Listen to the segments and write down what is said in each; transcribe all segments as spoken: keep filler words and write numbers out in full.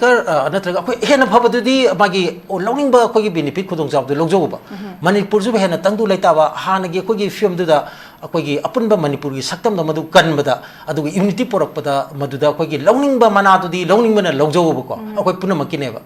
ꯀꯔ-, ꯑ, ꯅꯠꯇ꯭ꯔꯒ ꯑꯩꯈꯣꯏ ꯍꯦꯟꯅ ꯐꯕꯗꯨꯗꯤ ꯃꯥꯒꯤ ꯂꯧꯅꯤꯡꯕ ꯑꯩꯈꯣꯏꯒꯤ benefit ꯈꯨꯗꯣꯡꯆꯥꯕꯗꯨ ꯂꯧꯖꯧꯕ꯫ ꯃꯅꯤꯄꯨꯔꯁꯤꯕꯨ ꯍꯦꯟꯅ ꯇꯪꯗꯨ ꯂꯩꯇꯥꯕ, ꯍꯥꯟꯅꯒꯤ ꯑꯩꯈꯣꯏꯒꯤ ꯐꯤꯕꯝꯗꯨꯗ ꯑꯩꯈꯣꯏꯒꯤ ꯑꯄꯨꯟꯕ ꯃꯅꯤꯄꯨꯔꯒꯤ ꯁꯛꯇꯝꯗꯣ ꯃꯗꯨ ꯀꯟꯕꯗ, ꯑꯗꯨꯒ unity ꯄꯨꯔꯛꯄꯗ, ꯃꯗꯨꯗ ꯑꯩꯈꯣꯏꯒꯤ ꯂꯧꯅꯤꯡꯕ ꯃꯅꯥꯗꯨꯗꯤ ꯂꯧꯅꯤꯡꯕꯅ ꯂꯧꯖꯧꯕꯀꯣ, ꯑꯩꯈꯣꯏ ꯄꯨꯝꯅꯃꯛꯀꯤꯅꯦꯕ꯫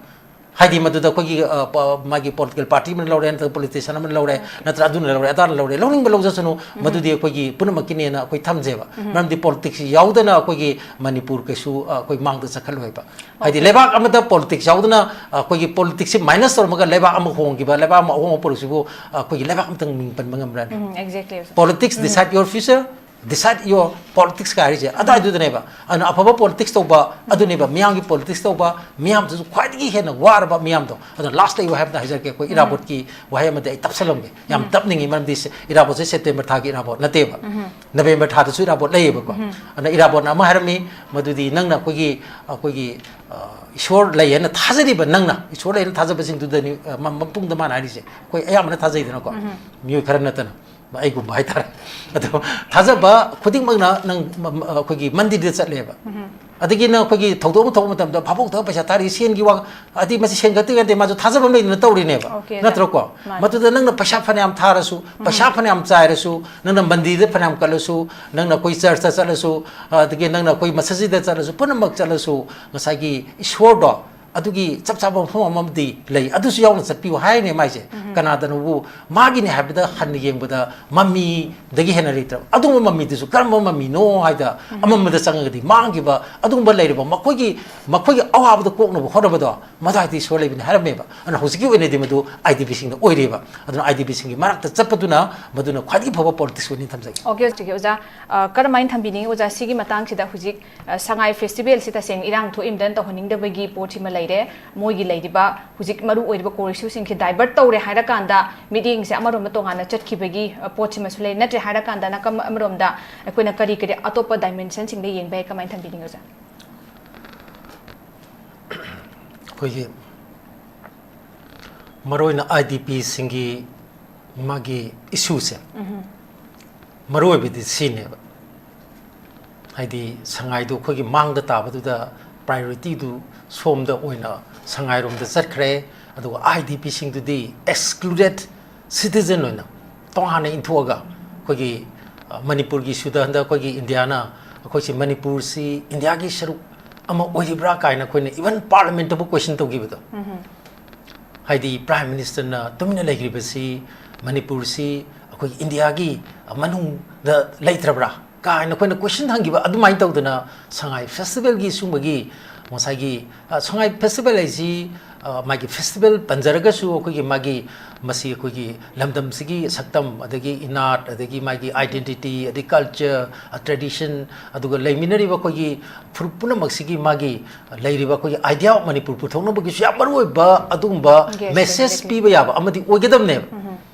ꯍꯥꯏꯗꯤ ꯃꯗꯨꯗ ꯑꯩꯈꯣꯏꯒꯤ, ꯑ, ꯄ-, ꯃꯥꯒꯤ political party ꯑꯃꯅ ꯂꯧꯔꯦ, ꯅꯠꯇ꯭ꯔꯒ politician ꯑꯃꯅ ꯂꯧꯔꯦ, ꯅꯠꯇ꯭ꯔꯒ ꯑꯗꯨꯅ ꯂꯧꯔꯦ, ꯑꯗꯥꯅ ꯂꯧꯔꯦ, ꯂꯧꯅꯤꯡꯕ ꯂꯧꯖꯁꯅꯨ, ꯃꯗꯨꯗꯤ ꯑꯩꯈꯣꯏꯒꯤ ꯄꯨꯝꯅꯃꯛꯀꯤꯅꯦꯅ ꯑꯩꯈꯣꯏ ꯊꯝꯖꯩꯕ꯫ ꯃꯔꯝꯗꯤ politics ꯌꯥꯎꯗꯅ ꯑꯩꯈꯣꯏꯒꯤ ꯃꯅꯤꯄꯨꯔ ꯀꯩꯁꯨ, ꯑ, ꯑꯩꯈꯣꯏ ꯃꯥꯡꯗ ꯆꯠꯈꯠꯂꯣꯏꯕ꯫ ꯍꯥꯏꯗꯤ ꯂꯩꯕꯥꯛ ꯑꯃꯗ politics ꯌꯥꯎꯗꯅ, ꯑ, ꯑꯩꯈꯣꯏꯒꯤ politicsꯁꯤ minus ꯇꯧꯔꯝꯃꯒ ꯂꯩꯕꯥꯛ ꯑꯃ ꯍꯣꯡꯈꯤꯕ, ꯂꯩꯕꯥꯛ ꯑꯃ ꯑꯍꯣꯡꯕ ꯄꯨꯔꯛꯁꯤꯕꯨ, ꯑ, ꯑꯩꯈꯣꯏꯒꯤ ꯂꯩꯕꯥꯛ ꯑꯃꯇꯪ ꯃꯤꯡ ꯄꯟꯕ ꯉꯝꯕ꯭ꯔꯥꯅꯦ? ꯎꯝ, exactly, ꯑꯣꯖꯥ꯫ Politics decide your future, decide your politics ꯀꯥꯏ ꯍꯥꯏꯔꯤꯁꯦ ꯑꯗꯨꯋꯥꯏꯗꯨꯗꯅꯦꯕ꯫ ꯑꯗꯨꯅ ꯑꯐꯕ politics ꯇꯧꯕ ꯑꯗꯨꯅꯦꯕ, ꯃꯤꯌꯥꯝꯒꯤ politics ꯇꯧꯕ, ꯃꯤꯌꯥꯝꯗꯨꯁꯨ ꯈ꯭ꯋꯥꯏꯗꯒꯤ ꯍꯦꯟꯅ ꯋꯥꯔꯕ ꯃꯤꯌꯥꯝꯗꯣ꯫ ꯑꯗꯣ last ꯑꯩ ꯋꯥꯍꯩ ꯑꯃꯇ ꯍꯥꯏꯖꯔꯛꯀꯦ, ꯑꯩꯈꯣꯏ ꯏꯔꯥꯕꯣꯠꯀꯤ ꯋꯥꯍꯩ ꯑꯃꯗꯤ ꯑꯩ ꯇꯞꯁꯜꯂꯝꯒꯦ꯫ ꯌꯥꯝ ꯇꯞꯅꯤꯡꯉꯤ, ꯃꯔꯝꯗꯤ ꯁꯦ-, ꯏꯔꯥꯕꯣꯠꯁꯦ September ꯊꯥꯒꯤ ꯏꯔꯥꯕꯣꯠ ꯅꯠꯇꯦꯕ, November ꯊꯥꯗꯁꯨ ꯏꯔꯥꯕꯣꯠ ꯂꯩꯌꯦꯕꯀꯣ꯫ ꯑꯗꯨꯅ ꯏꯔꯥꯕꯣꯠꯅ ꯑꯃ ꯍꯥꯏꯔꯝꯃꯤ, ꯃꯗꯨꯗꯤ ꯅꯪꯅ ꯑꯩꯈꯣꯏꯒꯤ, ꯑꯩꯈꯣꯏꯒꯤ, ꯑ, ꯏꯁꯣꯔ ꯂꯩ ꯍꯥꯏꯅ ꯊꯥꯖꯔꯤꯕ ꯅꯪꯅ, ꯏꯁꯣꯔ ꯂꯩ ꯍꯥꯏꯅ ꯊꯥꯖꯕꯁꯤꯡꯗꯨꯗꯅꯤ, ꯑ, ꯃ-, ꯃꯇꯨꯡꯗ ꯃꯥꯅ ꯍꯥꯏꯔꯤꯁꯦ꯫ ꯑꯩꯈꯣꯏ ꯑꯌꯥꯝꯕꯅ ꯊꯥꯖꯩꯗꯅꯀꯣ, ꯃꯤꯑꯣꯏ ꯈꯔ ꯅꯠꯇꯅ꯫ ꯑꯩꯒꯨꯝꯕ ꯍꯥꯏꯇꯥꯔꯦ꯫ ꯑꯗꯣ ꯊꯥꯖꯕ ꯈꯨꯗꯤꯡꯃꯛꯅ ꯅꯪ ꯃ-, ꯃ-, ꯑꯩꯈꯣꯏꯒꯤ ꯃꯟꯗꯤꯔꯗ ꯆꯠꯂꯦꯕ꯫ ꯑꯗꯒꯤ ꯅꯪ ꯑꯩꯈꯣꯏꯒꯤ ꯊꯧꯗꯣꯛ ꯑꯃ ꯊꯣꯛꯄ ꯃꯇꯝꯗ ꯚꯥꯕꯣꯛꯇ ꯄꯩꯁꯥ ꯊꯥꯔꯤ, ꯁꯦꯟꯒꯤ ꯋꯥ, ꯑꯗꯤ ꯃꯁꯤ ꯁꯦꯟ ꯈꯛꯇ ꯅꯠꯇꯦ, ꯃꯥꯁꯨ ꯊꯥꯖꯕ ꯑꯃ ꯂꯩꯗꯅ ꯇꯧꯔꯤꯅꯦꯕ꯫ Okay, ꯅꯠꯇ꯭ꯔꯣꯀꯣ? ꯃꯥꯅꯦ꯫ ꯃꯗꯨꯗ ꯅꯪꯅ ꯄꯩꯁꯥ ꯐꯅꯌꯥꯝ ꯊꯥꯔꯁꯨ, ꯄꯩꯁꯥ ꯐꯅꯌꯥꯝ ꯆꯥꯏꯔꯁꯨ, ꯅꯪꯅ ꯃꯟꯗꯤꯔꯗ ꯐꯅꯌꯥꯝ ꯀꯠꯂꯁꯨ, ꯅꯪꯅ ꯑꯩꯈꯣꯏ ꯆꯔꯆꯇ ꯆꯠꯂꯁꯨ, ꯑꯗꯒꯤ ꯅꯪꯅ ꯑꯩꯈꯣꯏ ꯃꯁꯖꯤꯗ ꯆꯠꯂꯁꯨ, ꯄꯨꯝꯅꯃꯛ ꯆꯠꯂꯁꯨ, ꯉꯁꯥꯏꯒꯤ ꯏꯁꯣꯔꯗꯣ ꯑꯗꯨꯒꯤ ꯆꯞ ꯆꯥꯕ ꯃꯐꯝ ꯑꯃꯗꯤ ꯂꯩ, ꯑꯗꯨꯁꯨ ꯌꯥꯎꯅ ꯆꯠꯄꯤꯌꯨ ꯍꯥꯏꯔꯤꯅꯦ ꯃꯥꯏꯁꯦ꯫ ꯀꯅꯥꯗꯅꯕꯨ ꯃꯥꯒꯤꯅꯤ ꯍꯥꯏꯕꯗ ꯍꯟꯅ ꯌꯦꯡꯕꯗ ꯃꯃꯤꯗꯒꯤ ꯍꯦꯟꯅ ꯂꯩꯇ꯭ꯔꯕ꯫ ꯑꯗꯨꯒꯨꯝꯕ ꯃꯃꯤꯗꯨꯁꯨ ꯀꯔꯝꯕ ꯃꯃꯤꯅꯣ ꯍꯥꯏꯗ ꯑꯃꯝꯕꯗ ꯆꯪꯉꯒꯗꯤ ꯃꯥꯡꯈꯤꯕ ꯑꯗꯨꯒꯨꯝꯕ ꯂꯩꯔꯕ ꯃꯈꯣꯏꯒꯤ, ꯃꯈꯣꯏꯒꯤ ꯑꯋꯥꯕꯗ ꯀꯣꯛꯅꯕ ꯍꯣꯠꯅꯕꯗꯣ ꯃꯗꯨ ꯍꯥꯏꯗꯤ ꯏꯁꯣꯔ ꯂꯩꯕꯅꯤ ꯍꯥꯏꯔꯝꯃꯦꯕ꯫ ꯑꯗꯨꯅ ꯍꯧꯖꯤꯛꯀꯤ ꯑꯣꯏꯅꯗꯤ ꯃꯗꯨ IDPꯁꯤꯡꯗ ꯑꯣꯏꯔꯤꯕ꯫ ꯑꯗꯨꯅ IDPꯁꯤꯡꯒꯤ ꯃꯔꯛꯇ ꯆꯠꯄꯗꯨꯅ ꯃꯗꯨꯅ ꯈ꯭ꯋꯥꯏꯗꯒꯤ ꯐꯕ politics ꯑꯣꯏꯅꯤ ꯊꯝꯖꯒꯦ꯫ Okay, okay, ꯑꯣꯖꯥ꯫ ꯑ, ꯀꯔꯝꯍꯥꯏꯅ ꯊꯝꯕꯤꯅꯤꯡꯉꯤ ꯑꯣꯖꯥ? ꯁꯤꯒꯤ ꯃꯇꯥꯡꯁꯤꯗ ꯍꯧꯖꯤꯛ, ꯑ, ꯁꯉꯥꯏ festivalꯁꯤ ꯇꯁꯦꯡꯅ ꯏꯔꯥꯡ ꯊꯣꯛꯏꯝꯗꯅ ꯇꯧꯍꯟꯅꯤꯡꯗꯕꯒꯤ ꯄꯣꯠꯁꯤꯃ ꯂꯩꯔꯦ꯫ ꯃꯣꯏꯒꯤ ꯂꯩꯔꯤꯕ ꯍꯧꯖꯤꯛ ꯃꯔꯨ ꯑꯣꯏꯔꯤꯕ core issueꯁꯤꯡꯁꯤ divert ꯇꯧꯔꯦ ꯍꯥꯏꯔꯀꯥꯟꯗ ꯃꯤꯠꯌꯦꯡꯁꯦ ꯑꯃꯔꯣꯝꯗ ꯇꯣꯉꯥꯟꯅ ꯆꯠꯈꯤꯕꯒꯤ, ꯑ, ꯄꯣꯠꯁꯤꯃꯁꯨ ꯂꯩ꯫ ꯅꯠꯇ꯭ꯔꯦ ꯍꯥꯏꯔꯀꯥꯟꯗ ꯅꯥꯀꯝ ꯑꯃꯔꯣꯝꯗ ꯑꯩꯈꯣꯏꯅ ꯀꯔꯤ ꯀꯔꯤ ꯑꯇꯣꯞꯄ dimensionꯁꯤꯡꯗ ꯌꯦꯡꯕ ꯌꯥꯏ? ꯀꯃꯥꯏꯅ ꯊꯝꯕꯤꯅꯤꯡꯉꯤ ꯑꯣꯖꯥ? ꯑꯩꯈꯣꯏꯒꯤ ꯃꯔꯨꯑꯣꯏꯅ IDPꯁꯤꯡꯒꯤ ꯃꯥꯒꯤ issueꯁꯦ, ꯃꯔꯨꯑꯣꯏꯕꯗꯤ ꯁꯤꯅꯦꯕ꯫ ꯍꯥꯏꯗꯤ ꯁꯉꯥꯏꯗꯨ ꯑꯩꯈꯣꯏꯒꯤ ꯃꯥꯡꯗ ꯇꯥꯕꯗꯨꯗ ꯄ꯭ꯔꯥꯏꯌꯣꯔꯤꯇꯤꯗꯨ ꯁꯣꯝꯗ ꯑꯣꯏꯅ ꯁꯉꯥꯏꯔꯣꯝꯗ ꯆꯠꯈ꯭ꯔꯦ꯫ ꯑꯗꯨꯒ ꯑꯥꯏ ꯗꯤ ꯄꯤꯁꯤꯡꯗꯨꯗꯤ ꯑꯦꯛꯁꯀ꯭ꯂꯨꯗꯦꯠ ꯁꯤꯇꯤꯖꯟ ꯑꯣꯏꯅ ꯇꯣꯉꯥꯟꯅ ꯏꯟꯊꯣꯛꯑꯒ ꯑꯩꯈꯣꯏꯒꯤ, ꯑ, ꯃꯅꯤꯄꯨꯔꯒꯤꯁꯨꯗ ꯍꯟꯗꯛ ꯑꯩꯈꯣꯏꯒꯤ ꯏꯟꯗꯤꯌꯥꯅ ꯑꯩꯈꯣꯏꯁꯤ ꯃꯅꯤꯄꯨꯔꯁꯤ ꯏꯟꯗꯤꯌꯥꯒꯤ ꯁꯔꯨꯛ ꯑꯃ ꯑꯣꯏꯔꯤꯕ꯭ꯔꯥ ꯀꯥꯏꯅ ꯑꯩꯈꯣꯏꯅ ꯏꯚꯟ ꯄꯥꯔꯂꯤꯌꯥꯃꯦꯟꯠꯇꯕꯨ ꯀꯣꯏꯁꯟ ꯇꯧꯈꯤꯕꯗꯣ꯫ ꯍꯥꯏꯗꯤ ꯄ꯭ꯔꯥꯏꯝ ꯃꯤꯅꯤꯁꯇꯔꯅ ꯇꯨꯃꯤꯟꯅ ꯂꯩꯈ꯭ꯔꯤꯕꯁꯤ ꯃꯅꯤꯄꯨꯔꯁꯤ ꯑꯩꯈꯣꯏꯒꯤ ꯏꯟꯗꯤꯌꯥꯒꯤ ꯃꯅꯨꯡꯗ ꯂꯩꯇ꯭ꯔꯕ꯭ꯔꯥ ꯀꯥꯏꯅ ꯑꯩꯈꯣꯏꯅ ꯀꯣꯏꯁꯟ ꯍꯪꯈꯤꯕ ꯑꯗꯨꯃꯥꯏꯅ ꯇꯧꯗꯅ ꯁꯉꯥꯏ ꯐꯦꯁꯇꯤꯚꯦꯜꯒꯤ ꯁꯨꯝꯕꯒꯤ ꯉꯁꯥꯏꯒꯤ, ꯑ, ꯁꯉꯥꯏ ꯐꯦꯁꯇꯤꯚꯦꯜ ꯍꯥꯏꯁꯤ, ꯑ, ꯃꯥꯒꯤ ꯐꯦꯁꯇꯤꯚꯦꯜ ꯄꯟꯖꯔꯒꯁꯨ ꯑꯩꯈꯣꯏꯒꯤ ꯃꯥꯒꯤ ꯃꯁꯤ ꯑꯩꯈꯣꯏꯒꯤ ꯂꯝꯗꯝꯁꯤꯒꯤ ꯁꯛꯇꯝ, ꯑꯗꯒꯤ ꯏꯅꯥꯠ, ꯑꯗꯒꯤ ꯃꯥꯒꯤ ꯑꯥꯏꯗꯦꯟꯇꯤꯇꯤ, ꯑꯗꯒꯤ ꯀꯜꯆꯔ, ꯑ, ꯇ꯭ꯔꯦꯗꯤꯁꯟ, ꯑꯗꯨꯒ ꯂꯩꯃꯤꯟꯅꯔꯤꯕ ꯑꯩꯈꯣꯏꯒꯤ ꯐꯨꯔꯨꯞ ꯄꯨꯝꯅꯃꯛꯁꯤꯒꯤ ꯃꯥꯒꯤ ꯂꯩꯔꯤꯕ ꯑꯩꯈꯣꯏꯒꯤ ꯑꯥꯏꯗꯤꯌꯥ ꯑꯣꯐ ꯃꯅꯤꯄꯨꯔ ꯄꯨꯊꯣꯛꯅꯕꯒꯤꯁꯨ ꯌꯥꯝ ꯃꯔꯨꯑꯣꯏꯕ ꯑꯗꯨꯒꯨꯝꯕ ꯌꯦꯁ, ꯃꯦꯁꯦꯖ ꯌꯦꯁ, ꯄꯤꯕ ꯌꯥꯕ ꯑꯃꯗꯤ ꯑꯣꯏꯒꯗꯕꯅꯦꯕ꯫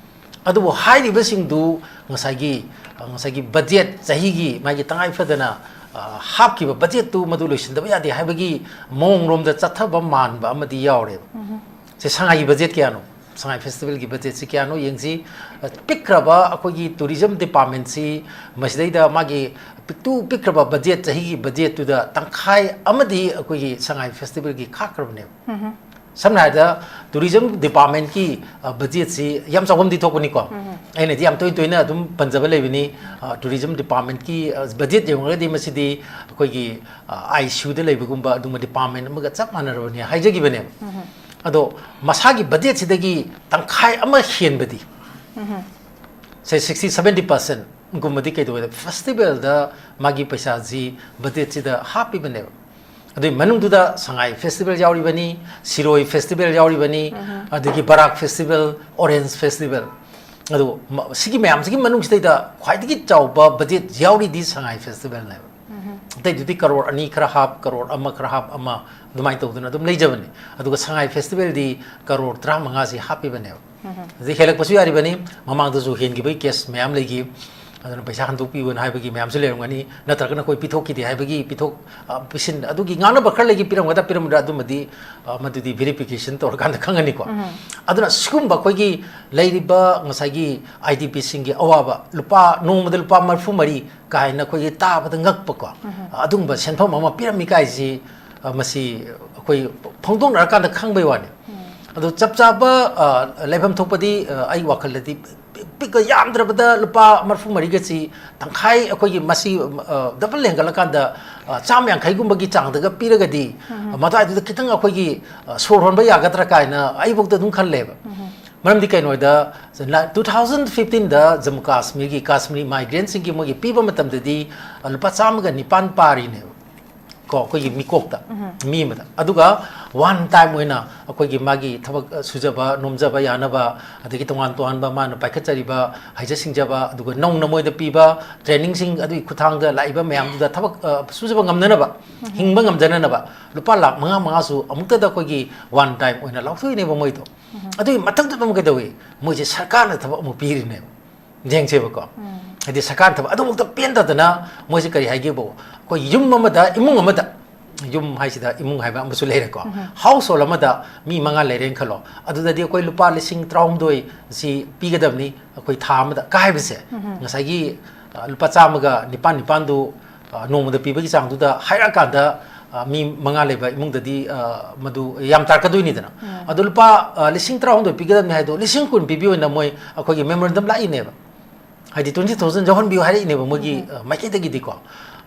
ꯑꯗꯨꯕꯨ ꯍꯥꯏꯔꯤꯕꯁꯤꯡꯗꯨ ꯉꯁꯥꯏꯒꯤ, ꯑ, ꯉꯁꯥꯏꯒꯤ ꯕꯖꯦꯠ, ꯆꯍꯤꯒꯤ ꯃꯥꯒꯤ ꯇꯉꯥꯏ ꯐꯗꯅ, ꯑ, ꯍꯥꯞꯈꯤꯕ ꯕꯖꯦꯠꯇꯨ ꯃꯗꯨ ꯂꯣꯏꯁꯤꯟꯗꯕ ꯌꯥꯗꯦ ꯍꯥꯏꯕꯒꯤ ꯃꯑꯣꯡꯔꯣꯝꯗ ꯆꯠꯊꯕ ꯃꯥꯟꯕ ꯑꯃꯗꯤ ꯌꯥꯎꯔꯦꯕ꯫ ꯁꯦ, ꯁꯉꯥꯏꯒꯤ ꯕꯖꯦꯠ ꯀꯌꯥꯅꯣ? ꯁꯉꯥꯏ ꯐꯦꯁꯇꯤꯚꯦꯜꯒꯤ ꯕꯖꯦꯠꯁꯤ ꯀꯌꯥꯅꯣ ꯌꯦꯡꯁꯤ꯫ ꯑ, ꯄꯤꯛꯈ꯭ꯔꯕ ꯑꯩꯈꯣꯏꯒꯤ ꯇꯨꯔꯤꯖꯝ ꯗꯤꯄꯥꯔꯠꯃꯦꯟꯁꯤ ꯃꯁꯤꯗꯩꯗ ꯃꯥꯒꯤ ꯄꯤꯛꯇꯨ ꯄꯤꯛꯈ꯭ꯔꯕ ꯕꯖꯦꯠ, ꯆꯍꯤꯒꯤ ꯕꯖꯦꯠꯇꯨꯗ ꯇꯪꯈꯥꯏ ꯑꯃꯗꯤ ꯑꯩꯈꯣꯏꯒꯤ ꯁꯉꯥꯏ ꯐꯦꯁꯇꯤꯚꯦꯜꯒꯤ ꯈꯥꯛꯈ꯭ꯔꯕꯅꯦꯕ꯫ ꯁꯝꯅ ꯍꯥꯏꯔꯕꯗ, ꯇꯨꯔꯤꯖꯝ ꯗꯤꯄꯥꯔꯠꯃꯦꯟꯠꯀꯤ, ꯑ, ꯕꯖꯦꯠꯁꯤ ꯌꯥꯝ ꯆꯥꯎꯐꯝꯗꯤ ꯊꯣꯛꯄꯅꯤꯀꯣ꯫ ꯑꯩꯅꯗꯤ ꯌꯥꯝ ꯇꯣꯏ ꯇꯣꯏꯅ ꯑꯗꯨꯝ ꯄꯟꯖꯕ ꯂꯩꯕꯅꯤ꯫ ꯑ, ꯇꯨꯔꯤꯖꯝ ꯗꯤꯄꯥꯔꯠꯃꯦꯟꯠꯀꯤ, ꯑ, ꯕꯖꯦꯠ ꯌꯦꯡꯉꯨꯔꯒꯗꯤ ꯃꯁꯤꯗꯤ ꯑꯩꯈꯣꯏꯒꯤ, ꯑ, ꯑꯥꯏ ꯁꯤ ꯌꯨꯗ ꯂꯩꯕꯒꯨꯝꯕ ꯑꯗꯨꯒꯨꯝꯕ ꯗꯤꯄꯥꯔꯠꯃꯦꯟ ꯑꯃꯒ ꯆꯞ ꯃꯥꯟꯅꯔꯕꯅꯤ ꯍꯥꯏꯖꯈꯤꯕꯅꯦꯕ꯫ ꯑꯗꯣ ꯃꯁꯥꯒꯤ ꯕꯖꯦꯠꯁꯤꯗꯒꯤ ꯇꯪꯈꯥꯏ ꯑꯃ ꯍꯦꯟꯕꯗꯤ, ꯁꯦ, ꯁꯤꯛꯁꯇꯤ ꯁꯚꯦꯟꯇꯤ ꯄꯥꯔꯁꯦꯟꯒꯨꯝꯕꯗꯤ ꯀꯩꯗꯧꯋꯦꯗ, ꯐꯦꯁꯇꯤꯚꯦꯜꯗ ꯃꯥꯒꯤ ꯄꯩꯁꯥꯁꯤ ꯕꯖꯦꯠꯁꯤꯗ ꯍꯥꯞꯄꯤꯕꯅꯦꯕ꯫ ꯑꯗꯨꯒꯤ ꯃꯅꯨꯡꯗꯨꯗ ꯁꯉꯥꯏ ꯐꯦꯁꯇꯤꯚꯦꯜ ꯌꯥꯎꯔꯤꯕꯅꯤ, ꯁꯤꯔꯣꯏ ꯐꯦꯁꯇꯤꯚꯦꯜ ꯌꯥꯎꯔꯤꯕꯅꯤ, ꯑꯗꯒꯤ ꯕꯔꯥꯛ ꯐꯦꯁꯇꯤꯚꯦꯜ, ꯑꯣꯔꯦꯟꯖ ꯐꯦꯁꯇꯤꯚꯦꯜ꯫ ꯑꯗꯨ ꯃ-, ꯁꯤꯒꯤ ꯃꯌꯥꯝꯁꯤꯒꯤ ꯃꯅꯨꯡꯁꯤꯗꯩꯗ ꯈ꯭ꯋꯥꯏꯗꯒꯤ ꯆꯥꯎꯕ ꯕꯖꯦꯠ ꯌꯥꯎꯔꯤꯗꯤ ꯁꯉꯥꯏ ꯐꯦꯁꯇꯤꯚꯦꯜꯅꯦꯕ꯫ ꯑꯇꯩꯗꯨꯗꯤ ꯀꯔꯣꯔ ꯑꯅꯤ ꯈꯔ ꯍꯥꯞ, ꯀꯔꯣꯔ ꯑꯃ ꯈꯔ ꯍꯥꯞ ꯑꯃ ꯑꯗꯨꯃꯥꯏꯅ ꯇꯧꯗꯅ ꯑꯗꯨꯝ ꯂꯩꯖꯕꯅꯤ꯫ ꯑꯗꯨꯒ ꯁꯉꯥꯏ ꯐꯦꯁꯇꯤꯚꯦꯜꯗꯤ ꯀꯔꯣꯔ ꯇꯔꯥꯃꯉꯥꯁꯤ ꯍꯥꯞꯄꯤꯕꯅꯦꯕ꯫ ꯑꯗꯩ ꯍꯦꯜꯂꯛꯄꯁꯨ ꯌꯥꯔꯤꯕꯅꯤ, ꯃꯃꯥꯡꯗꯁꯨ ꯍꯦꯟꯈꯤꯕꯒꯤ ꯀꯦꯁ ꯃꯌꯥꯝ ꯂꯩꯈꯤ꯫ ꯑꯗꯨꯅ ꯄꯩꯁꯥ ꯍꯟꯗꯣꯛꯄꯤꯌꯨꯅ ꯍꯥꯏꯕꯒꯤ ꯃꯌꯥꯝꯁꯨ ꯂꯩꯔꯝꯒꯅꯤ, ꯅꯠꯇ꯭ꯔꯒꯅ ꯑꯩꯈꯣꯏ ꯄꯤꯊꯣꯛꯈꯤꯗꯦ ꯍꯥꯏꯕꯒꯤ ꯄꯤꯊꯣꯛ, ꯑ, ꯄꯤꯁꯤꯟ, ꯑꯗꯨꯒꯤ ꯉꯥꯡꯅꯕ ꯈꯔ ꯂꯩꯈꯤ, ꯄꯤꯔꯝꯒꯗ꯭ꯔꯥ ꯄꯤꯔꯝꯃꯣꯏꯗ꯭ꯔꯥ ꯑꯗꯨꯃꯗꯤ, ꯑ, ꯃꯗꯨꯗꯤ ꯚꯦꯔꯤꯐꯤꯀꯦꯁꯟ ꯇꯧꯔꯀꯥꯟꯗ ꯈꯪꯒꯅꯤꯀꯣ꯫ ꯑꯗꯨꯅ ꯁꯤꯒꯨꯝꯕ ꯑꯩꯈꯣꯏꯒꯤ ꯂꯩꯔꯤꯕ ꯉꯁꯥꯏꯒꯤ ꯑꯥꯏ ꯗꯤ ꯄꯤꯁꯤꯡꯒꯤ ꯑꯋꯥꯕ, ꯂꯨꯄꯥ, ꯅꯣꯡꯃꯗ ꯂꯨꯄꯥ ꯃꯔꯤꯐꯨ ꯃꯔꯤ ꯀꯥꯏꯅ ꯑꯩꯈꯣꯏꯒꯤ ꯇꯥꯕꯗ ꯉꯛꯄꯀꯣ, ꯑꯗꯨꯒꯨꯝꯕ ꯁꯦꯟꯐꯝ ꯑꯃ ꯄꯤꯔꯝꯃꯤ ꯀꯥꯏꯁꯤ ꯑ, ꯃꯁꯤ ꯑꯩꯈꯣꯏ ꯐꯣꯡꯗꯣꯛꯅꯔꯀꯥꯟꯗ ꯈꯪꯕꯩ ꯋꯥꯅꯤ꯫ ꯑꯗꯣ ꯆꯞ ꯆꯥꯕ, ꯑ, ꯂꯩꯐꯝ ꯊꯣꯛꯄꯗꯤ, ꯑ, ꯑꯩ ꯋꯥꯈꯜꯗꯗꯤ ꯄꯤ-, ꯄꯤꯛ-, ꯌꯥꯝꯗ꯭ꯔꯕꯗ ꯂꯨꯄꯥ ꯃꯔꯤꯐꯨ ꯃꯔꯤꯒꯁꯤ ꯇꯪꯈꯥꯏ ꯑꯩꯈꯣꯏꯒꯤ ꯃꯁꯤ, ꯑ, ꯗꯕꯜ ꯍꯦꯟꯒꯠꯂꯀꯥꯟꯗ, ꯑ, ꯆꯥꯝꯃ ꯌꯥꯡꯈꯩꯒꯨꯝꯕꯒꯤ ꯆꯥꯡꯗꯒ ꯄꯤꯔꯒꯗꯤ, ꯎꯝ꯫ ꯃꯗꯨꯋꯥꯏꯗꯨꯗ ꯈꯤꯇꯪ ꯑꯩꯈꯣꯏꯒꯤ, ꯑ, ꯁꯣꯔ ꯍꯣꯟꯕ ꯌꯥꯒꯗ꯭ꯔꯥ ꯀꯥꯏꯅ ꯑꯩꯐꯧꯗ ꯑꯗꯨꯝ ꯈꯜꯂꯦꯕ꯫ ꯎꯝ꯫ ꯃꯔꯝꯗꯤ ꯀꯩꯅꯣꯗ, two thousand fifteen ꯗ ꯖꯝꯃꯨ ꯀꯥꯁꯃꯤꯔꯒꯤ, ꯀꯥꯁꯃꯤꯔꯤ migrant ꯁꯤꯡꯒꯤ ꯃꯣꯏꯒꯤ ꯄꯤꯕ ꯃꯇꯝꯗꯗꯤ, ꯑ, ꯂꯨꯄꯥ ꯆꯥꯝꯃꯒ ꯅꯤꯄꯥꯟ ꯄꯥꯔꯤꯅꯦꯕ꯫ ꯀꯣ, ꯑꯩꯈꯣꯏꯒꯤ ꯃꯤꯀꯣꯛꯇ, ꯎꯝ꯫ ꯃꯤ ꯑꯃꯗ꯫ ꯑꯗꯨꯒ one time ꯑꯣꯏꯅ ꯑꯩꯈꯣꯏꯒꯤ ꯃꯥꯒꯤ ꯊꯕꯛ, ꯑ, ꯁꯨꯖꯕ, ꯅꯣꯝꯖꯕ ꯌꯥꯅꯕ, ꯑꯗꯒꯤ ꯇꯣꯉꯥꯟ ꯇꯣꯉꯥꯟꯕ ꯃꯥꯅ ꯄꯥꯏꯈꯠꯆꯔꯤꯕ ꯍꯩꯖ ꯁꯤꯡꯖꯕ, ꯑꯗꯨꯒ ꯅꯧꯅ ꯃꯣꯏꯗ ꯄꯤꯕ training ꯁꯤꯡ ꯑꯗꯨꯒꯤ ꯈꯨꯠꯊꯥꯡꯗ ꯂꯥꯛꯏꯕ ꯃꯌꯥꯝꯗꯨꯗ ꯊꯕꯛ, ꯑ, ꯁꯨꯖꯕ ꯉꯝꯅꯅꯕ, ꯎꯝ꯫ ꯍꯤꯡꯕ ꯉꯝꯖꯅꯅꯕ ꯂꯨꯄꯥ ꯂꯥꯈ ꯃꯉꯥ ꯃꯉꯥꯁꯨ ꯑꯃꯨꯛꯇꯗ ꯑꯩꯈꯣꯏꯒꯤ one time ꯑꯣꯏꯅ ꯂꯥꯎꯊꯣꯛꯏꯅꯦꯕ ꯃꯣꯏꯗꯣ꯫ ꯎꯝ꯫ ꯑꯗꯨꯒꯤ ꯃꯊꯛꯇꯨꯗ ꯑꯃꯨꯛ ꯀꯩꯗꯧꯏ? ꯃꯣꯏꯁꯦ ꯁꯔꯀꯥꯔꯅ ꯊꯕꯛ ꯑꯃꯨꯛ ꯄꯤꯔꯤꯅꯦꯕ꯫ ꯌꯦꯡꯁꯦꯕꯀꯣ꯫ ꯎꯝ꯫ ꯍꯥꯏꯗꯤ ꯁꯔꯀꯥꯔ ꯊꯕꯛ ꯑꯗꯨꯃꯛꯇ ꯄꯦꯟꯗꯗꯅ ꯃꯣꯏꯁꯦ ꯀꯔꯤ ꯍꯥꯏꯒꯦꯕꯨ, ꯑꯩꯈꯣꯏ ꯌꯨꯝ ꯑꯃꯗ, ꯏꯃꯨꯡ ꯑꯃꯗ, ꯌꯨꯝ ꯍꯥꯏꯁꯤꯗ ꯏꯃꯨꯡ ꯍꯥꯏꯕ ꯑꯃꯁꯨ ꯂꯩꯔꯦꯀꯣ꯫ ꯎꯝ꯫ Household ꯑꯃꯗ ꯃꯤ ꯃꯉꯥ ꯂꯩꯔꯦꯅ ꯈꯜꯂꯣ꯫ ꯑꯗꯨꯗꯗꯤ ꯑꯩꯈꯣꯏ ꯂꯨꯄꯥ ꯂꯤꯁꯤꯡ ꯇꯔꯥꯍꯨꯝꯗꯣꯏ ꯁꯤ ꯄꯤꯒꯗꯕꯅꯤ ꯑꯩꯈꯣꯏ ꯊꯥ ꯑꯃꯗ꯫ ꯀꯥꯏꯕꯁꯦ ꯎꯝ꯫ ꯉꯁꯥꯏꯒꯤ, ꯑ, ꯂꯨꯄꯥ ꯆꯥꯝꯃꯒ ꯅꯤꯄꯥꯟ ꯅꯤꯄꯥꯟꯗꯨ, ꯑ, ꯅꯣꯡꯃꯗ ꯄꯤꯕꯒꯤ ꯆꯥꯡꯗꯨꯗ ꯍꯥꯏꯔꯛꯑꯀꯥꯟꯗ, ꯑ, ꯃꯤ ꯃꯉꯥ ꯂꯩꯕ ꯏꯃꯨꯡꯗꯗꯤ, ꯑ, ꯃꯗꯨ ꯌꯥꯝ ꯇꯥꯔꯛꯀꯗꯣꯏꯅꯤꯗꯅ꯫ ꯎꯝ꯫ ꯑꯗꯣ ꯂꯨꯄꯥ, ꯑ, ꯂꯤꯁꯤꯡ ꯇꯔꯥꯍꯨꯝꯗꯣꯏ ꯄꯤꯒꯗꯕꯅꯤ ꯍꯥꯏꯗꯣ ꯂꯤꯁꯤꯡ ꯀꯨꯟ ꯄꯤꯕꯤ ꯑꯣꯏꯅ ꯃꯣꯏ ꯑꯩꯈꯣꯏꯒꯤ memorandum ꯂꯥꯛꯏꯅꯦꯕ꯫ ꯍꯥꯏꯗꯤ twenty thousand ꯌꯥꯎꯍꯟꯕꯤꯌꯨ ꯍꯥꯏꯔꯛꯏꯅꯦꯕ ꯃꯣꯏꯒꯤ, ꯎꯝ꯫ ꯑ, ꯃꯥꯏꯀꯩꯗꯒꯤꯗꯤꯀꯣ꯫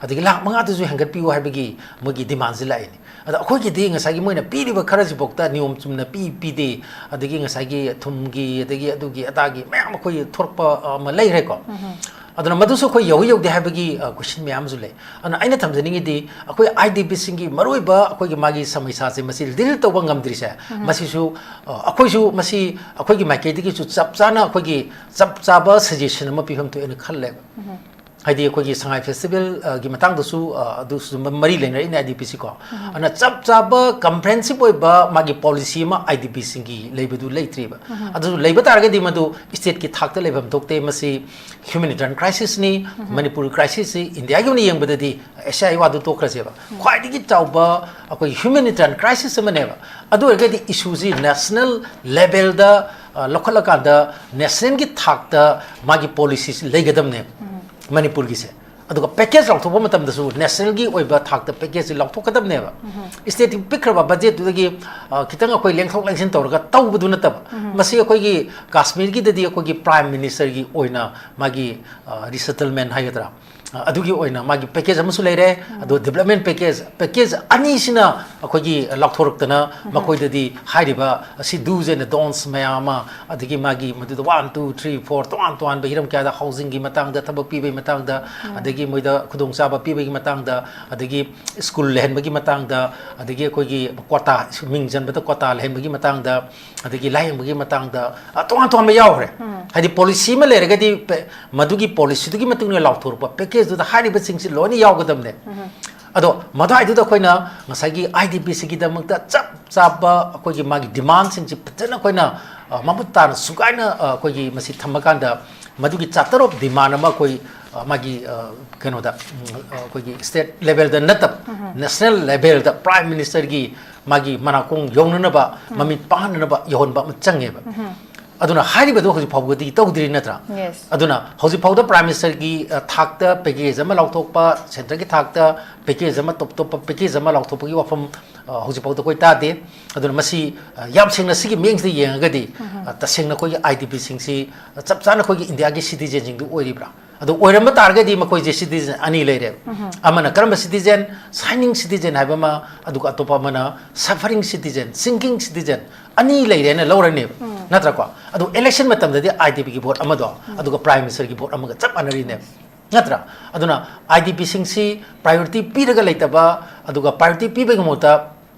ꯑꯗꯒꯤ ꯂꯥꯈ ꯃꯉꯥꯗꯨꯁꯨ ꯍꯦꯟꯒꯠꯄꯤꯌꯨ ꯍꯥꯏꯕꯒꯤ ꯃꯣꯏꯒꯤ demand ꯁꯤ ꯂꯥꯛꯏꯅꯦ꯫ ꯑꯗ ꯑꯩꯈꯣꯏꯒꯤꯗꯤ ꯉꯁꯥꯏꯒꯤ ꯃꯣꯏꯅ ꯄꯤꯔꯤꯕ ꯈꯔꯁꯤꯐꯥꯎꯗ ꯅꯤꯌꯣꯝ ꯆꯨꯝꯅ ꯄꯤ, ꯄꯤꯗꯦ, ꯑꯗꯒꯤ ꯉꯁꯥꯏꯒꯤ ꯊꯨꯝꯒꯤ, ꯑꯗꯒꯤ ꯑꯗꯨꯒꯤ ꯑꯗꯥꯒꯤ ꯃꯌꯥꯝ ꯑꯩꯈꯣꯏꯒꯤ ꯊꯣꯔꯛꯄ, ꯑ, ꯑꯃ ꯂꯩꯈ꯭ꯔꯦꯀꯣ꯫ ꯎꯝ꯫ ꯑꯗꯨꯅ ꯃꯗꯨꯁꯨ ꯑꯩꯈꯣꯏ ꯌꯧꯏ ꯌꯧꯗꯦ ꯍꯥꯏꯕꯒꯤ, ꯑ, question ꯃꯌꯥꯝ ꯑꯃꯁꯨ ꯂꯩ꯫ ꯑꯗꯨꯅ ꯑꯩꯅ ꯊꯝꯖꯅꯤꯡꯉꯤꯗꯤ ꯑꯩꯈꯣꯏ IDP ꯁꯤꯡꯒꯤ ꯃꯔꯨꯑꯣꯏꯕ ꯑꯩꯈꯣꯏꯒꯤ ꯃꯥꯒꯤ ꯁꯃꯁ꯭ꯌꯥꯁꯦ ꯃꯁꯤ deal ꯇꯧꯕ ꯉꯝꯗ꯭ꯔꯤꯁꯦ, ꯎꯝ꯫ ꯃꯁꯤꯁꯨ, ꯑ, ꯑꯩꯈꯣꯏꯁꯨ ꯃꯁꯤ ꯑꯩꯈꯣꯏꯒꯤ ꯃꯥꯏꯀꯩꯗꯒꯤꯁꯨ ꯆꯞ ꯆꯥꯅ ꯑꯩꯈꯣꯏꯒꯤ ꯆꯞ ꯆꯥꯕ suggestion ꯑꯃ ꯄꯤꯐꯝ ꯊꯣꯛꯑꯦꯅ ꯈꯜꯂꯦꯕ꯫ ꯎꯝ꯫ ꯍꯥꯏꯗꯤ ꯑꯩꯈꯣꯏꯒꯤ ꯁꯉꯥꯏ festival, ꯑ, ꯒꯤ ꯃꯇꯥꯡꯗꯁꯨ, ꯑ, ꯑꯗꯨꯁꯨ ꯃ-, ꯃꯔꯤ ꯂꯩꯅꯔꯤꯅꯦ IDP ꯁꯤ ꯀꯣ꯫ ꯎꯝ꯫ ꯑꯗꯨꯅ ꯆꯞ ꯆꯥꯕ comprehensive ꯑꯣꯏꯕ ꯃꯥꯒꯤ policy ꯑꯃ IDP ꯁꯤꯡꯒꯤ ꯂꯩꯕꯗꯨ ꯂꯩꯇ꯭ꯔꯤꯕ꯫ ꯎꯝ꯫ ꯑꯗꯨꯁꯨ ꯂꯩꯕ ꯇꯥꯔꯒꯗꯤ ꯃꯗꯨ state ꯀꯤ ꯊꯥꯛꯇ ꯂꯩꯐꯝ ꯊꯣꯛꯇꯦ꯫ ꯃꯁꯤ humanitarian crisis ꯅꯤ, ꯎꯝ꯫ ꯃꯅꯤꯄꯨꯔ crisis ꯁꯤ India ꯒꯤ ꯑꯣꯏꯅ ꯌꯦꯡꯕꯗꯗꯤ ꯑꯦꯁꯤꯌꯥꯒꯤ ꯋꯥꯗꯨ ꯇꯣꯛꯈ꯭ꯔꯁꯦꯕ꯫ ꯎꯝ꯫ ꯈ꯭ꯋꯥꯏꯗꯒꯤ ꯆꯥꯎꯕ ꯑꯩꯈꯣꯏ humanitarian crisis ꯑꯃꯅꯦꯕ꯫ ꯑꯗꯨ ꯑꯣꯏꯔꯒꯗꯤ issue ꯁꯤ national level ꯗ, ꯑ, ꯂꯧꯈꯠꯂꯀꯥꯟꯗ national ꯒꯤ ꯊꯥꯛꯇ ꯃꯥꯒꯤ policy ꯁꯤ ꯂꯩꯒꯗꯕꯅꯦꯕ꯫ ꯎꯝ꯫ ꯃꯅꯤꯄꯨꯔꯒꯤꯁꯦ꯫ ꯑꯗꯨꯒ ꯄꯦꯀꯦꯖ ꯂꯥꯎꯊꯣꯛꯄ ꯃꯇꯝꯗꯁꯨ ꯅꯦꯁꯅꯦꯜꯒꯤ ꯑꯣꯏꯕ ꯊꯥꯛꯇ ꯄꯦꯀꯦꯖꯁꯤ ꯂꯥꯎꯊꯣꯛꯀꯗꯕꯅꯦꯕ꯫ ꯁ꯭ꯇꯦꯠꯀꯤ ꯄꯤꯛꯈ꯭ꯔꯕ ꯕꯖꯦꯠꯇꯨꯗꯒꯤ, ꯑ, ꯈꯤꯇꯪ ꯑꯩꯈꯣꯏ ꯂꯦꯡꯊꯣꯛ ꯂꯦꯡꯁꯤꯟ ꯇꯧꯔꯒ ꯇꯧꯕꯗꯨ ꯅꯠꯇꯕ, ꯃꯁꯤ ꯑꯩꯈꯣꯏꯒꯤ ꯀꯥꯁꯃꯤꯔꯒꯤꯗꯗꯤ ꯑꯩꯈꯣꯏꯒꯤ ꯄ꯭ꯔꯥꯏꯝ ꯃꯤꯅꯤꯁꯇꯔꯒꯤ ꯑꯣꯏꯅ ꯃꯥꯒꯤ, ꯑ, ꯔꯤꯁꯦꯇꯜꯃꯦꯟ ꯍꯥꯏꯒꯗ꯭ꯔꯥ, ꯑ, ꯑꯗꯨꯒꯤ ꯑꯣꯏꯅ ꯃꯥꯒꯤ ꯄꯦꯀꯦꯖ ꯑꯃꯁꯨ ꯂꯩꯔꯦ꯫ ꯑꯗꯣ ꯗꯤꯕ꯭ꯂꯞꯃꯦꯟ ꯄꯦꯀꯦꯖ, ꯄꯦꯀꯦꯖ ꯑꯅꯤꯁꯤꯅ ꯑꯩꯈꯣꯏꯒꯤ ꯂꯥꯎꯊꯣꯔꯛꯇꯅ ꯃꯈꯣꯏꯗꯗꯤ ꯍꯥꯏꯔꯤꯕ ꯑꯁꯤ do's and don'ts ꯃꯌꯥꯝ ꯑꯃ, ꯑꯗꯒꯤ ꯃꯥꯒꯤ ꯃꯗꯨꯗ one, two, three, four ꯇꯣꯉꯥꯟ ꯇꯣꯉꯥꯟꯕ ꯍꯤꯔꯝ ꯀꯌꯥꯗ ꯍꯥꯎꯁꯤꯡꯒꯤ ꯃꯇꯥꯡꯗ, ꯊꯕꯛ ꯄꯤꯕꯒꯤ ꯃꯇꯥꯡꯗ, ꯑꯗꯒꯤ ꯃꯣꯏꯗ ꯈꯨꯗꯣꯡꯆꯥꯕ ꯄꯤꯕꯒꯤ ꯃꯇꯥꯡꯗ, ꯑꯗꯒꯤ ꯁ꯭ꯀꯨꯜ ꯂꯩꯍꯟꯕꯒꯤ ꯃꯇꯥꯡꯗ, ꯑꯗꯒꯤ ꯑꯩꯈꯣꯏꯒꯤ ꯀ꯭ꯋꯥꯇꯥ, ꯃꯤꯡ ꯆꯟꯕꯗ ꯀ꯭ꯋꯥꯇꯥ ꯂꯩꯍꯟꯕꯒꯤ ꯃꯇꯥꯡꯗ, ꯑꯗꯒꯤ ꯂꯥꯌꯦꯡꯕꯒꯤ ꯃꯇꯥꯡꯗ, ꯑ, ꯇꯣꯉꯥꯟ ꯇꯣꯉꯥꯟꯕ ꯌꯥꯎꯈ꯭ꯔꯦ꯫ ꯍꯥꯏꯗꯤ ꯄꯣꯂꯤꯁꯤ ꯑꯃ ꯂꯩꯔꯒꯗꯤ ꯄꯦ-, ꯃꯗꯨꯒꯤ ꯄꯣꯂꯤꯁꯤꯗꯨꯒꯤ ꯃꯇꯨꯡ ꯏꯟꯅ ꯂꯥꯎꯊꯣꯔꯛꯄ ꯄꯦꯀꯦꯖꯇꯨꯗ ꯍꯥꯏꯔꯤꯕꯁꯤꯡꯁꯤ ꯂꯣꯏꯅ ꯌꯥꯎꯒꯗꯕꯅꯦ꯫ ꯑꯗꯣ ꯃꯗꯨꯋꯥꯏꯗꯨꯗ ꯑꯩꯈꯣꯏꯅ ꯉꯁꯥꯏꯒꯤ ꯑꯥꯏ ꯗꯤ ꯄꯤ ꯁꯤꯒꯤꯗꯃꯛꯇ ꯆꯞ ꯆꯥꯕ ꯑꯩꯈꯣꯏꯒꯤ ꯃꯥꯒꯤ ꯗꯤꯃꯥꯟꯁꯤꯡꯁꯤ ꯐꯖꯅ ꯑꯩꯈꯣꯏꯅ, ꯑ, ꯃꯃꯨꯠ ꯇꯥꯅ ꯁꯨꯒꯥꯏꯅ, ꯑ, ꯑꯩꯈꯣꯏꯒꯤ ꯃꯁꯤ ꯊꯝꯃꯀꯥꯟꯗ ꯃꯗꯨꯒꯤ ꯆꯥꯔꯇꯔ ꯑꯣꯐ ꯗꯤꯃꯥꯟ ꯑꯃ ꯑꯩꯈꯣꯏ, ꯑ, ꯃꯥꯒꯤ, ꯑ, ꯀꯩꯅꯣꯗ, ꯎꯝ, ꯑ, ꯑꯩꯈꯣꯏꯒꯤ ꯁ꯭ꯇꯦꯠ ꯂꯦꯚꯦꯜꯗ ꯅꯠꯇꯕ, ꯅꯦꯁꯅꯦꯜ ꯂꯦꯚꯦꯜꯗ ꯄ꯭ꯔꯥꯏꯝ ꯃꯤꯅꯤꯁꯇꯔꯒꯤ ꯃꯥꯒꯤ ꯃꯅꯥꯀꯣꯡ ꯌꯧꯅꯅꯕ, ꯃꯃꯤꯠ ꯄꯥꯡꯍꯟꯅꯅꯕ ꯌꯧꯍꯟꯕ ꯑꯃ ꯆꯪꯉꯦꯕ꯫ ꯑꯗꯨꯅ ꯍꯥꯏꯔꯤꯕꯗꯨ ꯍꯧꯖꯤꯛ ꯐꯥꯎꯕꯗꯤ ꯇꯧꯗ꯭ꯔꯤ ꯅꯠꯇ꯭ꯔꯥ? Yes. ꯑꯗꯨꯅ ꯍꯧꯖꯤꯛ ꯐꯥꯎꯗ ꯄ꯭ꯔꯥꯏꯝ ꯃꯤꯅꯤꯁꯇꯔꯒꯤ, ꯑ, ꯊꯥꯛꯇ ꯄꯦꯀꯦꯖ ꯑꯃ ꯂꯥꯎꯊꯣꯛꯄ, ꯁꯦꯟꯇꯔꯒꯤ ꯊꯥꯛꯇ ꯄꯦꯀꯦꯖ ꯑꯃ, ꯇꯣꯞ ꯇꯣꯞꯄ ꯄꯦꯀꯦꯖ ꯑꯃ ꯂꯥꯎꯊꯣꯛꯄꯒꯤ ꯋꯥꯐꯝ, ꯑ, ꯍꯧꯖꯤꯛ ꯐꯥꯎꯗ ꯑꯩꯈꯣꯏ ꯇꯥꯗꯦ꯫ ꯑꯗꯨꯅ ꯃꯁꯤ, ꯑ, ꯌꯥꯝ ꯁꯦꯡꯅ ꯁꯤꯒꯤ ꯃꯤꯠꯌꯦꯡꯁꯤꯗ ꯌꯦꯡꯉꯒꯗꯤ, ꯑ, ꯇꯁꯦꯡꯅ ꯑꯩꯈꯣꯏꯒꯤ ꯑꯥꯏ ꯗꯤ ꯄꯤꯁꯤꯡꯁꯤ, ꯑ, ꯆꯞ ꯆꯥꯅ ꯑꯩꯈꯣꯏꯒꯤ ꯏꯟꯗꯤꯌꯥꯒꯤ ꯁꯤꯇꯤꯖꯦꯟꯁꯤꯡꯗꯨ ꯑꯣꯏꯔꯤꯕ꯭ꯔꯥ? ꯑꯗꯨ ꯑꯣꯏꯔꯝꯕ ꯇꯥꯔꯒꯗꯤ ꯃꯈꯣꯏꯁꯦ ꯁꯤꯇꯤꯖꯦꯟ ꯑꯅꯤ ꯂꯩꯔꯦꯕ꯫ ꯑꯃꯅ ꯀꯔꯝꯕ ꯁꯤꯇꯤꯖꯦꯟ? ꯁꯥꯏꯅꯤꯡ ꯁꯤꯇꯤꯖꯦꯟ ꯍꯥꯏꯕ ꯑꯃ, ꯑꯗꯨꯒ ꯑꯇꯣꯞꯄ ꯑꯃꯅ ꯁꯐꯔꯤꯡ ꯁꯤꯇꯤꯖꯦꯟ, ꯁꯤꯡꯀꯤꯡ ꯁꯤꯇꯤꯖꯦꯟ, ꯑꯅꯤ ꯂꯩꯔꯦꯅ ꯂꯧꯔꯅꯦꯕ, ꯅꯠꯇ꯭ꯔꯀꯣ? ꯑꯗꯨ ꯏꯂꯦꯛꯁꯟ ꯃꯇꯝꯗꯗꯤ ꯑꯥꯏ ꯗꯤ ꯄꯤꯒꯤ ꯚꯣꯠ ꯑꯃꯗꯣ, ꯑꯗꯨꯒ ꯄ꯭ꯔꯥꯏꯝ ꯃꯤꯅꯤꯁꯇꯔꯒꯤ ꯚꯣꯠ ꯑꯃꯒ ꯆꯞ ꯃꯥꯟꯅꯔꯤꯅꯦꯕ, ꯅꯠꯇ꯭ꯔꯥ? ꯑꯗꯨꯅ ꯑꯥꯏ ꯗꯤ ꯄꯤꯁꯤꯡꯁꯤ ꯄ꯭ꯔꯥꯏꯌꯣꯔꯤꯇꯤ ꯄꯤꯔꯒ ꯂꯩꯇꯕ, ꯑꯗꯨꯒ ꯄ꯭ꯔꯥꯏꯌꯣꯔꯤꯇꯤ ꯄꯤꯕꯒꯤ ꯃꯍꯨꯠꯇ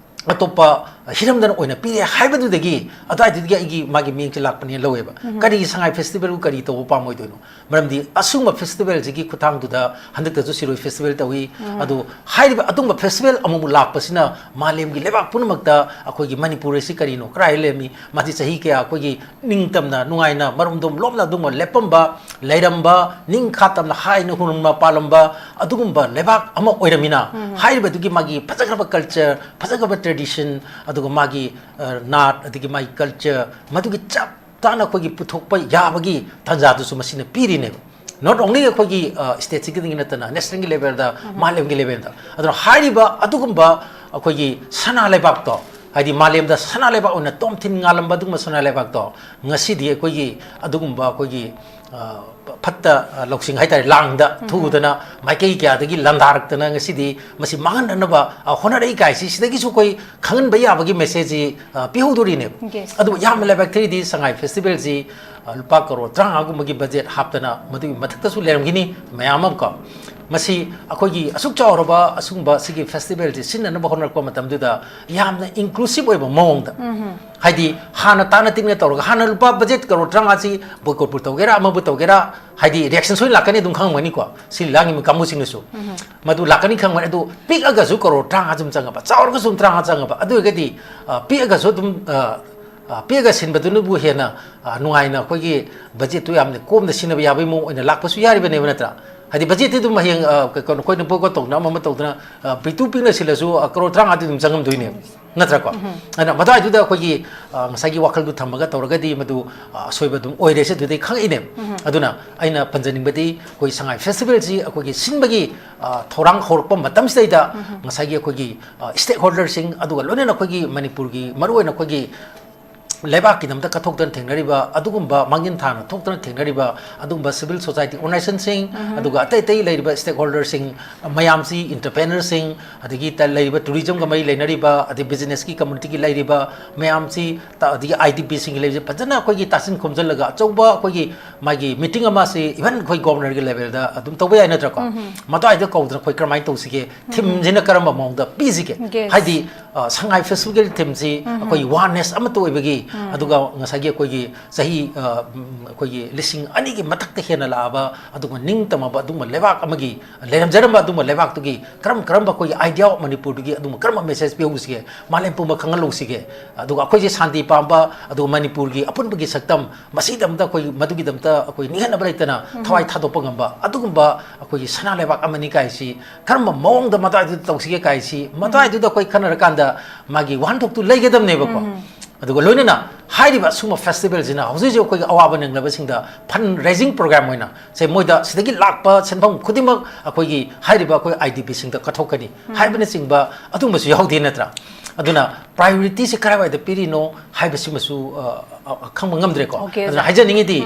ꯑꯇꯣꯞꯄ ꯍꯤꯔꯝꯗꯅ ꯑꯣꯏꯅ ꯄꯤꯔꯦ ꯍꯥꯏꯕꯗꯨꯗꯒꯤ, ꯑꯗꯨꯋꯥꯏꯗꯨꯗꯒꯤ ꯑꯩꯒꯤ, ꯃꯥꯒꯤ ꯃꯤꯠꯌꯦꯡꯁꯦ ꯂꯥꯛꯄꯅꯦꯅ ꯂꯧꯋꯦꯕ꯫ ꯀꯔꯤꯒꯤ ꯁꯉꯥꯏ ꯐꯦꯁꯇꯤꯚꯦꯜꯕꯨ ꯀꯔꯤ ꯇꯧꯕ ꯄꯥꯝꯃꯣꯏꯗꯣꯏꯅꯣ? ꯃꯔꯝꯗꯤ ꯑꯁꯤꯒꯨꯝꯕ ꯐꯦꯁꯇꯤꯚꯦꯜꯁꯤꯒꯤ ꯈꯨꯠꯊꯥꯡꯗꯨꯗ ꯍꯟꯗꯛꯇꯁꯨ ꯁꯤꯔꯣꯏ ꯐꯦꯁꯇꯤꯚꯦꯜ ꯇꯧꯏ꯫ ꯑꯗꯣ ꯍꯥꯏꯔꯤꯕ ꯑꯗꯨꯒꯨꯝꯕ ꯐꯦꯁꯇꯤꯚꯦꯜ ꯑꯃꯨꯛ ꯂꯥꯛꯄꯁꯤꯅ ꯃꯥꯂꯦꯝꯒꯤ ꯂꯩꯕꯥꯛ ꯄꯨꯝꯅꯃꯛꯇ ꯑꯩꯈꯣꯏꯒꯤ ꯃꯅꯤꯄꯨꯔ ꯑꯁꯤ ꯀꯔꯤꯅꯣ, ꯀꯗꯥꯏꯗ ꯂꯩꯔꯝꯃꯤ, ꯃꯥꯗꯤ ꯆꯍꯤ ꯀꯌꯥ ꯑꯩꯈꯣꯏꯒꯤ ꯅꯤꯡꯇꯝꯅ, ꯅꯨꯡꯉꯥꯏꯅ, ꯃꯔꯨꯝꯗꯣꯝ ꯂꯣꯝꯅ ꯑꯗꯨꯒꯨꯝꯕ ꯂꯦꯞꯄꯝꯕ, ꯂꯩꯔꯝꯕ, ꯅꯤꯡꯈꯥ ꯇꯝꯅ ꯍꯥꯏꯅ ꯍꯨꯅꯨꯅ ꯄꯥꯜꯂꯝꯕ ꯑꯗꯨꯒꯨꯝꯕ ꯂꯩꯕꯥꯛ ꯑꯃ ꯑꯣꯏꯔꯝꯃꯤꯅ, ꯍꯥꯏꯔꯤꯕꯗꯨꯒꯤ ꯃꯥꯒꯤ ꯐꯖꯈ꯭ꯔꯕ ꯀꯜꯆꯔ, ꯐꯖꯈ꯭ꯔꯕ ꯇ꯭ꯔꯦꯗꯤꯁꯟ, ꯑꯗꯨꯒ ꯃꯥꯒꯤ, ꯑ, ꯅꯥꯠ, ꯑꯗꯒꯤ ꯃꯥꯒꯤ ꯀꯜꯆꯔ, ꯃꯗꯨꯒꯤ ꯆꯞ ꯆꯥꯅ ꯑꯩꯈꯣꯏꯒꯤ ꯄꯨꯊꯣꯛꯄ ꯌꯥꯕꯒꯤ ꯇꯥꯟꯖꯥꯗꯨꯁꯨ ꯃꯁꯤꯅ ꯄꯤꯔꯤꯅꯦꯕ꯫ Not only ꯑꯩꯈꯣꯏꯒꯤ ꯁ꯭ꯇꯦꯠꯁꯤꯒꯤ ꯅꯠꯇꯅ ꯅꯦꯁꯅꯦꯜꯒꯤ ꯂꯦꯚꯦꯜꯗ, ꯃꯥꯂꯦꯝꯒꯤ ꯂꯦꯚꯦꯜꯗ, ꯑꯗꯨꯅ ꯍꯥꯏꯔꯤꯕ ꯑꯗꯨꯒꯨꯝꯕ ꯑꯩꯈꯣꯏꯒꯤ ꯁꯅꯥ ꯂꯩꯕꯥꯛꯇꯣ, ꯍꯥꯏꯗꯤ ꯃꯥꯂꯦꯝꯗ ꯁꯅꯥ ꯂꯩꯕꯥꯛ ꯑꯣꯏꯅ ꯇꯣꯝꯊꯤꯟ ꯉꯥꯜꯂꯝꯕ ꯑꯗꯨꯒꯨꯝꯕ ꯁꯅꯥ ꯂꯩꯕꯥꯛꯇꯣ ꯉꯁꯤꯗꯤ ꯑꯩꯈꯣꯏꯒꯤ ꯑꯗꯨꯒꯨꯝꯕ ꯑꯩꯈꯣꯏꯒꯤ ꯐꯠꯇ ꯂꯧꯁꯤꯡ ꯍꯥꯏꯇꯥꯔꯦ, ꯂꯥꯡꯗ ꯊꯨꯗꯅ ꯃꯥꯏꯀꯩ ꯀꯌꯥꯗꯒꯤ ꯂꯥꯟꯗꯥꯔꯛꯇꯅ ꯉꯁꯤꯗꯤ ꯃꯁꯤ ꯃꯥꯡꯍꯟꯅꯅꯕ ꯍꯣꯠꯅꯔꯛꯏ ꯀꯥꯏꯁꯤ ꯁꯤꯗꯒꯤꯁꯨ ꯑꯩꯈꯣꯏ ꯈꯪꯍꯟꯕ ꯌꯥꯕꯒꯤ ꯃꯦꯁꯦꯖꯁꯤ ꯄꯤꯍꯧꯗꯣꯔꯤꯅꯦꯕ꯫ ꯑꯗꯨꯕꯨ ꯌꯥꯝꯅ ꯂꯥꯏꯕꯛ ꯊꯤꯔꯤꯗꯤ ꯁꯉꯥꯏ ꯐꯦꯁꯇꯤꯚꯦꯜꯁꯤ ꯂꯨꯄꯥ ꯀꯔꯣꯔ ꯇꯔꯥꯃꯉꯥꯒꯨꯝꯕꯒꯤ ꯕꯖꯦꯠ ꯍꯥꯞꯇꯅ ꯃꯗꯨꯒꯤ ꯃꯊꯛꯇꯁꯨ ꯂꯩꯔꯝꯈꯤꯅꯤ ꯃꯌꯥꯝ ꯑꯃ ꯀꯣ꯫ ꯃꯁꯤ ꯑꯩꯈꯣꯏꯒꯤ ꯑꯁꯨꯛ ꯆꯥꯎꯔꯕ ꯑꯁꯤꯒꯨꯝꯕ ꯁꯤꯒꯤ ꯐꯦꯁꯇꯤꯚꯦꯜꯁꯤ ꯁꯤꯟꯅꯅꯕ ꯍꯣꯠꯅꯔꯛꯄ ꯃꯇꯝꯗꯨꯗ ꯌꯥꯝꯅ ꯏꯟꯀ꯭ꯂꯨꯁꯤꯚ ꯑꯣꯏꯕ ꯃꯑꯣꯡꯗ, ꯍꯥꯏꯗꯤ ꯍꯥꯟꯅ ꯇꯥꯅ ꯇꯤꯛꯅ ꯇꯧꯔꯒ ꯍꯥꯟꯅ ꯂꯨꯄꯥ ꯕꯖꯦꯠ ꯀꯔꯣꯔ ꯇꯔꯥꯃꯉꯥ ꯑꯁꯤ ꯕꯣꯏꯀꯣꯠꯄꯨ ꯇꯧꯒꯦꯔꯥ ꯑꯃꯕꯨ ꯇꯧꯒꯦꯔꯥ, ꯍꯥꯏꯗꯤ ꯔꯤꯌꯦꯛꯁꯟ ꯁꯣꯏꯅ ꯂꯥꯛꯀꯅꯤ ꯑꯗꯨꯝ ꯈꯪꯉꯝꯒꯅꯤꯀꯣ, ꯁꯤ ꯂꯥꯡꯉꯤꯕ ꯀꯥꯡꯕꯨꯁꯤꯡꯅꯁꯨ꯫ ꯃꯗꯨ ꯂꯥꯛꯀꯅꯤ ꯈꯪꯕꯅꯤ꯫ ꯑꯗꯨ ꯄꯤꯛꯑꯒꯁꯨ ꯀꯔꯣꯔ ꯇꯔꯥꯃꯉꯥ ꯁꯨꯝ ꯆꯪꯉꯕ, ꯆꯥꯎꯔꯒꯁꯨ ꯑꯗꯨꯝ ꯇꯔꯥꯃꯉꯥ ꯆꯪꯉꯕ, ꯑꯗꯨ ꯑꯣꯏꯔꯒꯗꯤ ꯄꯤꯛꯑꯒꯁꯨ ꯑꯗꯨꯝ ꯄꯤꯛꯑꯒ ꯁꯤꯟꯕꯗꯨꯅꯕꯨ ꯍꯦꯟꯅ ꯅꯨꯡꯉꯥꯏꯅ ꯑꯩꯈꯣꯏꯒꯤ ꯕꯖꯦꯠꯇꯨ ꯌꯥꯝꯅ ꯀꯣꯝꯅ ꯁꯤꯖꯤꯟꯅꯕ ꯌꯥꯕꯒꯤ ꯃꯑꯣꯡ ꯑꯣꯏꯅ ꯂꯥꯛꯄꯁꯨ ꯌꯥꯔꯤꯕꯅꯦꯕ, ꯅꯠꯇ꯭ꯔꯥ? ꯍꯥꯏꯗꯤ ꯕꯖꯦꯠꯇꯤ ꯑꯗꯨꯝ ꯍꯌꯦꯡ ꯑꯩꯈꯣꯏꯅ ꯕꯣꯏꯀꯣꯠ ꯇꯧꯗꯅ ꯑꯃ ꯑꯃ ꯇꯧꯗꯅ ꯄꯤꯛꯇꯨ ꯄꯤꯛꯅ ꯁꯤꯜꯂꯁꯨ ꯀꯔꯣꯔ ꯇꯔꯥꯃꯉꯥꯗꯤ ꯑꯗꯨꯝ ꯆꯪꯉꯝꯗꯣꯏꯅꯦꯕ, ꯅꯠꯇ꯭ꯔꯥꯀꯣ? ꯑꯗꯨꯅ ꯃꯗꯨꯋꯥꯏꯗꯨꯗ ꯑꯩꯈꯣꯏꯒꯤ ꯉꯁꯥꯏꯒꯤ ꯋꯥꯈꯜꯗꯨ ꯊꯝꯃꯒ ꯇꯧꯔꯒꯗꯤ ꯃꯗꯨ ꯑꯁꯣꯏꯕ ꯑꯗꯨꯝ ꯑꯣꯏꯔꯦꯁꯦ ꯑꯗꯨꯗꯤ ꯈꯪꯉꯛꯏꯅꯦ꯫ ꯑꯗꯨꯅ ꯑꯩꯅ ꯄꯟꯖꯅꯤꯡꯕꯗꯤ ꯑꯩꯈꯣꯏ ꯁꯉꯥꯏ ꯐꯦꯁꯇꯤꯚꯦꯜꯁꯤ ꯑꯩꯈꯣꯏꯒꯤ ꯁꯤꯟꯕꯒꯤ ꯊꯧꯔꯥꯡ ꯍꯧꯔꯛꯄ ꯃꯇꯝꯁꯤꯗꯩꯗ ꯉꯁꯥꯏꯒꯤ ꯑꯩꯈꯣꯏꯒꯤ ꯁ꯭ꯇꯦꯛ ꯍꯣꯜꯗꯔꯁꯤꯡ, ꯑꯗꯨꯒ ꯂꯣꯏꯅꯅ ꯑꯩꯈꯣꯏꯒꯤ ꯃꯅꯤꯄꯨꯔꯒꯤ ꯃꯔꯨꯑꯣꯏꯅ ꯑꯩꯈꯣꯏꯒꯤ ꯂꯩꯕꯥꯛꯀꯤꯗꯃꯛꯇ ꯀꯠꯊꯣꯛꯇꯅ ꯊꯦꯡꯅꯔꯤꯕ ꯑꯗꯨꯒꯨꯝꯕ ꯃꯥꯡꯖꯤꯟ ꯊꯥꯅ ꯊꯣꯛꯇꯅ ꯊꯦꯡꯅꯔꯤꯕ ꯑꯗꯨꯒꯨꯝꯕ ꯁꯤꯚꯤꯜ ꯁꯣꯁꯥꯏꯇꯤ ꯑꯣꯔꯒꯅꯥꯏꯖꯦꯁꯟꯁꯤꯡ, ꯑꯗꯨꯒ ꯑꯇꯩ ꯑꯇꯩ ꯂꯩꯔꯤꯕ ꯁ꯭ꯇꯦꯛ ꯍꯣꯜꯗꯔꯁꯤꯡ ꯃꯌꯥꯝꯁꯤ, ꯏꯟꯇꯔꯄ꯭ꯔꯦꯅꯔꯁꯤꯡ, ꯑꯗꯒꯤ ꯂꯩꯔꯤꯕ ꯇꯨꯔꯤꯖꯝꯒ ꯃꯔꯤ ꯂꯩꯅꯔꯤꯕ, ꯑꯗꯩ ꯕꯤꯖꯤꯅꯦꯁꯀꯤ ꯀꯝꯃꯨꯅꯤꯇꯤꯒꯤ ꯂꯩꯔꯤꯕ ꯃꯌꯥꯝꯁꯤ, ꯑꯗꯒꯤ ꯑꯥꯏ ꯗꯤ ꯄꯤꯁꯤꯡꯒꯤ ꯂꯩꯔꯤꯕ ꯐꯖꯅ ꯑꯩꯈꯣꯏꯒꯤ ꯇꯥꯁꯤꯟ ꯈꯣꯝꯖꯤꯜꯂꯒ ꯑꯆꯧꯕ ꯑꯩꯈꯣꯏꯒꯤ ꯃꯥꯒꯤ ꯃꯤꯇꯤꯡ ꯑꯃꯁꯤ ꯏꯚꯟ ꯑꯩꯈꯣꯏ ꯒꯣꯕꯔꯅꯔꯒꯤ ꯂꯦꯚꯦꯜꯗ ꯑꯗꯨꯝ ꯇꯧꯕ ꯌꯥꯏ, ꯅꯠꯇ꯭ꯔꯥꯀꯣ? ꯃꯗꯨꯋꯥꯏꯗ ꯀꯧꯗꯅ ꯑꯩꯈꯣꯏ ꯀꯔꯝꯍꯥꯏꯅ ꯇꯧꯁꯤꯒꯦ, ꯊꯤꯝꯁꯤꯅ ꯀꯔꯝꯕ ꯃꯑꯣꯡꯗ ꯄꯤꯁꯤꯒꯦ? ꯍꯥꯏꯗꯤ ꯁꯉꯥꯏ ꯐꯦꯁꯇꯤꯚꯦꯜꯒꯤ ꯊꯤꯝꯁꯤ ꯑꯩꯈꯣꯏꯒꯤ ꯋꯥꯟꯅꯦꯁ ꯑꯃꯠꯇ ꯑꯣꯏꯕꯒꯤ, ꯑꯗꯨꯒ ꯉꯁꯥꯏꯒꯤ ꯑꯩꯈꯣꯏꯒꯤ ꯆꯍꯤ ꯑꯩꯈꯣꯏꯒꯤ ꯂꯤꯁꯤꯡ ꯑꯅꯤꯒꯤ ꯃꯊꯛꯇ ꯍꯦꯟꯅ ꯂꯥꯛꯑꯕ ꯑꯗꯨꯒꯨꯝꯕ ꯅꯤꯡꯇꯝꯃꯕ ꯑꯗꯨꯒꯨꯝꯕ ꯂꯩꯕꯥꯛ ꯑꯃꯒꯤ ꯂꯩꯔꯝꯖꯔꯝꯕ ꯑꯗꯨꯒꯨꯝꯕ ꯂꯩꯕꯥꯛꯇꯨꯒꯤ ꯀꯔꯝ ꯀꯔꯝꯕ ꯑꯩꯈꯣꯏꯒꯤ ꯑꯥꯏꯗꯤꯌꯥ ꯑꯣꯐ ꯃꯅꯤꯄꯨꯔꯗꯨꯒꯤ ꯑꯗꯨꯒꯨꯝꯕ ꯀꯔꯝꯕ ꯃꯦꯁꯦꯖ ꯄꯤꯍꯧꯁꯤꯒꯦ, ꯃꯥꯂꯦꯝ ꯄꯨꯝꯕ ꯈꯪꯍꯜꯍꯧꯁꯤꯒꯦ? ꯑꯗꯨꯒ ꯑꯩꯈꯣꯏꯁꯦ ꯁꯥꯟꯇꯤ ꯄꯥꯝꯕ, ꯑꯗꯨꯒ ꯃꯅꯤꯄꯨꯔꯒꯤ ꯑꯄꯨꯟꯕꯒꯤ ꯁꯛꯇꯝ ꯃꯁꯤꯗꯃꯛꯇ ꯑꯩꯈꯣꯏ ꯃꯗꯨꯒꯤꯗꯃꯛꯇ ꯑꯩꯈꯣꯏ ꯅꯤꯡꯍꯟꯅꯕ ꯂꯩꯇꯅ ꯊꯋꯥꯏ ꯊꯥꯗꯣꯛꯄ ꯉꯝꯕ ꯑꯗꯨꯒꯨꯝꯕ ꯑꯩꯈꯣꯏꯒꯤ ꯁꯅꯥ ꯂꯩꯕꯥꯛ ꯑꯃꯅꯤ ꯀꯥꯏꯁꯤ ꯀꯔꯝꯕ ꯃꯑꯣꯡꯗ ꯃꯗꯨꯋꯥꯏꯗꯨꯗ ꯇꯧꯁꯤꯒꯦ ꯀꯥꯏꯁꯤ ꯃꯗꯨꯋꯥꯏꯗꯨꯗ ꯑꯩꯈꯣꯏ ꯈꯟꯅꯔꯀꯥꯟꯗ ꯃꯥꯒꯤ ꯋꯥꯍꯟꯊꯣꯛꯇꯨ ꯂꯩꯒꯗꯕꯅꯦꯕꯀꯣ꯫ ꯑꯗꯨꯒ ꯂꯣꯏꯅꯅ ꯍꯥꯏꯔꯤꯕ ꯁꯨꯝꯕ ꯐꯦꯁꯇꯤꯚꯦꯜꯁꯤꯅ ꯍꯧꯖꯤꯛ ꯍꯧꯖꯤꯛ ꯑꯩꯈꯣꯏꯒꯤ ꯑꯋꯥꯕ ꯅꯪꯂꯕꯁꯤꯡꯗ ꯐꯟ ꯔꯦꯖꯤꯡ ꯄ꯭ꯔꯣꯒ꯭ꯔꯥꯝ ꯑꯣꯏꯅ ꯁꯦ ꯃꯣꯏꯗ ꯁꯤꯗꯒꯤ ꯂꯥꯛꯄ ꯁꯦꯟꯐꯝ ꯈꯨꯗꯤꯡꯃꯛ ꯑꯩꯈꯣꯏꯒꯤ ꯍꯥꯏꯔꯤꯕ ꯑꯩꯈꯣꯏ ꯑꯥꯏ ꯗꯤ ꯄꯤꯁꯤꯡꯗ ꯀꯠꯊꯣꯛꯀꯅꯤ ꯍꯥꯏꯕꯅꯆꯤꯡꯕ ꯑꯗꯨꯝꯕꯁꯨ ꯌꯥꯎꯗꯦ ꯅꯠꯇ꯭ꯔꯥ? ꯑꯗꯨꯅ ꯄ꯭ꯔꯥꯏꯌꯣꯔꯤꯇꯤꯁꯦ ꯀꯔꯥꯏꯋꯥꯏꯗ ꯄꯤꯔꯤꯅꯣ ꯍꯥꯏꯕꯁꯤꯃꯁꯨ ꯑ, ꯑ, ꯈꯪꯕ ꯉꯝꯗ꯭ꯔꯦꯀꯣ꯫ Okay, ꯑꯗꯨꯅ sir. ꯍꯥꯏꯖꯅꯤꯡꯉꯤꯗꯤ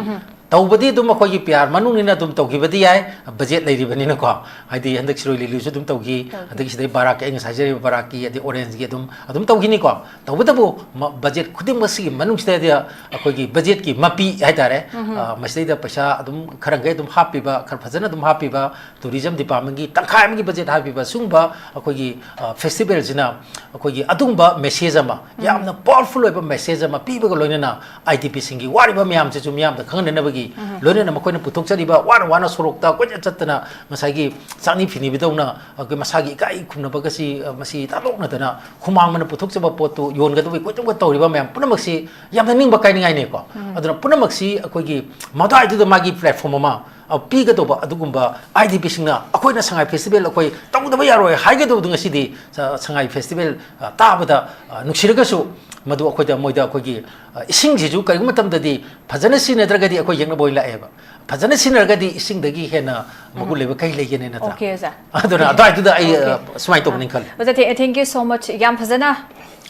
ꯇꯧꯕꯗꯤ ꯑꯗꯨꯝ ꯑꯩꯈꯣꯏꯒꯤ ꯄꯤ ꯑꯥꯔ ꯃꯅꯨꯡꯅꯤꯅ ꯑꯗꯨꯝ ꯇꯧꯈꯤꯕꯗꯤ ꯌꯥꯏ, ꯕꯖꯦꯠ ꯂꯩꯔꯤꯕꯅꯤꯅꯀꯣ꯫ ꯍꯥꯏꯗꯤ ꯍꯟꯗꯛ ꯁꯤꯔꯣꯏ ꯂꯤꯂꯤꯁꯨ ꯑꯗꯨꯝ ꯇꯧꯈꯤ, ꯇꯧꯈꯤ꯫ ꯑꯗꯒꯤ ꯁꯤꯗꯩ ꯕꯥꯔꯥꯛꯀꯤ, ꯑꯩ ꯉꯁꯥꯏ ꯍꯥꯏꯖꯔꯤꯕ ꯕꯥꯔꯥꯛꯀꯤ ꯑꯗꯩ ꯑꯣꯔꯦꯟꯖꯀꯤ ꯑꯗꯨꯝ ꯑꯗꯨꯝ ꯇꯧꯈꯤꯅꯤꯀꯣ꯫ ꯇꯧꯕꯇꯕꯨ ꯃ-, ꯕꯖꯦꯠ ꯈꯨꯗꯤꯡꯃꯛꯁꯤꯒꯤ ꯃꯅꯨꯡꯁꯤꯗꯩꯗ ꯑꯩꯈꯣꯏꯒꯤ ꯕꯖꯦꯠꯀꯤ ꯃꯄꯤ ꯍꯥꯏꯇꯥꯔꯦ, ꯑ, ꯃꯁꯤꯗꯩꯗ ꯄꯩꯁꯥ ꯑꯗꯨꯝ ꯈꯔ ꯃꯈꯩ ꯑꯗꯨꯝ ꯍꯥꯞꯄꯤꯕ, ꯈꯔ ꯐꯖꯅ ꯑꯗꯨꯝ ꯍꯥꯞꯄꯤꯕ, ꯇꯨꯔꯤꯖꯝ ꯗꯤꯄꯥꯔꯠꯃꯦꯟꯒꯤ ꯇꯪꯈꯥꯏ ꯑꯃꯒꯤ ꯕꯖꯦꯠ ꯍꯥꯞꯄꯤꯕ, ꯁꯤꯒꯨꯝꯕ ꯑꯩꯈꯣꯏꯒꯤ, ꯑ, ꯐꯦꯁꯇꯤꯚꯦꯜꯁꯤꯅ ꯑꯩꯈꯣꯏꯒꯤ ꯑꯗꯨꯒꯨꯝꯕ ꯃꯦꯁꯦꯖ ꯑꯃ, ꯌꯥꯝꯅ ꯄꯥꯋꯔꯐꯨꯜ ꯑꯣꯏꯕ ꯃꯦꯁꯦꯖ ꯑꯃ ꯄꯤꯕꯒ ꯂꯣꯏꯅꯅ ꯑꯥꯏ ꯗꯤ ꯄꯤꯁꯤꯡꯒꯤ ꯋꯥꯔꯤꯕ ꯃꯌꯥꯝꯁꯤꯁꯨ ꯃꯤꯌꯥꯝꯗ ꯈꯪꯍꯟꯅꯅꯕꯒꯤ ꯂꯣꯏꯅꯅ ꯃꯈꯣꯏꯅ ꯄꯨꯊꯣꯛꯆꯔꯤꯕ ꯋꯥꯅ ꯋꯥꯅ ꯁꯣꯔꯣꯛꯇ ꯀꯣꯏꯆꯠ ꯆꯠꯇꯅ ꯉꯁꯥꯏꯒꯤ ꯆꯥꯛꯅꯤ ꯐꯤꯅꯤꯕꯗꯧꯅ ꯑꯩꯈꯣꯏ ꯃꯁꯥꯒꯤ ꯏꯀꯥꯏ ꯈꯨꯝꯅꯕꯒꯁꯤ, ꯑ, ꯃꯁꯤ ꯊꯥꯗꯣꯛꯅꯗꯅ ꯍꯨꯃꯥꯡ ꯃꯟꯅ ꯄꯨꯊꯣꯛꯆꯕ ꯄꯣꯠꯇꯨ ꯌꯣꯟꯒꯗꯕꯒꯤ ꯀꯣꯏꯇꯧꯒ ꯇꯧꯔꯤꯕ ꯃꯌꯥꯝ ꯄꯨꯝꯅꯃꯛꯁꯤ ꯌꯥꯝꯅ ꯅꯤꯡꯕ ꯀꯥꯏꯅꯤꯡꯉꯥꯏꯅꯤꯀꯣ꯫ ꯑꯗꯨꯅ ꯄꯨꯝꯅꯃꯛꯁꯤ ꯑꯩꯈꯣꯏꯒꯤ ꯃꯗꯥꯏꯗꯨꯗ ꯃꯥꯒꯤ ꯄ꯭ꯂꯦꯠꯐꯣꯝ ꯑꯃ, ꯑ, ꯄꯤꯒꯗꯧꯕ ꯑꯗꯨꯒꯨꯝꯕ ꯑꯥꯏ ꯗꯤ ꯄꯤꯁꯤꯡꯅ ꯑꯩꯈꯣꯏꯅ ꯁꯉꯥꯏ ꯐꯦꯁꯇꯤꯚꯦꯜ ꯑꯩꯈꯣꯏ ꯇꯧꯗꯕ ꯌꯥꯔꯣꯏ ꯍꯥꯏꯒꯗꯧꯕꯗꯨ ꯉꯁꯤꯗꯤ ꯁ-, ꯁꯉꯥꯏ ꯐꯦꯁꯇꯤꯚꯦꯜ, ꯑ, ꯇꯥꯕꯗ, ꯑ, ꯅꯨꯡꯁꯤꯔꯒꯁꯨ ꯃꯗꯨ ꯑꯩꯈꯣꯏꯗ, ꯃꯣꯏꯗ ꯑꯩꯈꯣꯏꯒꯤ, ꯑ, ꯏꯁꯤꯡꯁꯤꯁꯨ ꯀꯔꯤꯒꯨꯝꯕ ꯃꯇꯝꯗꯗꯤ ꯐꯖꯅ ꯁꯤꯖꯤꯟꯅꯗ꯭ꯔꯒꯗꯤ ꯑꯩꯈꯣꯏ ꯌꯦꯛꯅꯕ ꯑꯣꯏꯅ ꯂꯥꯛꯑꯦꯕ꯫ ꯐꯖꯅ ꯁꯤꯖꯤꯟꯅꯔꯒꯗꯤ ꯏꯁꯤꯡꯗꯒꯤ ꯍꯦꯟꯅ ꯃꯒꯨꯟ ꯂꯩꯕ ꯀꯩ ꯂꯩꯒꯦꯅꯦ ꯅꯠꯇ꯭ꯔꯥ? Okay, ꯑꯣꯖꯥ. ꯑꯗꯨꯅ ꯑꯗꯨꯋꯥꯏꯗꯨꯗ ꯑꯩ, Okay. ꯑ, ꯁꯨꯃꯥꯏꯅ ꯇꯧꯕꯅꯤ ꯈꯜꯂꯤ꯫ ꯑꯣꯖꯥ, thank you so much. ꯌꯥꯝ ꯐꯖꯅ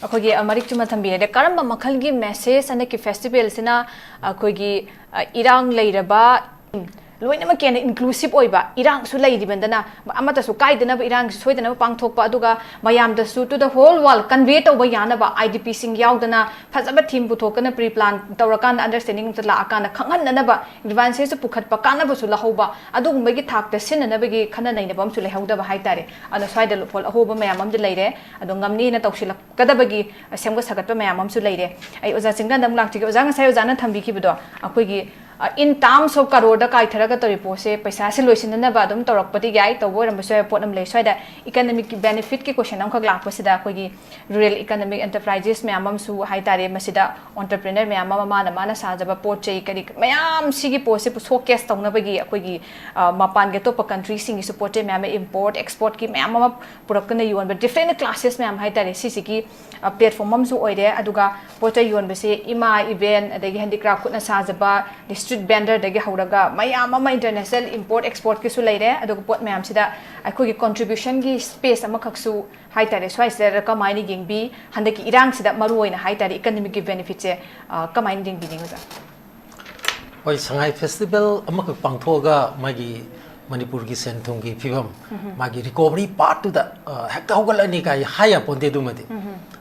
ꯑꯩꯈꯣꯏꯒꯤ, ꯑ, ꯃꯔꯤꯛ ꯆꯨꯝꯅ ꯊꯝꯕꯤꯔꯦ꯫ ꯑꯗ ꯀꯔꯝꯕ ꯃꯈꯜꯒꯤ ꯃꯦꯁꯦꯖ ꯍꯟꯗꯛꯀꯤ ꯐꯦꯁꯇꯤꯚꯦꯜꯁꯤꯅ ꯑꯩꯈꯣꯏꯒꯤ, ꯑ, ꯏꯔꯥꯡ ꯂꯩꯔꯕ, ꯎꯝ, ꯂꯣꯏꯅꯃꯛꯀꯤ ꯑꯣꯏꯅ ꯏꯟꯀ꯭ꯂꯨꯁꯤꯞ ꯑꯣꯏꯕ, ꯏꯔꯥꯡꯁꯨ ꯂꯩꯔꯤꯕꯅꯤꯅ ꯑꯃꯠꯇꯁꯨ ꯀꯥꯏꯗꯅꯕ, ꯏꯔꯥꯡꯁꯨ ꯁꯣꯏꯗꯅꯕ ꯄꯥꯡꯊꯣꯛꯄ, ꯑꯗꯨꯒ ꯃꯌꯥꯝꯗꯁꯨ to the whole world convey ꯇꯧꯕ ꯌꯥꯅꯕ ꯑꯥꯏ ꯗꯤ ꯄꯤꯁꯤꯡ ꯌꯥꯎꯗꯅ ꯐꯖꯕ ꯊꯤꯝ ꯄꯨꯊꯣꯛꯇꯅ ꯄ꯭ꯔꯤ ꯄ꯭ꯂꯥꯟ ꯇꯧꯔꯀꯥꯟꯗ ꯑꯟꯗꯔꯁ꯭ꯇꯦꯟꯗꯤꯡ ꯑꯃꯇ ꯂꯥꯛꯑꯀꯥꯟꯗ ꯈꯪꯍꯟꯅꯅꯕ ꯒ꯭ꯔꯤꯚꯥꯟꯁꯦꯁꯁꯨ ꯄꯨꯈꯠꯄ, ꯀꯥꯟꯅꯕꯁꯨ ꯂꯧꯍꯧꯕ, ꯑꯗꯨꯒꯨꯝꯕꯒꯤ ꯊꯥꯛꯇ ꯁꯤꯟꯅꯅꯕꯒꯤ ꯈꯟꯅ ꯅꯩꯅꯕ ꯑꯃꯁꯨ ꯂꯩꯍꯧꯗꯕ ꯍꯥꯏꯇꯥꯔꯦ꯫ ꯑꯗꯣ ꯁ꯭ꯋꯥꯏꯗ ꯂꯨꯞ-, ꯍꯣꯜ ꯑꯍꯣꯕ ꯃꯌꯥꯝ ꯑꯃꯗꯤ ꯂꯩꯔꯦ꯫ ꯑꯗꯣ ꯉꯝꯅꯤꯅ ꯇꯧꯁꯤꯜꯂꯛꯀꯗꯕꯒꯤ ꯁꯦꯝꯒꯠ ꯁꯥꯒꯠꯄ ꯃꯌꯥꯝ ꯑꯃꯁꯨ ꯂꯩꯔꯦ꯫ ꯑꯩ ꯑꯣꯖꯥ ꯆꯤꯡꯗꯟꯗ ꯑꯃꯨꯛ ꯂꯥꯛꯆꯒꯦ꯫ ꯑꯣꯖꯥ, ꯉꯁꯥꯏ ꯑꯣꯖꯥꯅ ꯊꯝꯕꯤꯈꯤꯕꯗꯣ ꯑꯩꯈꯣꯏꯒꯤ In terms of ꯀꯔꯣꯔꯗ ꯀꯥꯏꯊꯔꯒ ꯇꯧꯔꯤ ꯄꯣꯠꯁꯦ, ꯄꯩꯁꯥꯁꯦ ꯂꯣꯏꯁꯤꯟꯅꯅꯕ ꯑꯗꯨꯝ ꯇꯧꯔꯛꯄꯗꯤ ꯌꯥꯏ, ꯇꯧꯕ ꯑꯣꯏꯔꯝꯕꯁꯨ ꯌꯥꯏ꯫ ꯄꯣꯠ ꯑꯃ ꯂꯩ꯫ ꯁ꯭ꯋꯥꯏꯗ ꯏꯀꯅꯃꯤꯛꯀꯤ ꯕꯦꯅꯤꯐꯤꯠꯀꯤ ꯀꯣꯏꯁꯟ ꯑꯃꯈꯛ ꯂꯥꯛꯄꯁꯤꯗ, ꯑꯩꯈꯣꯏꯒꯤ ꯔꯨꯔꯦꯜ ꯏꯀꯅꯃꯤꯛ ꯑꯦꯟꯇꯔꯄ꯭ꯔꯥꯏꯖꯦꯁ ꯃꯌꯥꯝ ꯑꯃꯁꯨ ꯍꯥꯏꯇꯥꯔꯦ, ꯃꯁꯤꯗ ꯑꯣꯟꯇꯔꯄ꯭ꯔꯦꯅꯔ ꯃꯌꯥꯝ ꯑꯃ, ꯃꯥꯅ ꯃꯥꯅ ꯁꯥꯖꯕ ꯄꯣꯠ ꯆꯩ ꯀꯔꯤ ꯃꯌꯥꯝ, ꯁꯤꯒꯤ ꯄꯣꯠꯁꯦ ꯁꯣꯀꯦꯁ ꯇꯧꯅꯕꯒꯤ ꯑꯩꯈꯣꯏꯒꯤ, ꯑ, ꯃꯄꯥꯟꯒꯤ ꯑꯇꯣꯞꯄ ꯀꯟꯇ꯭ꯔꯤꯁꯤꯡꯒꯤꯁꯨ ꯄꯣꯠ ꯆꯩ ꯃꯌꯥꯝ ꯑꯃ, ꯏꯝꯄꯣꯔꯠ ꯑꯦꯛꯁꯄꯣꯔꯠꯀꯤ ꯃꯌꯥꯝ ꯑꯃ ꯄꯨꯔꯛꯇꯨꯅ ꯌꯣꯟꯕ, ꯗꯤꯐ꯭ꯔꯦꯟ ꯀ꯭ꯂꯥꯁꯦꯁ ꯃꯌꯥꯝ ꯍꯥꯏꯇꯥꯔꯦ, ꯁꯤꯁꯤꯒꯤ, ꯑ, ꯄ꯭ꯂꯦꯠꯐꯣꯔꯝ ꯑꯃꯁꯨ ꯑꯣꯏꯔꯦ꯫ ꯑꯗꯨꯒ ꯄꯣꯠ ꯆꯩ ꯌꯣꯟꯕꯁꯦ ꯏꯃꯥ ꯏꯕꯦꯟ, ꯑꯗꯒꯤ ꯍꯦꯟꯗꯤꯀ꯭ꯔꯥꯐ ꯈꯨꯠꯅ ꯁꯥꯖꯕ, ꯗꯤ ꯁ꯭ꯇ꯭ꯔꯤꯠ ꯚꯦꯟꯗꯔꯗꯒꯤ ꯍꯧꯔꯒ ꯃꯌꯥꯝ ꯑꯃ, ꯏꯟꯇꯔꯅꯦꯁꯅꯦꯜ ꯏꯝꯄꯣꯔꯠ ꯑꯦꯛꯁꯄꯣꯔꯠꯀꯤꯁꯨ ꯂꯩꯔꯦ꯫ ꯑꯗꯨꯒ ꯄꯣꯠ ꯃꯌꯥꯝꯁꯤꯗ ꯑꯩꯈꯣꯏꯒꯤ ꯀꯣꯟꯇ꯭ꯔꯤꯕ꯭ꯌꯨꯁꯟꯒꯤ ꯁ꯭ꯄꯦꯁ ꯑꯃꯈꯛꯁꯨ ꯍꯥꯏꯇꯥꯔꯦ, ꯁ꯭ꯋꯥꯏꯁꯤꯗ ꯀꯃꯥꯏꯅ ꯌꯦꯡꯕꯤ? ꯍꯟꯗꯛꯀꯤ ꯏꯔꯥꯡꯁꯤꯗ ꯃꯔꯨ ꯑꯣꯏꯅ ꯍꯥꯏꯇꯥꯔꯦ, ꯏꯀꯅꯃꯤꯛꯀꯤ ꯕꯦꯅꯤꯐꯤꯠꯁꯦ, ꯑ, ꯀꯃꯥꯏꯅ ꯌꯦꯡꯕꯤꯅꯤꯡꯉꯤ, ꯑꯣꯖꯥ? ꯍꯣꯏ, ꯁꯉꯥꯏ ꯐꯦꯁꯇꯤꯚꯦꯜ ꯑꯃꯈꯛ ꯄꯥꯡꯊꯣꯛꯑꯒ ꯃꯥꯒꯤ ꯃꯅꯤꯄꯨꯔꯒꯤ ꯁꯦꯟ ꯊꯨꯝꯒꯤ ꯐꯤꯕꯝ, ꯃꯥꯒꯤ ꯔꯤꯀꯣꯚꯔꯤ ꯄꯥꯔꯠꯇꯨꯗ, ꯑ, ꯍꯦꯛꯇ ꯍꯧꯒꯠꯂꯅꯤ ꯀꯥꯏ ꯍꯥꯏ ꯌꯥꯄꯣꯟꯇꯦ꯫ ꯑꯗꯨꯃꯗꯤ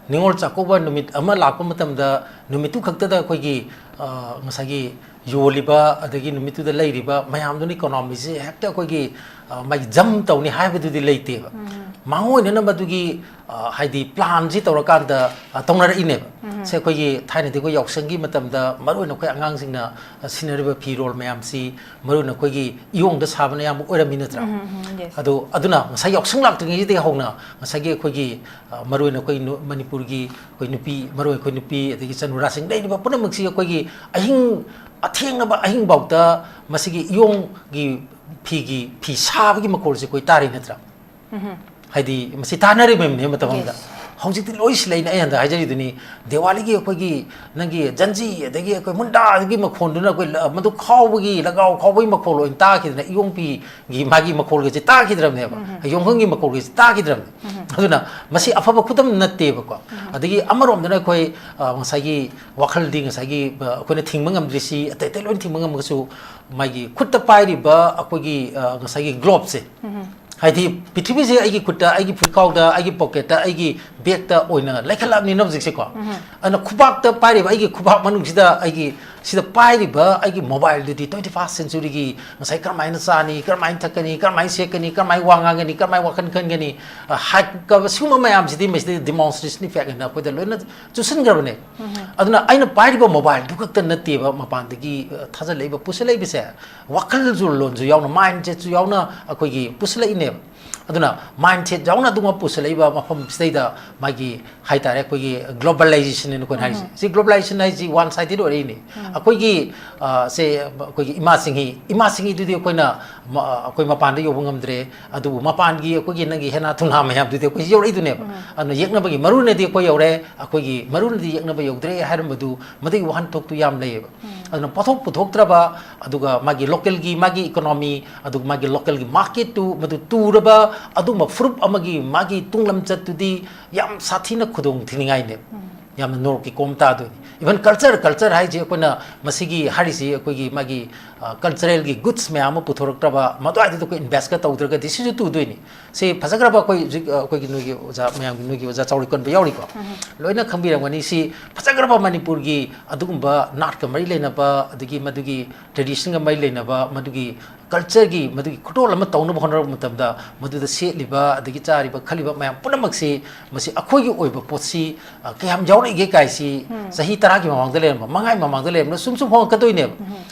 ꯅꯤꯉꯣꯜ ꯆꯥꯛꯀꯧꯕ ꯅꯨꯃꯤꯠ ꯑꯃ ꯂꯥꯛꯄ ꯃꯇꯝꯗ ꯅꯨꯃꯤꯠꯇꯨ ꯈꯛꯇꯗ ꯑꯩꯈꯣꯏꯒꯤ, ꯑ, ꯉꯁꯥꯏꯒꯤ ꯌꯣꯜꯂꯤꯕ ꯑꯗꯒꯤ ꯅꯨꯃꯤꯠꯇꯨꯗ ꯂꯩꯔꯤꯕ ꯃꯌꯥꯝꯗꯨꯅ ꯏꯀꯣꯅꯣꯃꯤꯁꯦ ꯍꯦꯛꯇ ꯑꯩꯈꯣꯏꯒꯤ, ꯑ, ꯃꯥꯒꯤ ꯖꯝ ꯇꯧꯅꯤ ꯍꯥꯏꯕꯗꯨꯗꯤ ꯂꯩꯇꯦꯕ꯫ ꯃꯥꯡꯑꯣꯏꯅꯅꯕꯗꯨꯒꯤ, ꯑ, ꯍꯥꯏꯗꯤ ꯄ꯭ꯂꯥꯟꯁꯤ ꯇꯧꯔꯀꯥꯟꯗ, ꯑ, ꯇꯧꯅꯔꯛꯏꯅꯦꯕ꯫ ꯁꯦ ꯑꯩꯈꯣꯏꯒꯤ ꯊꯥꯏꯅꯗꯤ ꯑꯩꯈꯣꯏ ꯌꯥꯎꯁꯪꯒꯤ ꯃꯇꯝꯗ ꯃꯔꯨꯑꯣꯏꯅ ꯑꯩꯈꯣꯏ ꯑꯉꯥꯡꯁꯤꯡꯅ, ꯑ, ꯁꯤꯖꯤꯟꯅꯔꯤꯕ ꯐꯤꯔꯣꯜ ꯃꯌꯥꯝꯁꯤ ꯃꯔꯨꯑꯣꯏꯅ ꯑꯩꯈꯣꯏꯒꯤ ꯏꯌꯣꯡꯗ ꯁꯥꯕꯅ ꯑꯌꯥꯝꯕ ꯑꯣꯏꯔꯝꯃꯤ ꯅꯠꯇ꯭ꯔꯥ? ꯑꯗꯣ ꯑꯗꯨꯅ ꯉꯁꯥꯏ ꯌꯥꯎꯁꯪ ꯂꯥꯛꯇ꯭ꯔꯤꯉꯩꯁꯤꯗꯒꯤ ꯍꯧꯅ ꯉꯁꯥꯏꯒꯤ ꯑꯩꯈꯣꯏꯒꯤ, ꯑ, ꯃꯔꯨꯑꯣꯏꯅ ꯑꯩꯈꯣꯏ ꯅꯨ-, ꯃꯅꯤꯄꯨꯔꯒꯤ ꯑꯩꯈꯣꯏ ꯅꯨꯄꯤ, ꯃꯔꯨꯑꯣꯏꯅ ꯑꯩꯈꯣꯏ ꯅꯨꯄꯤ ꯑꯗꯒꯤ ꯏꯆꯟ ꯅꯨꯔꯥꯁꯤꯡ ꯂꯩꯔꯤꯕ ꯄꯨꯝꯅꯃꯛꯁꯤ ꯑꯩꯈꯣꯏꯒꯤ ꯑꯍꯤꯡ, ꯑꯊꯦꯡꯂꯕ ꯑꯍꯤꯡꯐꯥꯎꯗ ꯃꯁꯤꯒꯤ ꯏꯌꯣꯡꯒꯤ ꯐꯤꯒꯤ, ꯐꯤ ꯁꯥꯕꯒꯤ ꯃꯈꯣꯜꯁꯦ ꯑꯩꯈꯣꯏ ꯇꯥꯔꯤ ꯅꯠꯇ꯭ꯔꯥ? ꯍꯥꯏꯗꯤ ꯃꯁꯤ ꯇꯥꯟꯅꯔꯤꯕꯅꯦ ꯃꯇꯝ ꯑꯃꯗ꯫ ꯍꯧꯖꯤꯛꯇꯤ ꯂꯣꯏ ꯁꯤꯜꯂꯛꯏꯅꯦ꯫ ꯑꯩ ꯍꯟꯗꯛ ꯍꯥꯏꯖꯔꯤꯗꯨꯅꯤ, ꯗꯤꯋꯥꯂꯤꯒꯤ ꯑꯩꯈꯣꯏꯒꯤ ꯅꯪꯒꯤ ꯖꯟꯖꯤ ꯑꯗꯒꯤ ꯑꯩꯈꯣꯏ ꯃꯨꯟꯗꯥꯒꯤ ꯃꯈꯣꯟꯗꯨꯅ ꯑꯩꯈꯣꯏ ꯂ-, ꯃꯗꯨ ꯈꯥꯎꯕꯒꯤ, ꯂꯒꯥꯎ ꯈꯥꯎꯕꯒꯤ ꯃꯈꯣꯜ ꯑꯣꯏꯅ ꯇꯥꯈꯤꯗꯅ, ꯏꯌꯣꯡ ꯐꯤꯒꯤ ꯃꯥꯒꯤ ꯃꯈꯣꯜꯒꯁꯦ ꯇꯥꯈꯤꯗ꯭ꯔꯕꯅꯦꯕ꯫ ꯌꯣꯡꯈꯪꯒꯤ ꯃꯈꯣꯜꯒꯁꯦ ꯇꯥꯈꯤꯗ꯭ꯔꯕꯅꯦ꯫ ꯑꯗꯨꯅ ꯃꯁꯤ ꯑꯐꯕ ꯈꯨꯗꯝ ꯅꯠꯇꯦꯕꯀꯣ꯫ ꯑꯗꯒꯤ ꯑꯃꯔꯣꯝꯗꯅ ꯑꯩꯈꯣꯏ, ꯑ, ꯉꯁꯥꯏꯒꯤ ꯋꯥꯈꯜꯗꯤ ꯉꯁꯥꯏꯒꯤ, ꯑ, ꯑꯩꯈꯣꯏꯅ ꯊꯤꯡꯕ ꯉꯝꯗ꯭ꯔꯤꯁꯤ, ꯑꯇꯩ ꯑꯇꯩ ꯂꯣꯏꯅ ꯊꯤꯡꯕ ꯉꯝꯃꯒꯁꯨ, ꯃꯥꯒꯤ ꯈꯨꯠꯇ ꯄꯥꯏꯔꯤꯕ ꯑꯩꯈꯣꯏꯒꯤ, ꯑ, ꯉꯁꯥꯏꯒꯤ ꯒ꯭ꯂꯣꯞꯁꯦ, ꯍꯥꯏꯗꯤ ꯄ꯭ꯔꯤꯊꯤꯕꯤꯁꯦ ꯑꯩꯒꯤ ꯈꯨꯠꯇ, ꯑꯩꯒꯤ ꯐꯨꯔꯤꯠꯈꯥꯎꯗ, ꯑꯩꯒꯤ ꯄꯣꯀꯦꯠꯇ, ꯑꯩꯒꯤ ꯕꯦꯒꯇ ꯑꯣꯏꯅ ꯂꯩꯈꯠꯂꯛꯑꯕꯅꯤꯅ ꯍꯧꯖꯤꯛꯁꯦꯀꯣ꯫ ꯑꯗꯨꯅ ꯈꯨꯕꯥꯛꯇ ꯄꯥꯏꯔꯤꯕ ꯑꯩꯒꯤ ꯈꯨꯕꯥꯛ ꯃꯅꯨꯡꯁꯤꯗ ꯑꯩꯒꯤ, ꯁꯤꯗ ꯄꯥꯏꯔꯤꯕ ꯑꯩꯒꯤ ꯃꯣꯕꯥꯏꯜꯗꯨꯗꯤ ꯇ꯭ꯋꯦꯟꯇꯤ ꯐꯥꯔꯁ ꯁꯦꯟꯆꯨꯔꯤꯒꯤ ꯉꯁꯥꯏ ꯀꯔꯝꯍꯥꯏꯅ ꯆꯥꯅꯤ, ꯀꯔꯝꯍꯥꯏꯅ ꯊꯛꯀꯅꯤ, ꯀꯔꯝꯍꯥꯏꯅ ꯁꯦꯠꯀꯅꯤ, ꯀꯔꯝꯍꯥꯏꯅ ꯋꯥ ꯉꯥꯡꯒꯅꯤ, ꯀꯔꯝꯍꯥꯏꯅ ꯋꯥꯈꯜ ꯈꯟꯒꯅꯤ, ꯑ, ꯍꯥꯏ-, ꯀ-, ꯁꯤꯒꯨꯝꯕ ꯃꯌꯥꯝꯁꯤꯗꯤ ꯃꯁꯤꯗ demonstration effect ꯍꯥꯏꯅ ꯑꯩꯈꯣꯏꯗ ꯂꯣꯏꯅ ꯆꯨꯁꯤꯟꯈ꯭ꯔꯕꯅꯦ꯫ ꯑꯗꯨꯅ ꯑꯩꯅ ꯄꯥꯏꯔꯤꯕ ꯃꯣꯕꯥꯏꯜꯗꯨ ꯈꯛꯇ ꯅꯠꯇꯦꯕ ꯃꯄꯥꯟꯗꯒꯤ, ꯑ, ꯊꯥꯖꯜꯂꯛꯏꯕ, ꯄꯨꯁꯜꯂꯛꯏꯕꯁꯦ, ꯋꯥꯈꯜꯁꯨ ꯂꯣꯟꯁꯨ ꯌꯥꯎꯅ, mindsetꯁꯨ ꯌꯥꯎꯅ ꯑꯩꯈꯣꯏꯒꯤ ꯄꯨꯁꯜꯂꯛꯏꯅꯦꯕ꯫ ꯑꯗꯨꯅ mindset ꯌꯥꯎꯅ ꯑꯗꯨꯒꯨꯝꯕ ꯄꯨꯁꯜꯂꯛꯏꯕ ꯃꯐꯝꯁꯤꯗꯩꯗ ꯃꯥꯒꯤ ꯍꯥꯏꯇꯥꯔꯦ, ꯑꯩꯈꯣꯏꯒꯤ globalization ꯍꯥꯏꯅ ꯑꯩꯈꯣꯏꯅ ꯍꯥꯏꯔꯤꯁꯦ꯫ ꯁꯤ globalization ꯍꯥꯏꯁꯤ one sided ꯑꯣꯏꯔꯛꯏꯅꯤ꯫ ꯑꯩꯈꯣꯏꯒꯤ, ꯑ, ꯁꯦ, ꯑꯩꯈꯣꯏꯒꯤ ꯏꯃꯥꯁꯤꯡꯍꯤ, ꯏꯃꯥꯁꯤꯡꯍꯤꯗꯨꯗꯤ ꯑꯩꯈꯣꯏꯅ ꯃ-, ꯑꯩꯈꯣꯏ ꯃꯄꯥꯟꯗ ꯌꯧꯕ ꯉꯝꯗ꯭ꯔꯦ, ꯑꯗꯨꯕꯨ ꯃꯄꯥꯟꯒꯤ ꯑꯩꯈꯣꯏꯒꯤ ꯅꯪꯒꯤ ꯍꯦꯅꯥ ꯊꯨꯅꯥ ꯃꯌꯥꯝꯗꯨꯗꯤ ꯑꯩꯈꯣꯏ ꯌꯧꯔꯛꯏꯗꯨꯅꯦꯕ꯫ ꯑꯗꯨꯅ ꯌꯦꯛꯅꯕꯒꯤ ꯃꯔꯨꯅꯗꯤ ꯑꯩꯈꯣꯏ ꯌꯧꯔꯦ, ꯑꯩꯈꯣꯏꯒꯤ ꯃꯔꯨꯅꯗꯤ ꯌꯦꯛꯅꯕ ꯌꯧꯗ꯭ꯔꯦ ꯍꯥꯏꯔꯝꯕꯗꯨ, ꯃꯗꯨꯒꯤ ꯋꯥꯍꯟꯊꯣꯛꯇꯨ ꯌꯥꯝ ꯂꯩꯌꯦꯕ꯫ ꯑꯗꯨꯅ ꯄꯣꯠꯊꯣꯛ ꯄꯨꯊꯣꯛꯇ꯭ꯔꯕ, ꯑꯗꯨꯒ ꯃꯥꯒꯤ localꯒꯤ ꯃꯥꯒꯤ economy, ꯑꯗꯨꯒ ꯃꯥꯒꯤ localꯒꯤ marketꯇꯨ ꯃꯗꯨ ꯇꯨꯔꯕ ꯑꯗꯨꯒꯨꯝꯕ ꯐꯨꯔꯨꯞ ꯑꯃꯒꯤ ꯃꯥꯒꯤ ꯇꯨꯡ ꯂꯝꯆꯠꯇꯨꯗꯤ ꯌꯥꯝ ꯁꯥꯊꯤꯅ ꯈꯨꯗꯣꯡ ꯊꯤꯅꯤꯡꯉꯥꯏꯅꯦꯕ꯫ ꯌꯥꯝꯅ ꯅꯣꯔꯣꯛꯀꯤ ꯀꯣꯝ ꯇꯥꯗꯣꯏꯅꯤ꯫ Even culture, culture ꯍꯥꯏꯁꯦ ꯑꯩꯈꯣꯏꯅ ꯃꯁꯤꯒꯤ ꯍꯥꯏꯔꯤꯁꯤ ꯑꯩꯈꯣꯏꯒꯤ ꯃꯥꯒꯤ, ꯑ, culturalꯒꯤ goods ꯃꯌꯥꯝ ꯑꯃ ꯄꯨꯊꯣꯔꯛꯇ꯭ꯔꯕ, ꯃꯗꯨꯋꯥꯏꯗꯨꯗ ꯑꯩꯈꯣꯏ investꯀ ꯇꯧꯗ꯭ꯔꯒꯗꯤ ꯁꯤꯁꯨ ꯇꯨꯗꯣꯏꯅꯤ꯫ ꯁꯤ ꯐꯖꯈ꯭ꯔꯕ ꯑꯩꯈꯣꯏ ꯍꯧꯖꯤꯛ, ꯑ, ꯑꯩꯈꯣꯏꯒꯤ ꯅꯣꯏꯒꯤ ꯑꯣꯖꯥ ꯃꯌꯥꯝꯒꯤ, ꯅꯣꯏꯒꯤ ꯑꯣꯖꯥ ꯆꯥꯎꯔꯤꯀꯣꯟꯕ ꯌꯥꯎꯔꯤꯀꯣ꯫ ꯂꯣꯏꯅ ꯈꯪꯕꯤꯔꯝꯒꯅꯤ꯫ ꯁꯤ ꯐꯖꯈ꯭ꯔꯕ ꯃꯅꯤꯄꯨꯔꯒꯤ ꯑꯗꯨꯒꯨꯝꯕ ꯅꯥꯠꯀ ꯃꯔꯤ ꯂꯩꯅꯕ, ꯑꯗꯒꯤ ꯃꯗꯨꯒꯤ traditionꯒ ꯃꯔꯤ ꯂꯩꯅꯕ, ꯃꯗꯨꯒꯤ cultureꯒꯤ, ꯃꯗꯨꯒꯤ ꯈꯨꯗꯣꯜ ꯑꯃ ꯇꯧꯅꯕ ꯍꯣꯠꯅꯔꯛꯄ ꯃꯇꯝꯗ, ꯃꯗꯨꯗ ꯁꯦꯠꯂꯤꯕ, ꯑꯗꯒꯤ ꯆꯥꯔꯤꯕ, ꯈꯜꯂꯤꯕ ꯃꯌꯥꯝ ꯄꯨꯝꯅꯃꯛꯁꯤ, ꯃꯁꯤ ꯑꯩꯈꯣꯏꯒꯤ ꯑꯣꯏꯕ ꯄꯣꯠꯁꯤ, ꯑ, ꯀꯌꯥꯝ ꯌꯥꯎꯔꯛꯏꯒꯦ ꯀꯥꯏꯁꯤ ꯆꯍꯤ ꯇꯔꯥꯒꯤ ꯃꯃꯥꯡꯗ ꯂꯩꯔꯝꯕ, ꯃꯉꯥꯒꯤ ꯃꯃꯥꯡꯗ ꯂꯩꯔꯝꯕꯅ ꯁꯨꯝ ꯁꯨꯝ ꯍꯣꯡꯉꯛꯀꯗꯣꯏꯅꯦꯕ꯫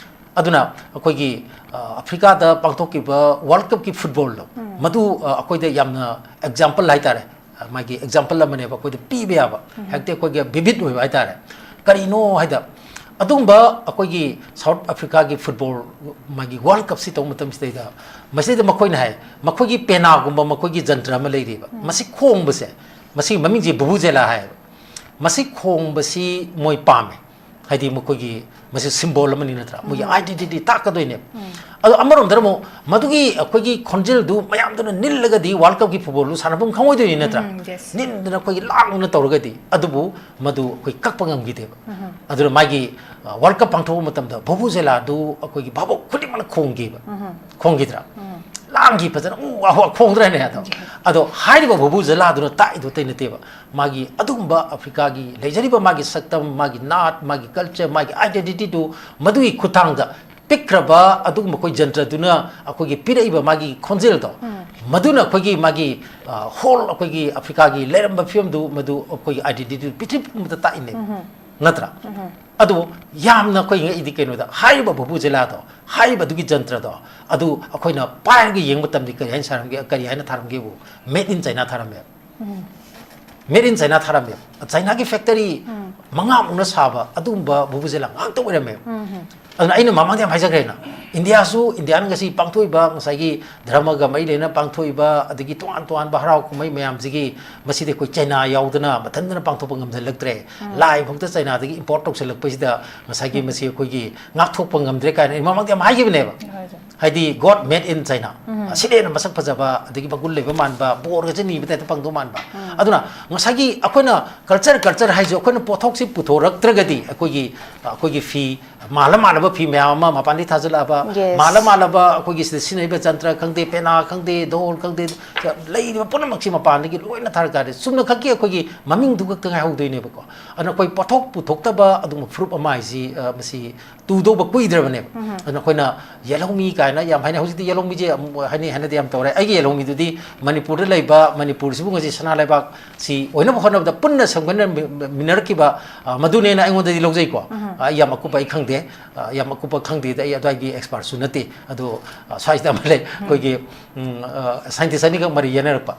ꯑꯗꯨꯅ ꯑꯩꯈꯣꯏꯒꯤ, ꯑ, ꯑꯐ꯭ꯔꯤꯀꯥꯗ ꯄꯥꯡꯊꯣꯛꯈꯤꯕ World Cupꯀꯤ footballꯗꯣ, ꯃꯗꯨ, ꯑ, ꯑꯩꯈꯣꯏꯗ ꯌꯥꯝꯅ example ꯍꯥꯏꯇꯥꯔꯦ, ꯑ, ꯃꯥꯒꯤ example ꯑꯃꯅꯦꯕ ꯑꯩꯈꯣꯏꯗ ꯄꯤꯕ ꯌꯥꯕ꯫ ꯍꯦꯛꯇ ꯑꯩꯈꯣꯏꯒꯤ vivid ꯑꯣꯏꯕ ꯍꯥꯏꯇꯥꯔꯦ꯫ ꯀꯔꯤꯅꯣ ꯍꯥꯏꯗ, ꯑꯗꯨꯒꯨꯝꯕ ꯑꯩꯈꯣꯏꯒꯤ South Africaꯒꯤ football ꯃꯥꯒꯤ World Cupꯁꯤ ꯇꯧꯕ ꯃꯇꯝꯁꯤꯗꯩꯗ, ꯃꯁꯤꯗꯩꯗ ꯃꯈꯣꯏꯅ ꯍꯥꯏ, ꯃꯈꯣꯏꯒꯤ ꯄꯦꯅꯥꯒꯨꯝꯕ ꯃꯈꯣꯏꯒꯤ ꯖꯟꯇ꯭ꯔ ꯑꯃ ꯂꯩꯔꯤꯕ꯫ ꯃꯁꯤ ꯈꯣꯡꯕꯁꯦ, ꯃꯁꯤꯒꯤ ꯃꯃꯤꯡꯁꯦ ꯚꯨꯚꯨꯖꯦꯂꯥ ꯍꯥꯏꯌꯦꯕ꯫ ꯃꯁꯤ ꯈꯣꯡꯕꯁꯤ ꯃꯣꯏ ꯄꯥꯝꯃꯦ꯫ ꯍꯥꯏꯗꯤ ꯃꯈꯣꯏꯒꯤ ꯃꯁꯤ symbol ꯑꯃꯅꯤ ꯅꯠꯇ꯭ꯔꯥ? ꯃꯣꯏꯒꯤ identity ꯇꯥꯛꯀꯗꯣꯏꯅꯦꯕ꯫ ꯑꯗꯣ ꯑꯃꯔꯣꯝꯗꯅ ꯑꯃꯨꯛ ꯃꯗꯨꯒꯤ ꯑꯩꯈꯣꯏꯒꯤ ꯈꯣꯟꯖꯦꯜꯗꯨ ꯃꯌꯥꯝꯗꯨꯅ ꯅꯤꯜꯂꯒꯗꯤ World Cupꯀꯤ footballꯗꯨ ꯁꯥꯟꯅꯐꯝ ꯈꯪꯉꯣꯏꯗꯣꯏꯅꯤ ꯅꯠꯇ꯭ꯔꯥ? ꯎꯝ, yes. ꯅꯤꯟꯗꯅ ꯑꯩꯈꯣꯏꯒꯤ ꯂꯥꯡꯗꯅ ꯇꯧꯔꯒꯗꯤ, ꯑꯗꯨꯕꯨ ꯃꯗꯨ ꯑꯩꯈꯣꯏ ꯀꯛꯄ ꯉꯝꯈꯤꯗꯦꯕ꯫ ꯑꯗꯨꯅ ꯃꯥꯒꯤ, ꯑ, World Cup ꯄꯥꯡꯊꯣꯛꯄ ꯃꯇꯝꯗ ꯚꯨꯚꯨꯖꯦꯂꯥꯗꯨ ꯑꯩꯈꯣꯏꯒꯤ ꯚꯥꯕꯣꯛ ꯈꯨꯗꯤꯡꯃꯛꯅ ꯈꯣꯡꯈꯤꯕ꯫ ꯈꯣꯡꯈꯤꯗ꯭ꯔꯥ? ꯍꯛꯆꯥꯡꯒꯤ ꯐꯖꯅ ꯎ ꯋꯥ ꯍꯨꯋꯥ ꯈꯣꯡꯗ꯭ꯔꯅꯦ ꯑꯗꯣ꯫ ꯑꯗꯣ ꯍꯥꯏꯔꯤꯕ ꯚꯨꯚꯨ ꯖꯤꯂꯥꯗꯨꯅ ꯇꯥꯛꯏꯗꯣ ꯑꯇꯩ ꯅꯠꯇꯦꯕ꯫ ꯃꯥꯒꯤ ꯑꯗꯨꯒꯨꯝꯕ ꯑꯐ꯭ꯔꯤꯀꯥꯒꯤ ꯂꯩꯖꯔꯤꯕ ꯃꯥꯒꯤ ꯁꯛꯇꯝ, ꯃꯥꯒꯤ ꯅꯥꯠ, ꯃꯥꯒꯤ ꯀꯜꯆꯔ, ꯃꯥꯒꯤ ꯑꯥꯏꯗꯦꯟꯇꯤꯇꯤꯗꯨ ꯃꯗꯨꯒꯤ ꯈꯨꯠꯊꯥꯡꯗ ꯄꯤꯛꯈ꯭ꯔꯕ ꯑꯗꯨꯒꯨꯝꯕ ꯑꯩꯈꯣꯏ ꯖꯟꯇ꯭ꯔꯗꯨꯅ ꯑꯩꯈꯣꯏꯒꯤ ꯄꯤꯔꯛꯏꯕ ꯃꯥꯒꯤ ꯈꯣꯟꯖꯦꯜꯗꯣ, ꯎꯝ꯫ ꯃꯗꯨꯅ ꯑꯩꯈꯣꯏꯒꯤ ꯃꯥꯒꯤ, ꯑ, ꯍꯣꯜ ꯑꯩꯈꯣꯏꯒꯤ ꯑꯐ꯭ꯔꯤꯀꯥꯒꯤ ꯂꯩꯔꯝꯕ ꯐꯤꯕꯝꯗꯨ ꯃꯗꯨ ꯑꯩꯈꯣꯏꯒꯤ ꯑꯥꯏꯗꯦꯟꯇꯤꯇꯤꯗꯨ ꯄ꯭ꯔꯤꯊꯤꯕꯤ ꯄꯨꯝꯕꯗ ꯇꯥꯛꯏꯅꯦ꯫ ꯎꯝ꯫ ꯅꯠꯇ꯭ꯔꯥ? ꯎꯝ꯫ ꯑꯗꯣ ꯌꯥꯝꯅ ꯑꯩꯈꯣꯏ ꯉꯛꯏꯗꯤ ꯀꯩꯅꯣꯗ, ꯍꯥꯏꯔꯤꯕ ꯚꯨꯚꯨ ꯖꯤꯂꯥꯗꯣ, ꯍꯥꯏꯔꯤꯕ ꯑꯗꯨꯒꯤ ꯖꯟꯇ꯭ꯔꯗꯣ, ꯑꯗꯨ ꯑꯩꯈꯣꯏꯅ ꯄꯥꯏꯔꯒ ꯌꯦꯡꯕ ꯃꯇꯝꯗ ꯀꯔꯤ ꯍꯥꯏꯅ ꯁꯥꯔꯝꯒꯦ, ꯀꯔꯤ ꯍꯥꯏꯅ ꯊꯥꯔꯝꯒꯦꯕꯨ, "Made in China" ꯊꯥꯔꯝꯃꯦ꯫ Um. "Made in China" ꯊꯥꯔꯝꯃꯦ꯫ ꯆꯥꯏꯅꯥꯒꯤ ꯐꯦꯛꯇꯔꯤ ꯎꯝ꯫ ꯃꯉꯥꯃꯨꯛꯅ ꯁꯥꯕ ꯑꯗꯨꯒꯨꯝꯕ ꯚꯨꯚꯨ ꯖꯤꯂꯥ ꯉꯥꯛꯇ ꯑꯣꯏꯔꯝꯃꯦ꯫ ꯎꯝ꯫ ꯑꯗꯨꯅ ꯑꯩꯅ ꯃꯃꯥꯡꯗ ꯌꯥꯝ ꯍꯥꯏꯖꯈ꯭ꯔꯦꯅ, ꯏꯟꯗꯤꯌꯥꯁꯨ, ꯏꯟꯗꯤꯌꯥꯅ ꯉꯁꯤ ꯄꯥꯡꯊꯣꯛꯏꯕ ꯉꯁꯥꯏꯒꯤ ꯙꯔꯃꯒ ꯃꯔꯤ ꯂꯩꯅꯅ ꯄꯥꯡꯊꯣꯛꯏꯕ ꯑꯗꯒꯤ ꯇꯣꯉꯥꯟ ꯇꯣꯉꯥꯟꯕ ꯍꯔꯥꯎ ꯀꯨꯝꯍꯩ ꯃꯌꯥꯝꯁꯤꯒꯤ ꯃꯁꯤꯗꯤ ꯑꯩꯈꯣꯏ ꯆꯥꯏꯅꯥ ꯌꯥꯎꯗꯅ ꯃꯊꯟꯇꯅ ꯄꯥꯡꯊꯣꯛꯄ ꯉꯝꯁꯤꯜꯂꯛꯇ꯭ꯔꯦ꯫ ꯎꯝ꯫ ꯂꯥꯏ ꯐꯥꯎꯗ ꯆꯥꯏꯅꯥꯗꯒꯤ import ꯇꯧꯁꯤꯜꯂꯛꯄꯁꯤꯗ ꯉꯁꯥꯏꯒꯤ ꯎꯝ꯫ ꯃꯁꯤ ꯑꯩꯈꯣꯏꯒꯤ ꯉꯥꯛꯊꯣꯛꯄ ꯉꯝꯗ꯭ꯔꯦ ꯀꯥꯏꯅ ꯑꯩ ꯃꯃꯥꯡꯗ ꯌꯥꯝ ꯍꯥꯏꯈꯤꯕꯅꯦꯕ꯫ ꯍꯣꯏ, ꯍꯣꯏ꯫ ꯍꯥꯏꯗꯤ "God made in China"꯫ ꯎꯝ꯫ ꯑꯁꯤꯅ ꯍꯦꯟꯅ ꯃꯁꯛ ꯐꯖꯕ, ꯑꯗꯒꯤ ꯃꯒꯨꯟ ꯂꯩꯕ ꯃꯥꯟꯕ, ꯕꯣꯔꯒꯁꯦ ꯅꯤꯕ ꯇꯥꯏꯞꯇ ꯐꯪꯗꯧ ꯃꯥꯟꯕ꯫ ꯎꯝ꯫ ꯑꯗꯨꯅ ꯉꯁꯥꯏꯒꯤ ꯑꯩꯈꯣꯏꯅ culture, culture ꯍꯥꯏꯁꯦ ꯑꯩꯈꯣꯏꯅ ꯄꯣꯠꯊꯣꯛꯁꯤ ꯄꯨꯊꯣꯔꯛꯇ꯭ꯔꯒꯗꯤ ꯑꯩꯈꯣꯏꯒꯤ, ꯑꯩꯈꯣꯏꯒꯤ ꯐꯤ, ꯃꯥꯜꯂ ꯃꯥꯜꯂꯕ ꯐꯤ ꯃꯌꯥꯝ ꯑꯃ ꯃꯄꯥꯟꯗꯒꯤ ꯊꯥꯖꯤꯜꯂꯛꯑꯕ, Yes꯫ ꯃꯥꯜꯂ ꯃꯥꯜꯂꯕ ꯑꯩꯈꯣꯏꯒꯤ ꯁꯤꯗ ꯁꯤꯖꯤꯟꯅꯔꯤꯕ ꯖꯟꯇ꯭ꯔ ꯈꯪꯗꯦ, ꯄꯦꯅꯥ ꯈꯪꯗꯦ, ꯙꯣꯜ ꯈꯪꯗꯦ, ꯂꯩꯔꯤꯕ ꯄꯨꯝꯅꯃꯛꯁꯤ ꯃꯄꯥꯟꯗꯒꯤ ꯂꯣꯏꯅ ꯊꯥꯔꯛ ꯇꯥꯔꯗꯤ ꯆꯨꯝꯅ ꯈꯛꯀꯤ ꯑꯩꯈꯣꯏꯒꯤ ꯃꯃꯤꯡꯗꯨ ꯈꯛꯇ ꯉꯥꯏꯍꯧꯗꯣꯏꯅꯦꯕꯀꯣ꯫ ꯑꯗꯨꯅ ꯑꯩꯈꯣꯏ ꯄꯣꯠꯊꯣꯛ ꯄꯨꯊꯣꯛꯇꯕ ꯑꯗꯨꯒꯨꯝꯕ ꯐꯨꯔꯨꯞ ꯑꯃ ꯍꯥꯏꯁꯤ, ꯑ, ꯃꯁꯤ ꯇꯨꯗꯧꯕ ꯀꯨꯏꯗ꯭ꯔꯕꯅꯦꯕ꯫ ꯎꯝ꯫ ꯑꯗꯨꯅ ꯑꯩꯈꯣꯏꯅ ꯌꯦꯜꯍꯧꯃꯤ ꯀꯥꯏꯅ ꯌꯥꯝ ꯍꯥꯏꯅꯩ꯫ ꯍꯧꯖꯤꯛꯇꯤ ꯌꯦꯜꯍꯧꯃꯤꯁꯦ ꯑꯃꯨꯛ ꯍꯥꯏꯅꯩ ꯍꯥꯏꯅꯗꯦ ꯌꯥꯝ ꯇꯧꯔꯦ꯫ ꯑꯩꯒꯤ ꯌꯦꯜꯍꯧꯃꯤꯗꯨꯗꯤ ꯃꯅꯤꯄꯨꯔꯗ ꯂꯩꯕ, ꯃꯅꯤꯄꯨꯔꯁꯤꯕꯨ ꯉꯁꯤ ꯁꯅꯥ ꯂꯩꯕꯥꯛꯁꯤ ꯑꯣꯏꯅꯕ ꯍꯣꯠꯅꯕꯗ ꯄꯨꯟꯅ ꯁꯦꯝꯒꯠꯅꯃꯤꯟꯅꯔꯛꯈꯤꯕ, ꯑ, ꯃꯗꯨꯅꯦꯅ ꯑꯩꯉꯣꯟꯗꯗꯤ ꯂꯧꯖꯩꯀꯣ꯫ ꯎꯝ꯫ ꯑ, ꯑꯩ ꯌꯥꯝ ꯑꯀꯨꯞꯄ ꯑꯩ ꯈꯪꯗꯦ꯫ ꯑ, ꯌꯥꯝ ꯑꯀꯨꯞꯄ ꯈꯪꯗꯦꯗ, ꯑꯩ ꯑꯗ꯭ꯋꯥꯏꯒꯤ expertꯁꯨ ꯅꯠꯇꯦ꯫ ꯑꯗꯣ, ꯑ, ꯁ꯭ꯋꯥꯏꯁꯤꯗ ꯑꯃ ꯂꯩ, ꯎꯝ꯫ ꯑꯩꯈꯣꯏꯒꯤ, ꯎꯝ, ꯑ, scientist ꯑꯅꯤꯈꯛ ꯃꯔꯤ ꯌꯦꯟꯅꯔꯛꯄ꯫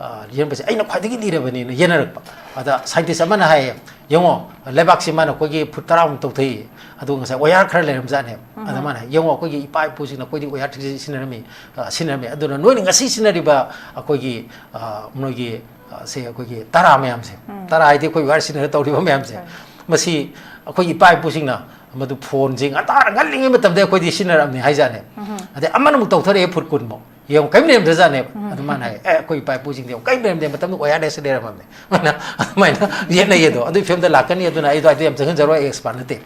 ꯑ, ꯌꯦꯟꯕꯁꯦ ꯑꯩꯅ ꯈ꯭ꯋꯥꯏꯗꯒꯤ ꯂꯤꯔꯕꯅꯦꯅ ꯌꯦꯟꯅꯔꯛꯄ꯫ ꯑꯗ scientist ꯑꯃꯅ ꯍꯥꯏꯌꯦ, "ꯌꯦꯡꯉꯣ, ꯂꯩꯕꯥꯛꯁꯤ ꯃꯥꯅ ꯑꯩꯈꯣꯏꯒꯤ ꯐꯨꯠ ꯇꯔꯥꯃꯨꯛ ꯇꯧꯊꯩ, ꯑꯗꯨꯒ ꯉꯁꯥꯏ ꯑꯣꯌꯥꯔ ꯈꯔ ꯂꯩꯔꯝꯖꯥꯠꯅꯦ꯫" ꯎꯝ꯫ ꯑꯗ ꯃꯥꯅ ꯍꯥꯏ, "ꯌꯦꯡꯉꯣ, ꯑꯩꯈꯣꯏꯒꯤ ꯏꯄꯥ ꯏꯄꯨꯁꯤꯡꯅ ꯑꯩꯈꯣꯏꯗꯤ ꯑꯣꯌꯥꯔ ꯊꯤꯡꯁꯤ ꯁꯤꯖꯤꯟꯅꯔꯝꯃꯤ, ꯑ, ꯁꯤꯖꯤꯟꯅꯔꯝꯃꯤ꯫ ꯑꯗꯨꯅ ꯅꯣꯏꯅ ꯉꯁꯤ ꯁꯤꯖꯤꯟꯅꯔꯤꯕ ꯑꯩꯈꯣꯏꯒꯤ, ꯑ, ꯅꯣꯏꯒꯤ, ꯑ, ꯁꯦ ꯑꯩꯈꯣꯏꯒꯤ ꯇꯔꯥ ꯃꯌꯥꯝꯁꯦ", ꯎꯝ꯫ ꯇꯔꯥ ꯍꯥꯏꯗꯤ ꯑꯩꯈꯣꯏ ꯑꯣꯌꯥꯔ ꯁꯤꯖꯤꯟꯅꯔ ꯇꯧꯔꯤꯕ ꯃꯌꯥꯝꯁꯦ, ꯍꯣꯏ꯫ "ꯃꯁꯤ ꯑꯩꯈꯣꯏꯒꯤ ꯏꯄꯥ ꯏꯄꯨꯁꯤꯡꯅ ꯃꯗꯨ ꯐꯣꯟꯁꯦ ꯉꯟꯇꯥꯅ ꯉꯜꯂꯤꯉꯩ ꯃꯇꯝꯗ ꯑꯩꯈꯣꯏꯗꯤ ꯁꯤꯖꯤꯟꯅꯔꯝꯅꯤ" ꯍꯥꯏꯖꯥꯠꯅꯦ꯫ ꯎꯝ꯫ ꯑꯗꯩ ꯑꯃꯅ ꯑꯃꯨꯛ ꯇꯧꯊꯔꯛꯑꯦ ꯐꯨꯠ ꯀꯨꯟꯃꯨꯛ꯫ ꯌꯦꯡꯉꯨ, ꯀꯔꯤꯝ ꯂꯩꯔꯝꯗ꯭ꯔꯖꯥꯠꯅꯦꯕ꯫ ꯎꯝ꯫ ꯑꯗꯨ ꯃꯥꯅ ꯍꯥꯏ, "ꯑꯦ, ꯑꯩꯈꯣꯏ ꯏꯄꯥ ꯏꯄꯨꯁꯤꯡꯗꯤ ꯌꯦꯡꯉꯨ, ꯀꯔꯤꯝ ꯂꯩꯔꯝꯗꯦ, ꯃꯇꯝꯗꯨ ꯑꯣꯌꯥꯔ ꯂꯦꯁ ꯂꯩꯔꯝꯃꯕꯅꯦ꯫" ꯃꯥꯅ ꯑꯗꯨꯃꯥꯏꯅ ꯌꯦꯠꯅꯩꯌꯦ ꯑꯗꯣ꯫ ꯑꯗꯨꯒꯤ ꯐꯤꯕꯝꯗ ꯂꯥꯛꯀꯅꯤ, ꯑꯗꯨꯅ ꯑꯩ ꯑꯗꯨꯋꯥꯏꯗ ꯌꯥꯝ ꯆꯪꯁꯤꯟꯖꯔꯣꯏ, ꯑꯩ expert ꯅꯠꯇꯦ꯫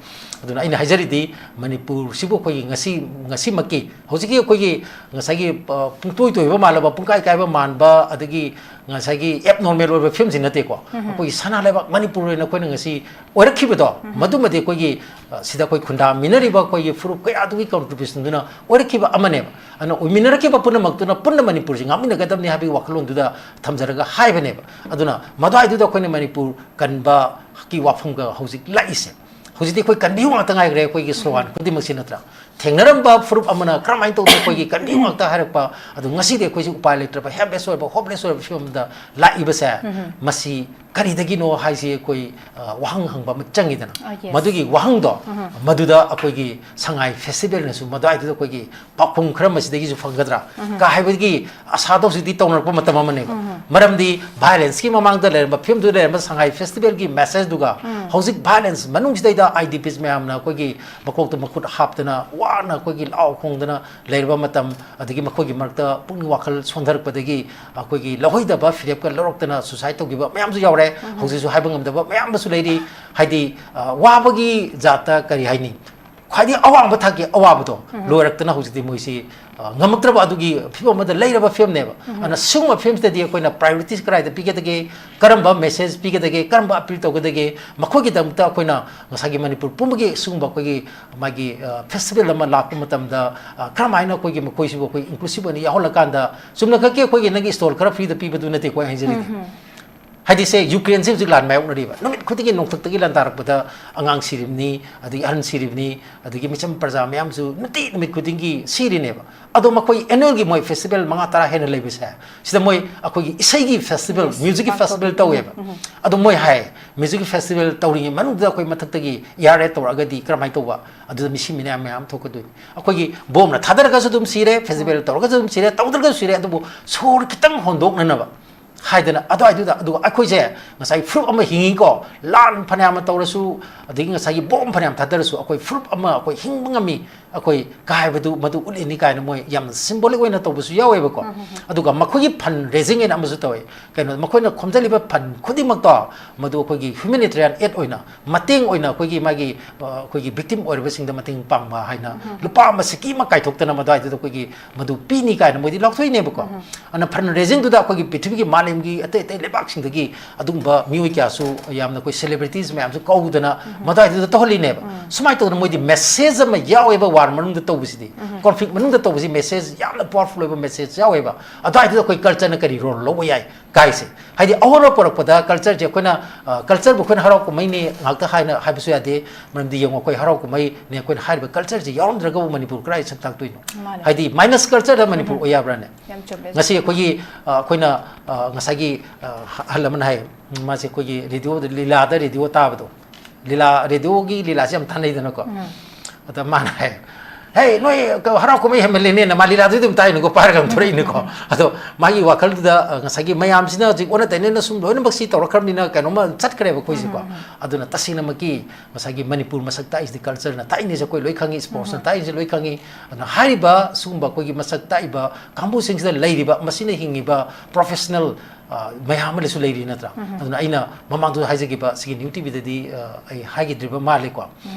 ꯑꯗꯨꯅ ꯑꯩꯅ ꯍꯥꯏꯖꯔꯤꯗꯤ, ꯃꯅꯤꯄꯨꯔꯁꯤꯕꯨ ꯑꯩꯈꯣꯏꯒꯤ ꯉꯁꯤ, ꯉꯁꯤꯃꯛꯀꯤ, ꯍꯧꯖꯤꯛꯀꯤ ꯑꯩꯈꯣꯏꯒꯤ ꯉꯁꯥꯏꯒꯤ, ꯑ, ꯄꯨꯡꯇꯣꯏ ꯇꯣꯏꯕ ꯃꯥꯜꯂꯕ, ꯄꯨꯡꯀꯥꯏ ꯀꯥꯏꯕ ꯃꯥꯟꯕ, ꯑꯗꯒꯤ ꯉꯁꯥꯏꯒꯤ abnormal ꯑꯣꯏꯕ ꯐꯤꯕꯝꯁꯤ ꯅꯠꯇꯦꯀꯣ꯫ ꯑꯩꯈꯣꯏꯒꯤ ꯁꯅꯥ ꯂꯩꯕꯥꯛ ꯃꯅꯤꯄꯨꯔ ꯑꯣꯏꯅ ꯑꯩꯈꯣꯏꯅ ꯉꯁꯤ ꯑꯣꯏꯔꯛꯈꯤꯕꯗꯣ, ꯃꯗꯨꯃꯗꯤ ꯑꯩꯈꯣꯏꯒꯤ, ꯑ, ꯁꯤꯗ ꯑꯩꯈꯣꯏ ꯈꯨꯟꯗꯥꯃꯤꯟꯅꯔꯤꯕ ꯑꯩꯈꯣꯏꯒꯤ ꯐꯨꯔꯨꯞ ꯀꯌꯥꯗꯨꯒꯤ contribution ꯗꯨꯅ ꯑꯣꯏꯔꯛꯈꯤꯕ ꯑꯃꯅꯦꯕ꯫ ꯑꯗꯨꯅ ꯑꯣꯏꯃꯤꯟꯅꯔꯛꯈꯤꯕ ꯄꯨꯝꯅꯃꯛꯇꯨꯅ ꯄꯨꯟꯅ ꯃꯅꯤꯄꯨꯔꯁꯤ ꯉꯥꯛꯃꯤꯟꯅꯒꯗꯕꯅꯤ ꯍꯥꯏꯕꯒꯤ ꯋꯥꯈꯜꯂꯣꯟꯗꯨꯗ ꯊꯝꯖꯔꯒ ꯍꯥꯏꯕꯅꯦꯕ꯫ ꯑꯗꯨꯅ ꯃꯗꯨꯋꯥꯏꯗꯨꯗ ꯑꯩꯈꯣꯏꯅ ꯃꯅꯤꯄꯨꯔ ꯀꯟꯕꯒꯤ ꯋꯥꯐꯝꯒ ꯍꯧꯖꯤꯛ ꯂꯥꯛꯏꯁꯦ꯫ ꯍꯧꯖꯤꯛꯇꯤ ꯑꯩꯈꯣꯏ ꯀꯟꯕꯤꯌꯨ ꯉꯥꯛꯇ ꯉꯥꯏꯈ꯭ꯔꯦ, ꯑꯩꯈꯣꯏꯒꯤ slogan ꯈꯨꯗꯤꯡꯃꯛꯁꯤ ꯅꯠꯇ꯭ꯔꯥ? ꯊꯦꯡꯅꯔꯝꯕ ꯐꯨꯔꯨꯞ ꯑꯃꯅ ꯀꯔꯝꯍꯥꯏꯅ ꯇꯧꯗꯅ ꯑꯩꯈꯣꯏꯒꯤ ꯀꯟꯕꯤꯌꯨ ꯉꯥꯛꯇ ꯍꯥꯏꯔꯛꯄ, ꯑꯗꯨ ꯉꯁꯤꯗꯤ ꯑꯩꯈꯣꯏꯁꯤ ꯎꯄꯥꯏ ꯂꯩꯇ꯭ꯔꯕ, helpless ꯑꯣꯏꯔꯕ, hopeless ꯑꯣꯏꯔꯕ ꯐꯤꯕꯝꯗ ꯂꯥꯛꯏꯕꯁꯦ, ꯃꯁꯤ ꯀꯔꯤꯗꯒꯤꯅꯣ ꯍꯥꯏꯁꯤ ꯑꯩꯈꯣꯏ, ꯑ, ꯋꯥꯍꯪ ꯍꯪꯕ ꯑꯃ ꯆꯪꯉꯤꯗꯅ꯫ ꯑ, yes. ꯃꯗꯨꯒꯤ ꯋꯥꯍꯪꯗꯣ ꯃꯗꯨꯗ ꯑꯩꯈꯣꯏꯒꯤ ꯁꯉꯥꯏ ꯐꯦꯁꯇꯤꯚꯦꯜꯅꯁꯨ ꯃꯗꯨꯋꯥꯏꯗꯨꯗ ꯑꯩꯈꯣꯏꯒꯤ ꯄꯥꯎꯈꯨꯝ ꯈꯔ ꯃꯁꯤꯗꯒꯤꯁꯨ ꯐꯪꯒꯗ꯭ꯔꯥ ꯀ ꯍꯥꯏꯕꯒꯤ ꯑꯁꯥꯗꯣ ꯍꯧꯖꯤꯛꯇꯤ ꯇꯧꯅꯔꯛꯄ ꯃꯇꯝ ꯑꯃꯅꯦꯕ꯫ ꯃꯔꯝꯗꯤ violence ꯀꯤ ꯃꯃꯥꯡꯗ ꯂꯩꯔꯝꯕ ꯐꯤꯕꯝꯗꯨꯗ ꯂꯩꯔꯝꯕ ꯁꯉꯥꯏ ꯐꯦꯁꯇꯤꯚꯦꯜꯒꯤ message ꯗꯨꯒ ꯍꯧꯖꯤꯛ violence ꯃꯅꯨꯡꯁꯤꯗꯩꯗ I D Ps ꯃꯌꯥꯝꯅ ꯑꯩꯈꯣꯏꯒꯤ ꯃꯀꯣꯛꯇ ꯃꯈꯨꯠ ꯍꯥꯞꯇꯅ ꯋꯥꯅ ꯑꯩꯈꯣꯏꯒꯤ ꯂꯥꯎ ꯈꯣꯡꯗꯅ ꯂꯩꯔꯕ ꯃꯇꯝ, ꯑꯗꯒꯤ ꯃꯈꯣꯏꯒꯤ ꯃꯔꯛꯇ ꯄꯨꯛꯅꯤꯡ ꯋꯥꯈꯜ ꯁꯣꯟꯊꯔꯛꯄꯗꯒꯤ ꯑꯩꯈꯣꯏꯒꯤ ꯂꯧꯍꯩꯗꯕ ꯐꯤꯔꯦꯞꯀ ꯂꯧꯔꯛꯇꯅ suicide ꯇꯧꯈꯤꯕ ꯃꯌꯥꯝꯁꯨ ꯌꯥꯎꯔꯦ꯫ ꯍꯧꯖꯤꯛꯁꯨ ꯍꯥꯏꯕ ꯉꯝꯗꯕ ꯃꯌꯥꯝ ꯑꯃꯁꯨ ꯂꯩꯔꯤ꯫ ꯍꯥꯏꯗꯤ, ꯑ, ꯋꯥꯕꯒꯤ ꯖꯥꯠꯇ ꯀꯔꯤ ꯍꯥꯏꯅꯤ, ꯈ꯭ꯋꯥꯏꯗꯒꯤ ꯑꯋꯥꯡꯕ ꯊꯥꯛꯀꯤ ꯑꯋꯥꯕꯗꯣ ꯂꯣꯏꯔꯛꯇꯅ ꯍꯧꯖꯤꯛꯇꯤ ꯃꯣꯏꯁꯤ, ꯑ, ꯉꯝꯃꯛꯇ꯭ꯔꯕ ꯑꯗꯨꯒꯤ ꯐꯤꯕꯝ ꯑꯃꯗ ꯂꯩꯔꯕ ꯐꯤꯕꯝꯅꯦꯕ꯫ ꯑꯗꯨꯅ ꯁꯤꯒꯨꯝꯕ ꯐꯤꯕꯝꯁꯤꯗꯗꯤ ꯑꯩꯈꯣꯏꯅ priorities ꯀꯗꯥꯏꯗ ꯄꯤꯒꯗꯒꯦ, ꯀꯔꯝꯕ message ꯄꯤꯒꯗꯒꯦ, ꯀꯔꯝꯕ appeal ꯇꯧꯒꯗꯒꯦ, ꯃꯈꯣꯏꯒꯤꯗꯃꯛꯇ ꯑꯩꯈꯣꯏꯅ ꯉꯁꯥꯏꯒꯤ ꯃꯅꯤꯄꯨꯔ ꯄꯨꯝꯕꯒꯤ ꯁꯤꯒꯨꯝꯕ ꯑꯩꯈꯣꯏꯒꯤ ꯃꯥꯒꯤ, ꯑ, festival ꯑꯃ ꯂꯥꯛꯄ ꯃꯇꯝꯗ, ꯑ, ꯀꯔꯝꯍꯥꯏꯅ ꯑꯩꯈꯣꯏꯒꯤ ꯃꯈꯣꯏꯁꯤꯕꯨ ꯑꯩꯈꯣꯏ inclusive ꯑꯣꯏꯅ ꯌꯥꯎꯍꯜꯂꯀꯥꯟꯗ, ꯆꯨꯝꯅꯈꯛꯀꯤ ꯑꯩꯈꯣꯏꯒꯤ ꯅꯪꯒꯤ stall ꯈꯔ free ꯗ ꯄꯤꯕꯗꯨ ꯅꯠꯇꯦꯀꯣ ꯑꯩ ꯍꯥꯏꯖꯔꯤꯗꯤ꯫ ꯍꯥꯏꯗꯤ ꯁꯦ, ꯌꯨꯀ꯭ꯔꯦꯟꯁꯦ ꯍꯧꯖꯤꯛ ꯂꯥꯟ ꯃꯥꯌꯣꯛꯅꯔꯤꯕ, ꯅꯨꯃꯤꯠ ꯈꯨꯗꯤꯡꯒꯤ ꯅꯣꯡꯊꯛꯇꯒꯤ ꯂꯥꯟꯗꯥꯔꯛꯄꯗ ꯑꯉꯥꯡ ꯁꯤꯔꯤꯕꯅꯤ, ꯑꯗꯒꯤ ꯑꯍꯟ ꯁꯤꯔꯤꯕꯅꯤ, ꯑꯗꯒꯤ ꯃꯤꯆꯝ ꯄ꯭ꯔꯖꯥ ꯃꯌꯥꯝꯁꯨ ꯅꯨꯡꯇꯤ ꯅꯨꯃꯤꯠ ꯈꯨꯗꯤꯡꯒꯤ ꯁꯤꯔꯤꯅꯦꯕ꯫ ꯑꯗꯣ ꯃꯈꯣꯏ annual ꯒꯤ ꯃꯣꯏ festival ꯃꯉꯥ ꯇꯔꯥ ꯍꯦꯟꯅ ꯂꯩꯕꯁꯦ, ꯁꯤꯗ ꯃꯣꯏ ꯑꯩꯈꯣꯏꯒꯤ ꯏꯁꯩꯒꯤ festival, Yes, music ꯀꯤ festival ꯄꯥꯡꯊꯣꯛꯄ꯫ ꯇꯧꯋꯦꯕ꯫ ꯑꯗꯣ ꯃꯣꯏ ꯍꯥꯏ, music ꯀꯤ festival ꯇꯧꯔꯤꯉꯩ ꯃꯅꯨꯡꯗꯨꯗ ꯑꯩꯈꯣꯏ ꯃꯊꯛꯇꯒꯤ air raid ꯇꯧꯔꯛꯑꯒꯗꯤ ꯀꯔꯝꯍꯥꯏꯅ ꯇꯧꯕ? ꯑꯗꯨꯗ ꯃꯤꯁꯤ ꯃꯤꯅꯥ ꯃꯌꯥꯝ ꯊꯣꯛꯀꯗꯣꯏꯅꯤ꯫ ꯑꯩꯈꯣꯏꯒꯤ ꯕꯣꯝꯅ ꯊꯥꯗꯔꯒꯁꯨ ꯑꯗꯨꯝ ꯁꯤꯔꯦ, festival ꯇꯧꯔꯒꯁꯨ ꯑꯗꯨꯝ ꯁꯤꯔꯦ, ꯇꯧꯗ꯭ꯔꯒꯁꯨ ꯁꯤꯔꯦ, ꯑꯗꯨꯕꯨ ꯁꯣꯔ ꯈꯤꯇꯪ ꯍꯣꯟꯗꯣꯛꯅꯅꯕ ꯍꯥꯏꯗꯅ ꯑꯗꯨꯋꯥꯏꯗꯨꯗ, ꯑꯗꯨꯒ ꯑꯩꯈꯣꯏꯁꯦ ꯉꯁꯥꯏ ꯐꯨꯔꯨꯞ ꯑꯃ ꯍꯤꯡꯉꯤꯀꯣ, ꯂꯥꯟ ꯐꯅꯌꯥꯝ ꯑꯃ ꯇꯧꯔꯁꯨ, ꯑꯗꯒꯤ ꯉꯁꯥꯏꯒꯤ ꯕꯣꯝ ꯐꯅꯌꯥꯝ ꯊꯥꯗꯔꯁꯨ, ꯑꯩꯈꯣꯏ ꯐꯨꯔꯨꯞ ꯑꯃ, ꯑꯩꯈꯣꯏ ꯍꯤꯡꯕ ꯉꯝꯃꯤ, ꯑꯩꯈꯣꯏ ꯀꯥ ꯍꯥꯏꯕꯗꯨ ꯃꯗꯨ ꯎꯠꯂꯤꯅꯤ ꯀꯥꯏꯅ ꯃꯣꯏ ꯌꯥꯝꯅ symbolic ꯑꯣꯏꯅ ꯇꯧꯕꯁꯨ ꯌꯥꯎꯋꯦꯕꯀꯣ꯫ ꯑꯗꯨꯒ ꯃꯈꯣꯏꯒꯤ fund raising ꯍꯥꯏꯅ ꯑꯃꯁꯨ ꯇꯧꯋꯦ꯫ ꯀꯩꯅꯣ, ꯃꯈꯣꯏꯅ ꯈꯣꯝꯖꯜꯂꯤꯕ fund ꯈꯨꯗꯤꯡꯃꯛꯇꯣ ꯃꯗꯨ ꯑꯩꯈꯣꯏꯒꯤ humanitarian aid ꯑꯣꯏꯅ, ꯃꯇꯦꯡ ꯑꯣꯏꯅ ꯑꯩꯈꯣꯏꯒꯤ ꯃꯥꯒꯤ, ꯑ, ꯑꯩꯈꯣꯏꯒꯤ victim ꯑꯣꯏꯔꯕꯁꯤꯡꯗ ꯃꯇꯦꯡ ꯄꯥꯡꯕ ꯍꯥꯏꯅ ꯂꯨꯄꯥ ꯑꯃ ꯁꯤꯀꯤ ꯑꯃ ꯀꯥꯏꯊꯣꯛꯇꯅ ꯃꯗꯨꯋꯥꯏꯗꯨꯗ ꯑꯩꯈꯣꯏꯒꯤ ꯃꯗꯨ ꯄꯤꯅꯤ ꯀꯥꯏꯅ ꯃꯣꯏꯗꯤ ꯂꯥꯎꯊꯣꯛꯏꯅꯦꯕꯀꯣ꯫ ꯑꯗꯨꯅ fund raisingꯗꯨꯗ ꯑꯩꯈꯣꯏꯒꯤ ꯄ꯭ꯔꯤꯊꯤꯕꯤꯒꯤ ꯃꯥꯂꯦꯝꯒꯤ ꯑꯇꯩ ꯑꯇꯩ ꯂꯩꯕꯥꯛꯁꯤꯡꯗꯒꯤ ꯑꯗꯨꯒꯨꯝꯕ ꯃꯤꯑꯣꯏ ꯀꯌꯥꯁꯨ, ꯌꯥꯝꯅ ꯑꯩꯈꯣꯏ celebrities ꯃꯌꯥꯝꯁꯨ ꯀꯧꯗꯅ ꯃꯗꯨꯋꯥꯏꯗꯨꯗ ꯇꯧꯍꯜꯂꯤꯅꯦꯕ꯫ ꯁꯨꯃꯥꯏꯅ ꯇꯧꯗꯅ ꯃꯣꯏꯗꯤ message ꯑꯃ ꯌꯥꯎꯋꯦꯕ, war ꯃꯅꯨꯡꯗ ꯇꯧꯕꯁꯤꯗꯤ, conflict ꯃꯅꯨꯡꯗ ꯇꯧꯕꯁꯤ message ꯌꯥꯝꯅ powerful ꯑꯣꯏꯕ message ꯌꯥꯎꯋꯦꯕ꯫ ꯑꯗꯨꯋꯥꯏꯗꯨꯗ ꯑꯩꯈꯣꯏ cultureꯅ ꯀꯔꯤ role ꯂꯧꯕ ꯌꯥꯏ ꯀꯥꯏꯁꯦ꯫ ꯍꯥꯏꯗꯤ ꯑꯑꯣꯟꯕ ꯄꯨꯔꯛꯄꯗ cultureꯁꯦ ꯑꯩꯈꯣꯏꯅ, ꯑ, cultureꯕꯨ ꯑꯩꯈꯣꯏꯅ ꯍꯔꯥꯎ ꯀꯨꯝꯍꯩꯅꯤ ꯉꯥꯛꯇ ꯍꯥꯏꯅ ꯍꯥꯏꯕꯁꯨ ꯌꯥꯗꯦ꯫ ꯃꯔꯝꯗꯤ ꯌꯦꯡꯉꯣ, ꯑꯩꯈꯣꯏ ꯍꯔꯥꯎ ꯀꯨꯝꯍꯩꯅꯤ, ꯑꯩꯈꯣꯏꯅ ꯍꯥꯏꯔꯤꯕ cultureꯁꯦ ꯌꯥꯎꯔꯝꯗ꯭ꯔꯒꯕꯨ ꯃꯅꯤꯄꯨꯔ ꯀꯗꯥꯏ ꯁꯛ ꯇꯥꯛꯇꯣꯏꯅꯣ? ꯃꯥꯅꯦ꯫ ꯍꯥꯏꯗꯤ minus cultureꯗ ꯃꯅꯤꯄꯨꯔ ꯑꯣꯏ ꯌꯥꯕ꯭ꯔꯥꯅꯦ? ꯌꯥꯝ ꯆꯨꯝꯃꯦ꯫ ꯉꯁꯤ ꯑꯩꯈꯣꯏꯒꯤ, ꯑ, ꯑꯩꯈꯣꯏꯅ, ꯑ, ꯉꯁꯥꯏꯒꯤ, ꯑ, ꯑꯍꯜ ꯑꯃꯅ ꯍꯥꯏ, ꯃꯥꯁꯦ ꯑꯩꯈꯣꯏꯒꯤ radioꯗ, ꯂꯤꯂꯥꯗ radio ꯇꯥꯕꯗꯣ, ꯂꯤꯂꯥ, radioꯒꯤ ꯂꯤꯂꯥꯁꯦ ꯌꯥꯝ ꯊꯥꯅꯩꯗꯅꯀꯣ꯫ ꯑꯗ ꯃꯥꯅ ꯍꯥꯏ, "ꯍꯦ, ꯅꯣꯏ ꯍꯔꯥꯎ ꯀꯨꯝꯍꯩ ꯍꯦꯟꯃꯜꯂꯦꯅꯦꯅ", ꯃꯥ ꯂꯤꯂꯥꯗꯨꯗꯤ ꯑꯗꯨꯝ ꯇꯥꯏꯅꯤꯀꯣ, ꯄꯥꯏꯔꯒ ꯑꯗꯨꯝ ꯊꯣꯔꯛꯏꯅꯤꯀꯣ꯫ ꯑꯗꯣ ꯃꯥꯒꯤ ꯋꯥꯈꯜꯗꯨꯗ, ꯑ, ꯉꯁꯥꯏꯒꯤ ꯃꯌꯥꯝꯁꯤꯅ ꯍꯧꯖꯤꯛ ꯑꯣꯟꯅ ꯇꯩꯅꯅ ꯁꯨꯝ ꯂꯣꯏꯅꯃꯛ ꯁꯤ ꯇꯧꯔꯛꯈ꯭ꯔꯕꯅꯤꯅ ꯀꯩꯅꯣꯝꯃ ꯆꯠꯈ꯭ꯔꯦꯕ ꯑꯩꯈꯣꯏꯁꯦꯀꯣ꯫ ꯑꯗꯨꯅ ꯇꯁꯦꯡꯅꯃꯛꯀꯤ ꯉꯁꯥꯏꯒꯤ ꯃꯅꯤꯄꯨꯔ ꯃꯁꯛ ꯇꯥꯛꯏꯁꯤꯗꯤ cultureꯅ ꯇꯥꯛꯏꯅꯦꯁꯦ ꯑꯩꯈꯣꯏ ꯂꯣꯏ ꯈꯪꯉꯤ, sportsꯅ ꯇꯥꯛꯏꯁꯦ ꯂꯣꯏ ꯈꯪꯉꯤ꯫ ꯑꯗꯨꯅ ꯍꯥꯏꯔꯤꯕ ꯁꯤꯒꯨꯝꯕ ꯑꯩꯈꯣꯏꯒꯤ ꯃꯁꯛ ꯇꯥꯛꯏꯕ ꯀꯥꯡꯕꯨꯁꯤꯡꯁꯤꯗ ꯂꯩꯔꯤꯕ, ꯃꯁꯤꯅ ꯍꯤꯡꯉꯤꯕ professional, ꯑ, ꯃꯌꯥꯝ ꯑꯃꯁꯨ ꯂꯩꯔꯤ ꯅꯠꯇ꯭ꯔꯥ? ꯑꯗꯨꯅ ꯑꯩꯅ ꯃꯃꯥꯡꯗ ꯍꯥꯏꯖꯈꯤꯕ ꯁꯤꯒꯤ New TVꯗꯗꯤ, ꯑ, ꯑꯩ ꯍꯥꯏꯈꯤꯗ꯭ꯔꯤꯕ ꯃꯥꯜꯂꯦꯀꯣ꯫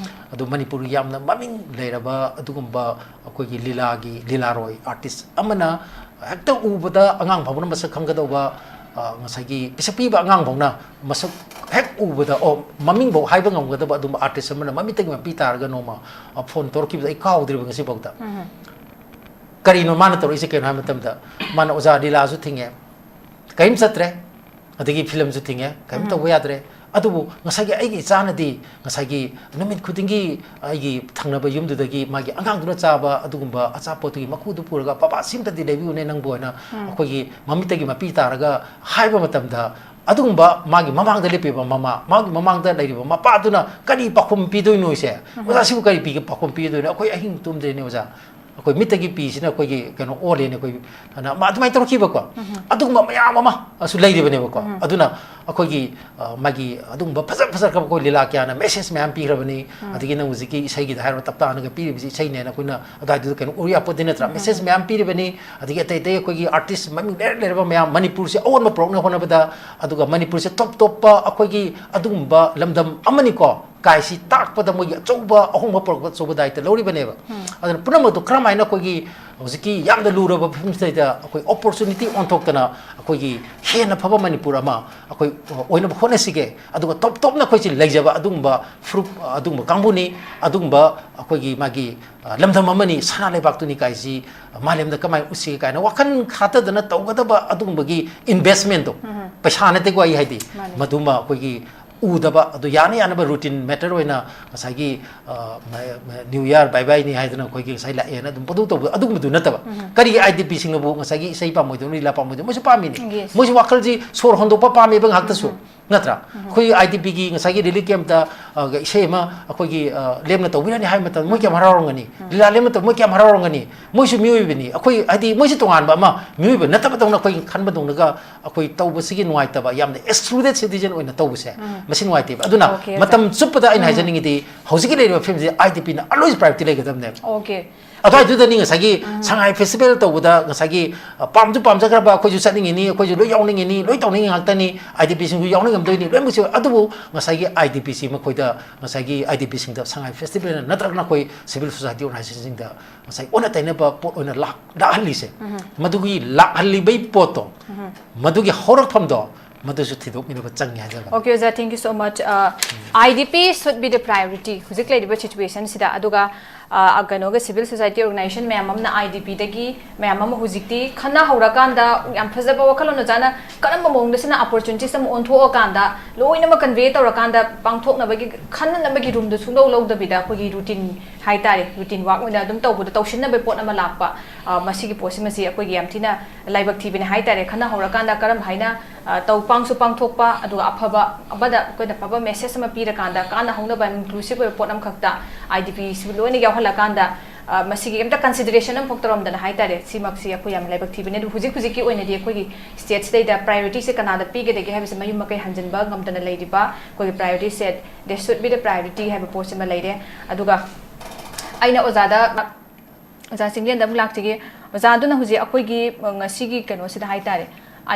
ꯑꯗꯣ ꯃꯅꯤꯄꯨꯔꯒꯤ ꯌꯥꯝꯅ ꯃꯃꯤꯡ ꯂꯩꯔꯕ ꯑꯗꯨꯒꯨꯝꯕ ꯑꯩꯈꯣꯏꯒꯤ ꯂꯤꯂꯥꯒꯤ, ꯂꯤꯂꯥꯔꯣꯏ artist ꯑꯃꯅ ꯍꯦꯛꯇ ꯎꯕꯗ ꯑꯉꯥꯡ ꯐꯥꯎꯕꯅ ꯃꯁꯛ ꯈꯪꯒꯗꯧꯕ, ꯑ, ꯉꯁꯥꯏꯒꯤ ꯄꯤꯁꯛ ꯄꯤꯕ ꯑꯉꯥꯡ ꯐꯥꯎꯅ ꯃꯁꯛ ꯍꯦꯛ ꯎꯕꯗ, ꯑꯣ, ꯃꯃꯤꯡꯐꯥꯎ ꯍꯥꯏꯕ ꯉꯝꯒꯗꯕ ꯑꯗꯨꯝꯕ artist ꯑꯃꯅ ꯃꯃꯤꯠꯇꯒꯤ ꯃꯄꯤ ꯇꯥꯔꯒ ꯅꯣꯡꯃ, ꯑ, phone ꯇꯧꯔꯛꯈꯤꯕꯗ ꯑꯩ ꯀꯥꯎꯗ꯭ꯔꯤꯕ ꯉꯁꯤꯐꯥꯎꯗ꯫ ꯀꯔꯤꯅꯣ ꯃꯥꯅ ꯇꯧꯔꯛꯏꯁꯦ ꯀꯩꯅꯣ ꯍꯥꯏꯕ ꯃꯇꯝꯗ, ꯃꯥꯅ, "ꯑꯣꯖꯥ, ꯂꯤꯂꯥꯁꯨ ꯊꯤꯡꯉꯦ, ꯀꯔꯤꯝ ꯆꯠꯇ꯭ꯔꯦ, ꯑꯗꯒꯤ filmꯁꯨ ꯊꯤꯡꯉꯦ, ꯀꯔꯤꯝ ꯇꯧꯕ ꯌꯥꯗ꯭ꯔꯦ꯫ ꯑꯗꯨꯕꯨ ꯉꯁꯥꯏꯒꯤ ꯑꯩꯒꯤ ꯏꯆꯥꯅꯗꯤ ꯉꯁꯥꯏꯒꯤ ꯅꯨꯃꯤꯠ ꯈꯨꯗꯤꯡꯒꯤ ꯑꯩꯒꯤ ꯊꯪꯅꯕ ꯌꯨꯝꯗꯨꯗꯒꯤ ꯃꯥꯒꯤ ꯑꯉꯥꯡꯗꯨꯅ ꯆꯥꯕ ꯑꯗꯨꯒꯨꯝꯕ ꯑꯆꯥꯄꯣꯠꯇꯨꯒꯤ ꯃꯀꯨꯗꯨ ꯄꯨꯔꯒ, 'ꯕꯕꯥ, ꯁꯤꯝꯇꯗꯤ ꯂꯩꯕꯤꯌꯨꯅꯦ ꯅꯪꯕꯨ' ꯍꯥꯏꯅ ꯑꯩꯈꯣꯏꯒꯤ ꯃꯃꯤꯠꯇꯒꯤ ꯃꯄꯤ ꯇꯥꯔꯒ ꯍꯥꯏꯕ ꯃꯇꯝꯗ, ꯑꯗꯨꯒꯨꯝꯕ ꯃꯥꯒꯤ ꯃꯃꯥꯡꯗ ꯂꯦꯞꯄꯤꯕ ꯃꯃꯥ, ꯃꯥꯒꯤ ꯃꯃꯥꯡꯗ ꯂꯩꯔꯤꯕ ꯃꯄꯥꯗꯨꯅ ꯀꯔꯤ ꯄꯥꯎꯈꯨꯝ ꯄꯤꯗꯣꯏꯅꯣ ꯏꯆꯦ? ꯑꯣꯖꯥ, ꯁꯤꯕꯨ ꯀꯔꯤ ꯄꯤꯒꯦ, ꯄꯥꯎꯈꯨꯝ ꯄꯤꯗꯣꯏꯅꯣ? ꯑꯩꯈꯣꯏ ꯑꯍꯤꯡ ꯇꯨꯝꯗ꯭ꯔꯦꯅꯦ ꯑꯣꯖꯥ꯫ ꯑꯩꯈꯣꯏ ꯃꯤꯠꯇꯒꯤ ꯄꯤꯁꯤꯅ ꯑꯩꯈꯣꯏꯒꯤ ꯀꯩꯅꯣ ꯑꯣꯜꯂꯦꯅ ꯑꯩꯈꯣꯏ ꯑꯅ ꯃꯥ ꯑꯗꯨꯃꯥꯏꯅ ꯇꯧꯔꯛꯈꯤꯕꯀꯣ꯫ ꯑꯗꯨꯒꯨꯝꯕ ꯃꯌꯥꯝ ꯑꯃꯁꯨ ꯂꯩꯔꯤꯕꯅꯦꯕꯀꯣ꯫ ꯑꯗꯨꯅ ꯑꯩꯈꯣꯏꯒꯤ, ꯑ, ꯃꯥꯒꯤ ꯑꯗꯨꯒꯨꯝꯕ ꯐꯖ ꯐꯖꯈ꯭ꯔꯕ ꯑꯩꯈꯣꯏ ꯂꯤꯂꯥ ꯀꯌꯥꯅ message ꯃꯌꯥꯝ ꯄꯤꯈ꯭ꯔꯕꯅꯤ꯫ ꯑꯗꯒꯤ ꯅꯪ ꯍꯧꯖꯤꯛꯀꯤ ꯏꯁꯩꯒꯤꯗ ꯍꯥꯏꯔꯣ, ꯇꯞꯇꯥꯅꯒ ꯄꯤꯔꯤꯕꯁꯤ ꯏꯁꯩꯅꯦꯅ ꯑꯩꯈꯣꯏꯅ ꯑꯗꯨꯋꯥꯏꯗꯨꯗ ꯀꯩꯅꯣ ꯎꯔꯨ ꯌꯥꯄꯣꯠꯇꯦ ꯅꯠꯇ꯭ꯔꯥ? Message ꯃꯌꯥꯝ ꯄꯤꯔꯤꯕꯅꯤ꯫ ꯑꯗꯒꯤ ꯑꯇꯩ ꯑꯇꯩ ꯑꯩꯈꯣꯏꯒꯤ artist ꯃꯃꯤꯡ ꯂꯩꯔ ꯂꯩꯔꯕ ꯃꯌꯥꯝ, ꯃꯅꯤꯄꯨꯔꯁꯦ ꯑꯑꯣꯟꯕ ꯄꯨꯔꯛꯅꯕ ꯍꯣꯠꯅꯕꯗ, ꯑꯗꯨꯒ ꯃꯅꯤꯄꯨꯔꯁꯦ ꯇꯣꯞ ꯇꯣꯞꯄ ꯑꯩꯈꯣꯏꯒꯤ ꯑꯗꯨꯒꯨꯝꯕ ꯂꯝꯗꯝ ꯑꯃꯅꯤꯀꯣ ꯀꯥꯏꯁꯤ ꯇꯥꯛꯄꯗ ꯃꯣꯏꯒꯤ ꯑꯆꯧꯕ ꯑꯍꯣꯡꯕ ꯄꯨꯔꯛꯄ ꯑꯆꯧꯕ ꯗꯥꯏꯇ ꯂꯧꯔꯤꯕꯅꯦꯕ꯫ ꯑꯗꯨꯅ ꯄꯨꯝꯅꯃꯛꯇꯣ ꯀꯔꯝꯍꯥꯏꯅ ꯑꯩꯈꯣꯏꯒꯤ ꯍꯧꯖꯤꯛꯀꯤ ꯌꯥꯝꯅ ꯂꯨꯔꯕ ꯐꯤꯕꯝꯁꯤꯗꯩꯗ ꯑꯩꯈꯣꯏ opportunity ꯑꯣꯟꯊꯣꯛꯇꯅ ꯑꯩꯈꯣꯏꯒꯤ ꯍꯦꯟꯅ ꯐꯕ ꯃꯅꯤꯄꯨꯔ ꯑꯃ ꯑꯩꯈꯣꯏ ꯑꯣꯏꯅꯕ ꯍꯣꯠꯅꯁꯤꯒꯦ꯫ ꯑꯗꯨꯒ ꯇꯣꯞ ꯇꯣꯞꯅ ꯑꯩꯈꯣꯏꯁꯤ ꯂꯩꯖꯕ ꯑꯗꯨꯒꯨꯝꯕ ꯐꯨꯔꯨꯞ, ꯑꯗꯨꯒꯨꯝꯕ ꯀꯥꯡꯕꯨꯅꯤ, ꯑꯗꯨꯒꯨꯝꯕ ꯑꯩꯈꯣꯏꯒꯤ ꯃꯥꯒꯤ, ꯑ, ꯂꯝꯗꯝ ꯑꯃꯅꯤ, ꯁꯅꯥ ꯂꯩꯕꯥꯛꯇꯨꯅꯤ ꯀꯥꯏꯁꯤ, ꯑ, ꯃꯥꯂꯦꯝꯗ ꯀꯃꯥꯏꯅ ꯎꯠꯁꯤꯒꯦ ꯀꯥꯏꯅ ꯋꯥꯈꯜ ꯊꯥꯗꯗꯅ ꯇꯧꯒꯗꯕ ꯑꯗꯨꯒꯨꯝꯕꯒꯤ investmentꯇꯣ, ꯄꯩꯁꯥ ꯅꯠꯇꯦꯀꯣ ꯑꯩ ꯍꯥꯏꯗꯤ, ꯃꯥꯅꯤ꯫ ꯃꯗꯨꯃ ꯑꯩꯈꯣꯏꯒꯤ ꯎꯗꯕ, ꯑꯗꯨ ꯌꯥꯅ ꯌꯥꯅꯕ routine matter ꯑꯣꯏꯅ ꯉꯁꯥꯏꯒꯤ, ꯑ, ꯃ-, ꯃ-, New Year bye byeꯅꯤ ꯍꯥꯏꯗꯅ ꯑꯩꯈꯣꯏꯒꯤ ꯉꯁꯥꯏ ꯂꯥꯛꯑꯦꯅ ꯑꯗꯨꯝ ꯄꯪꯇꯧ ꯇꯧꯕ ꯑꯗꯨꯒꯨꯝꯕꯗꯨ ꯅꯠꯇꯕ꯫ ꯀꯔꯤꯒꯤ IDPꯁꯤꯡꯅꯕꯨ ꯉꯁꯥꯏꯒꯤ ꯏꯁꯩ ꯄꯥꯝꯃꯣꯏꯗꯣꯏꯅꯣ, ꯂꯤꯂꯥ ꯄꯥꯝꯃꯣꯏꯗꯣꯏꯅꯣ? ꯃꯣꯏꯁꯨ ꯄꯥꯝꯃꯤꯅꯤ꯫ Yes. ꯃꯣꯏꯁꯨ ꯋꯥꯈꯜꯁꯤ ꯁꯣꯔ ꯍꯣꯟꯗꯣꯛꯄ ꯄꯥꯝꯃꯦꯕ ꯉꯥꯏꯍꯥꯛꯇꯁꯨ꯫ ꯅꯠꯇ꯭ꯔꯥ? ꯑꯩꯈꯣꯏ IDPꯒꯤ ꯉꯁꯥꯏꯒꯤ relief campꯇ, ꯑ, ꯏꯁꯩ ꯑꯃ ꯑꯩꯈꯣꯏꯒꯤ, ꯑ, ꯂꯦꯝꯅ ꯇꯧꯕꯤꯔꯅꯤ ꯍꯥꯏꯕ ꯃꯇꯝꯗ ꯃꯣꯏ ꯀꯌꯥꯝ ꯍꯔꯥꯎꯔꯝꯒꯅꯤ? ꯂꯤꯂꯥ ꯂꯦꯝꯅ ꯇꯧ-, ꯃꯣꯏ ꯀꯌꯥꯝ ꯍꯔꯥꯎꯔꯝꯒꯅꯤ? ꯃꯣꯏꯁꯨ ꯃꯤꯑꯣꯏꯕꯅꯤ꯫ ꯑꯩꯈꯣꯏ, ꯍꯥꯏꯗꯤ, ꯃꯣꯏꯁꯨ ꯇꯣꯉꯥꯟꯕ ꯑꯃ, ꯃꯤꯑꯣꯏꯕ ꯅꯠꯇꯕꯗꯧꯅ ꯑꯩꯈꯣꯏ ꯈꯟꯕꯗꯧꯅꯒ ꯑꯩꯈꯣꯏ ꯇꯧꯕꯁꯤꯒꯤ ꯅꯨꯡꯉꯥꯏꯇꯕ, ꯌꯥꯝꯅ excluded citizen ꯑꯣꯏꯅ ꯇꯧꯕꯁꯦ, ꯃꯁꯤ ꯅꯨꯡꯉꯥꯏꯇꯦꯕ꯫ ꯑꯗꯨꯅ OK, ꯃꯇꯝ ꯆꯨꯞꯄꯗ ꯑꯩꯅ ꯍꯥꯏꯖꯅꯤꯡꯉꯤꯗꯤ, ꯍꯧꯖꯤꯛꯀꯤ ꯂꯩꯔꯤꯕ ꯐꯤꯕꯝꯁꯤꯗ IDPꯅ always priority ꯂꯩꯒꯗꯕꯅꯦꯕ꯫ OK. ꯑꯗꯨꯋꯥꯏꯗꯨꯗꯅꯤ ꯉꯁꯥꯏꯒꯤ ꯁꯉꯥꯏ festival ꯇꯧꯕꯗ ꯉꯁꯥꯏꯒꯤ, ꯑ, ꯄꯥꯝꯁꯨ ꯄꯥꯝꯖꯈ꯭ꯔꯕ, ꯑꯩꯈꯣꯏꯁꯨ ꯆꯠꯅꯤꯡꯉꯤꯅꯤ, ꯑꯩꯈꯣꯏꯁꯨ ꯂꯣꯏ ꯌꯥꯎꯅꯤꯡꯉꯤꯅꯤ, ꯂꯣꯏ ꯇꯧꯅꯤꯡꯉꯤ ꯉꯥꯛꯇꯅꯤ, IDPꯁꯤꯡꯁꯨ ꯌꯥꯎꯅꯤꯡꯉꯝꯗꯣꯏꯅꯤ, ꯂꯣꯏꯅꯃꯛꯁꯨ꯫ ꯑꯗꯨꯕꯨ ꯉꯁꯥꯏꯒꯤ IDPꯁꯤ ꯃꯈꯣꯏꯗ, ꯉꯁꯥꯏꯒꯤ IDPꯁꯤꯡꯗ ꯁꯉꯥꯏ festivalꯅ ꯅꯠꯇ꯭ꯔꯒꯅ ꯑꯩꯈꯣꯏ civil society organizationꯁꯤꯡꯗ ꯉꯁꯥꯏ ꯑꯣꯟꯅ ꯇꯩꯅꯕ ꯄꯣꯠ ꯑꯣꯏꯅ ꯂꯥꯛ-, ꯂꯥꯛꯍꯜꯂꯤꯁꯦ, ꯃꯗꯨꯒꯤ ꯂꯥꯛꯍꯜꯂꯤꯕꯩ ꯄꯣꯠꯇꯣ, ꯃꯗꯨꯒꯤ ꯍꯧꯔꯛꯐꯝꯗꯣ, ꯃꯗꯨꯁꯨ ꯊꯤꯗꯣꯛꯃꯤꯟꯅꯕ ꯆꯪꯉꯤ ꯍꯥꯏꯖꯕꯅꯤ꯫ OK, ꯑꯣꯖꯥ, thank you so much꯫ ꯑ, IDP should be the priority ꯍꯧꯖꯤꯛ ꯂꯩꯔꯤꯕ situationꯁꯤꯗ꯫ ꯑꯗꯨꯒ, ꯑ, ꯀꯩꯅꯣꯒ civil society organization ꯃꯌꯥꯝ ꯑꯃꯅ IDPꯗꯒꯤ ꯃꯌꯥꯝ ꯑꯃ ꯍꯧꯖꯤꯛꯇꯤ ꯈꯟꯅꯍꯧꯔꯀꯥꯟꯗ ꯌꯥꯝ ꯐꯖꯕ ꯋꯥꯈꯜꯂꯣꯟ ꯑꯣꯖꯥꯅ ꯀꯔꯝꯕ ꯃꯑꯣꯡꯗ ꯁꯤꯅ opportunities ꯑꯃ ꯑꯣꯟꯊꯣꯛꯑꯀꯥꯟꯗ ꯂꯣꯏꯅꯃꯛ convey ꯇꯧꯔꯀꯥꯟꯗ ꯄꯥꯡꯊꯣꯛꯅꯕꯒꯤ ꯈꯟꯅꯅꯕꯒꯤ roomꯗꯣ ꯁꯨꯡꯂꯧ ꯂꯧꯗꯕꯤꯗ ꯑꯩꯈꯣꯏꯒꯤ routine ꯍꯥꯏꯇꯥꯔꯦ, routine work ꯑꯣꯏꯅ ꯑꯗꯨꯝ ꯇꯧꯕꯗ ꯇꯧꯁꯤꯟꯅꯕꯒꯤ ꯄꯣꯠ ꯑꯃ ꯂꯥꯛꯄ, ꯑ, ꯃꯁꯤꯒꯤ ꯄꯣꯠꯁꯤꯃꯁꯤ ꯑꯩꯈꯣꯏꯒꯤ ꯌꯥꯝ ꯊꯤꯅ ꯂꯥꯏꯕꯛ ꯊꯤꯕꯅꯤ ꯍꯥꯏꯇꯥꯔꯦ꯫ ꯈꯟꯅꯍꯧꯔꯀꯥꯟꯗ ꯀꯔꯝ ꯍꯥꯏꯅ, ꯑ, ꯇꯧ, ꯄꯥꯡꯁꯨ ꯄꯥꯡꯊꯣꯛꯄ, ꯑꯗꯨꯒ ꯑꯐꯕ ꯑꯃꯗ ꯑꯩꯈꯣꯏꯅ ꯑꯐꯕ message ꯑꯃ ꯄꯤꯔꯀꯥꯟꯗ ꯀꯥꯟꯅꯍꯧꯅꯕ inclusive ꯑꯣꯏꯕ ꯄꯣꯠ ꯑꯃꯈꯛꯇ IDPꯁꯤꯕꯨ ꯂꯣꯏꯅ ꯌꯥꯎꯍꯜꯂꯀꯥꯟꯗ ꯑ, ꯃꯁꯤꯒꯤ ꯑꯝꯇ consideration ꯑꯃꯐꯥꯎ ꯇꯧꯔꯝꯗꯅ ꯍꯥꯏꯇꯥꯔꯦ, ꯁꯤꯃꯛꯁꯤ ꯑꯩꯈꯣꯏ ꯌꯥꯝ ꯂꯥꯏꯕꯛ ꯊꯤꯕꯅꯤ꯫ ꯑꯗꯨꯕꯨ ꯍꯧꯖꯤꯛ ꯍꯧꯖꯤꯛꯀꯤ ꯑꯣꯏꯅꯗꯤ ꯑꯩꯈꯣꯏꯒꯤ stateꯁꯤꯗꯩꯗ priorityꯁꯦ ꯀꯅꯥꯗ ꯄꯤꯒꯗꯒꯦ ꯍꯥꯏꯕꯁꯦ ꯃꯌꯨꯝ ꯃꯀꯩ ꯍꯟꯖꯤꯟꯕ ꯉꯝꯗꯅ ꯂꯩꯔꯤꯕ ꯑꯩꯈꯣꯏꯒꯤ priorityꯁꯦ, there should be the priority ꯍꯥꯏꯕ ꯄꯣꯠꯁꯤꯃ ꯂꯩꯔꯦ꯫ ꯑꯗꯨꯒ ꯑꯩꯅ ꯑꯣꯖꯥꯗ, ꯑꯣꯖꯥ ꯆꯤꯡꯂꯦꯟꯗ ꯑꯃꯨꯛ ꯂꯥꯛꯆꯒꯦ꯫ ꯑꯣꯖꯥ, ꯑꯗꯨꯅ ꯍꯧꯖꯤꯛ ꯑꯩꯈꯣꯏꯒꯤ, ꯑ, ꯉꯁꯤꯒꯤ ꯀꯩꯅꯣꯁꯤꯗ ꯍꯥꯏꯇꯥꯔꯦ,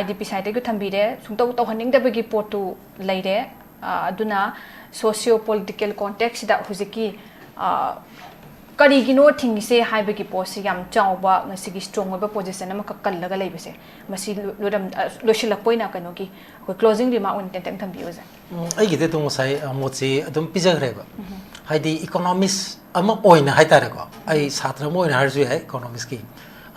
IDP sideꯇꯒꯤ ꯊꯝꯕꯤꯔꯦ, ꯁꯨꯡꯇꯧ ꯇꯧꯍꯟꯅꯤꯡꯗꯕꯒꯤ ꯄꯣꯠꯇꯨ ꯂꯩꯔꯦ꯫ ꯑ, ꯑꯗꯨꯅ socio political contextꯁꯤꯗ ꯍꯧꯖꯤꯛꯀꯤ, ꯑ, ꯀꯔꯤꯒꯤꯅꯣ ꯊꯤꯡꯉꯤꯁꯦ ꯍꯥꯏꯕꯒꯤ ꯄꯣꯠꯁꯤ ꯌꯥꯝ ꯆꯥꯎꯕ, ꯉꯁꯤꯒꯤ strong ꯑꯣꯏꯕ position ꯑꯃꯈꯛ ꯀꯜꯂꯒ ꯂꯩꯕꯁꯦ, ꯃꯁꯤ ꯂꯣꯏꯔꯝ-, ꯑ, ꯂꯣꯏꯁꯤꯜꯂꯛꯄ ꯑꯣꯏꯅ ꯀꯩꯅꯣꯒꯤ ꯑꯩꯈꯣꯏ closing remark ꯑꯣꯏꯅ ꯇꯦꯟꯇꯪ ꯊꯝꯕꯤꯌꯨ, ꯑꯣꯖꯥ꯫ ꯎꯝ, ꯑꯩꯒꯤꯗꯤ ꯑꯗꯨꯝ ꯉꯁꯥꯏ, ꯑ, ꯃꯣꯠꯁꯤ ꯑꯗꯨꯝ ꯄꯤꯖꯈ꯭ꯔꯦꯕ꯫ ꯎꯝ꯫ ꯍꯥꯏꯗꯤ economist ꯑꯃ ꯑꯣꯏꯅ ꯍꯥꯏꯇꯥꯔꯦꯀꯣ, ꯑꯩ ꯁꯥꯇ꯭ꯔ ꯑꯃ ꯑꯣꯏꯅ ꯍꯥꯏꯔꯁꯨ ꯌꯥꯏ economistꯀꯤ,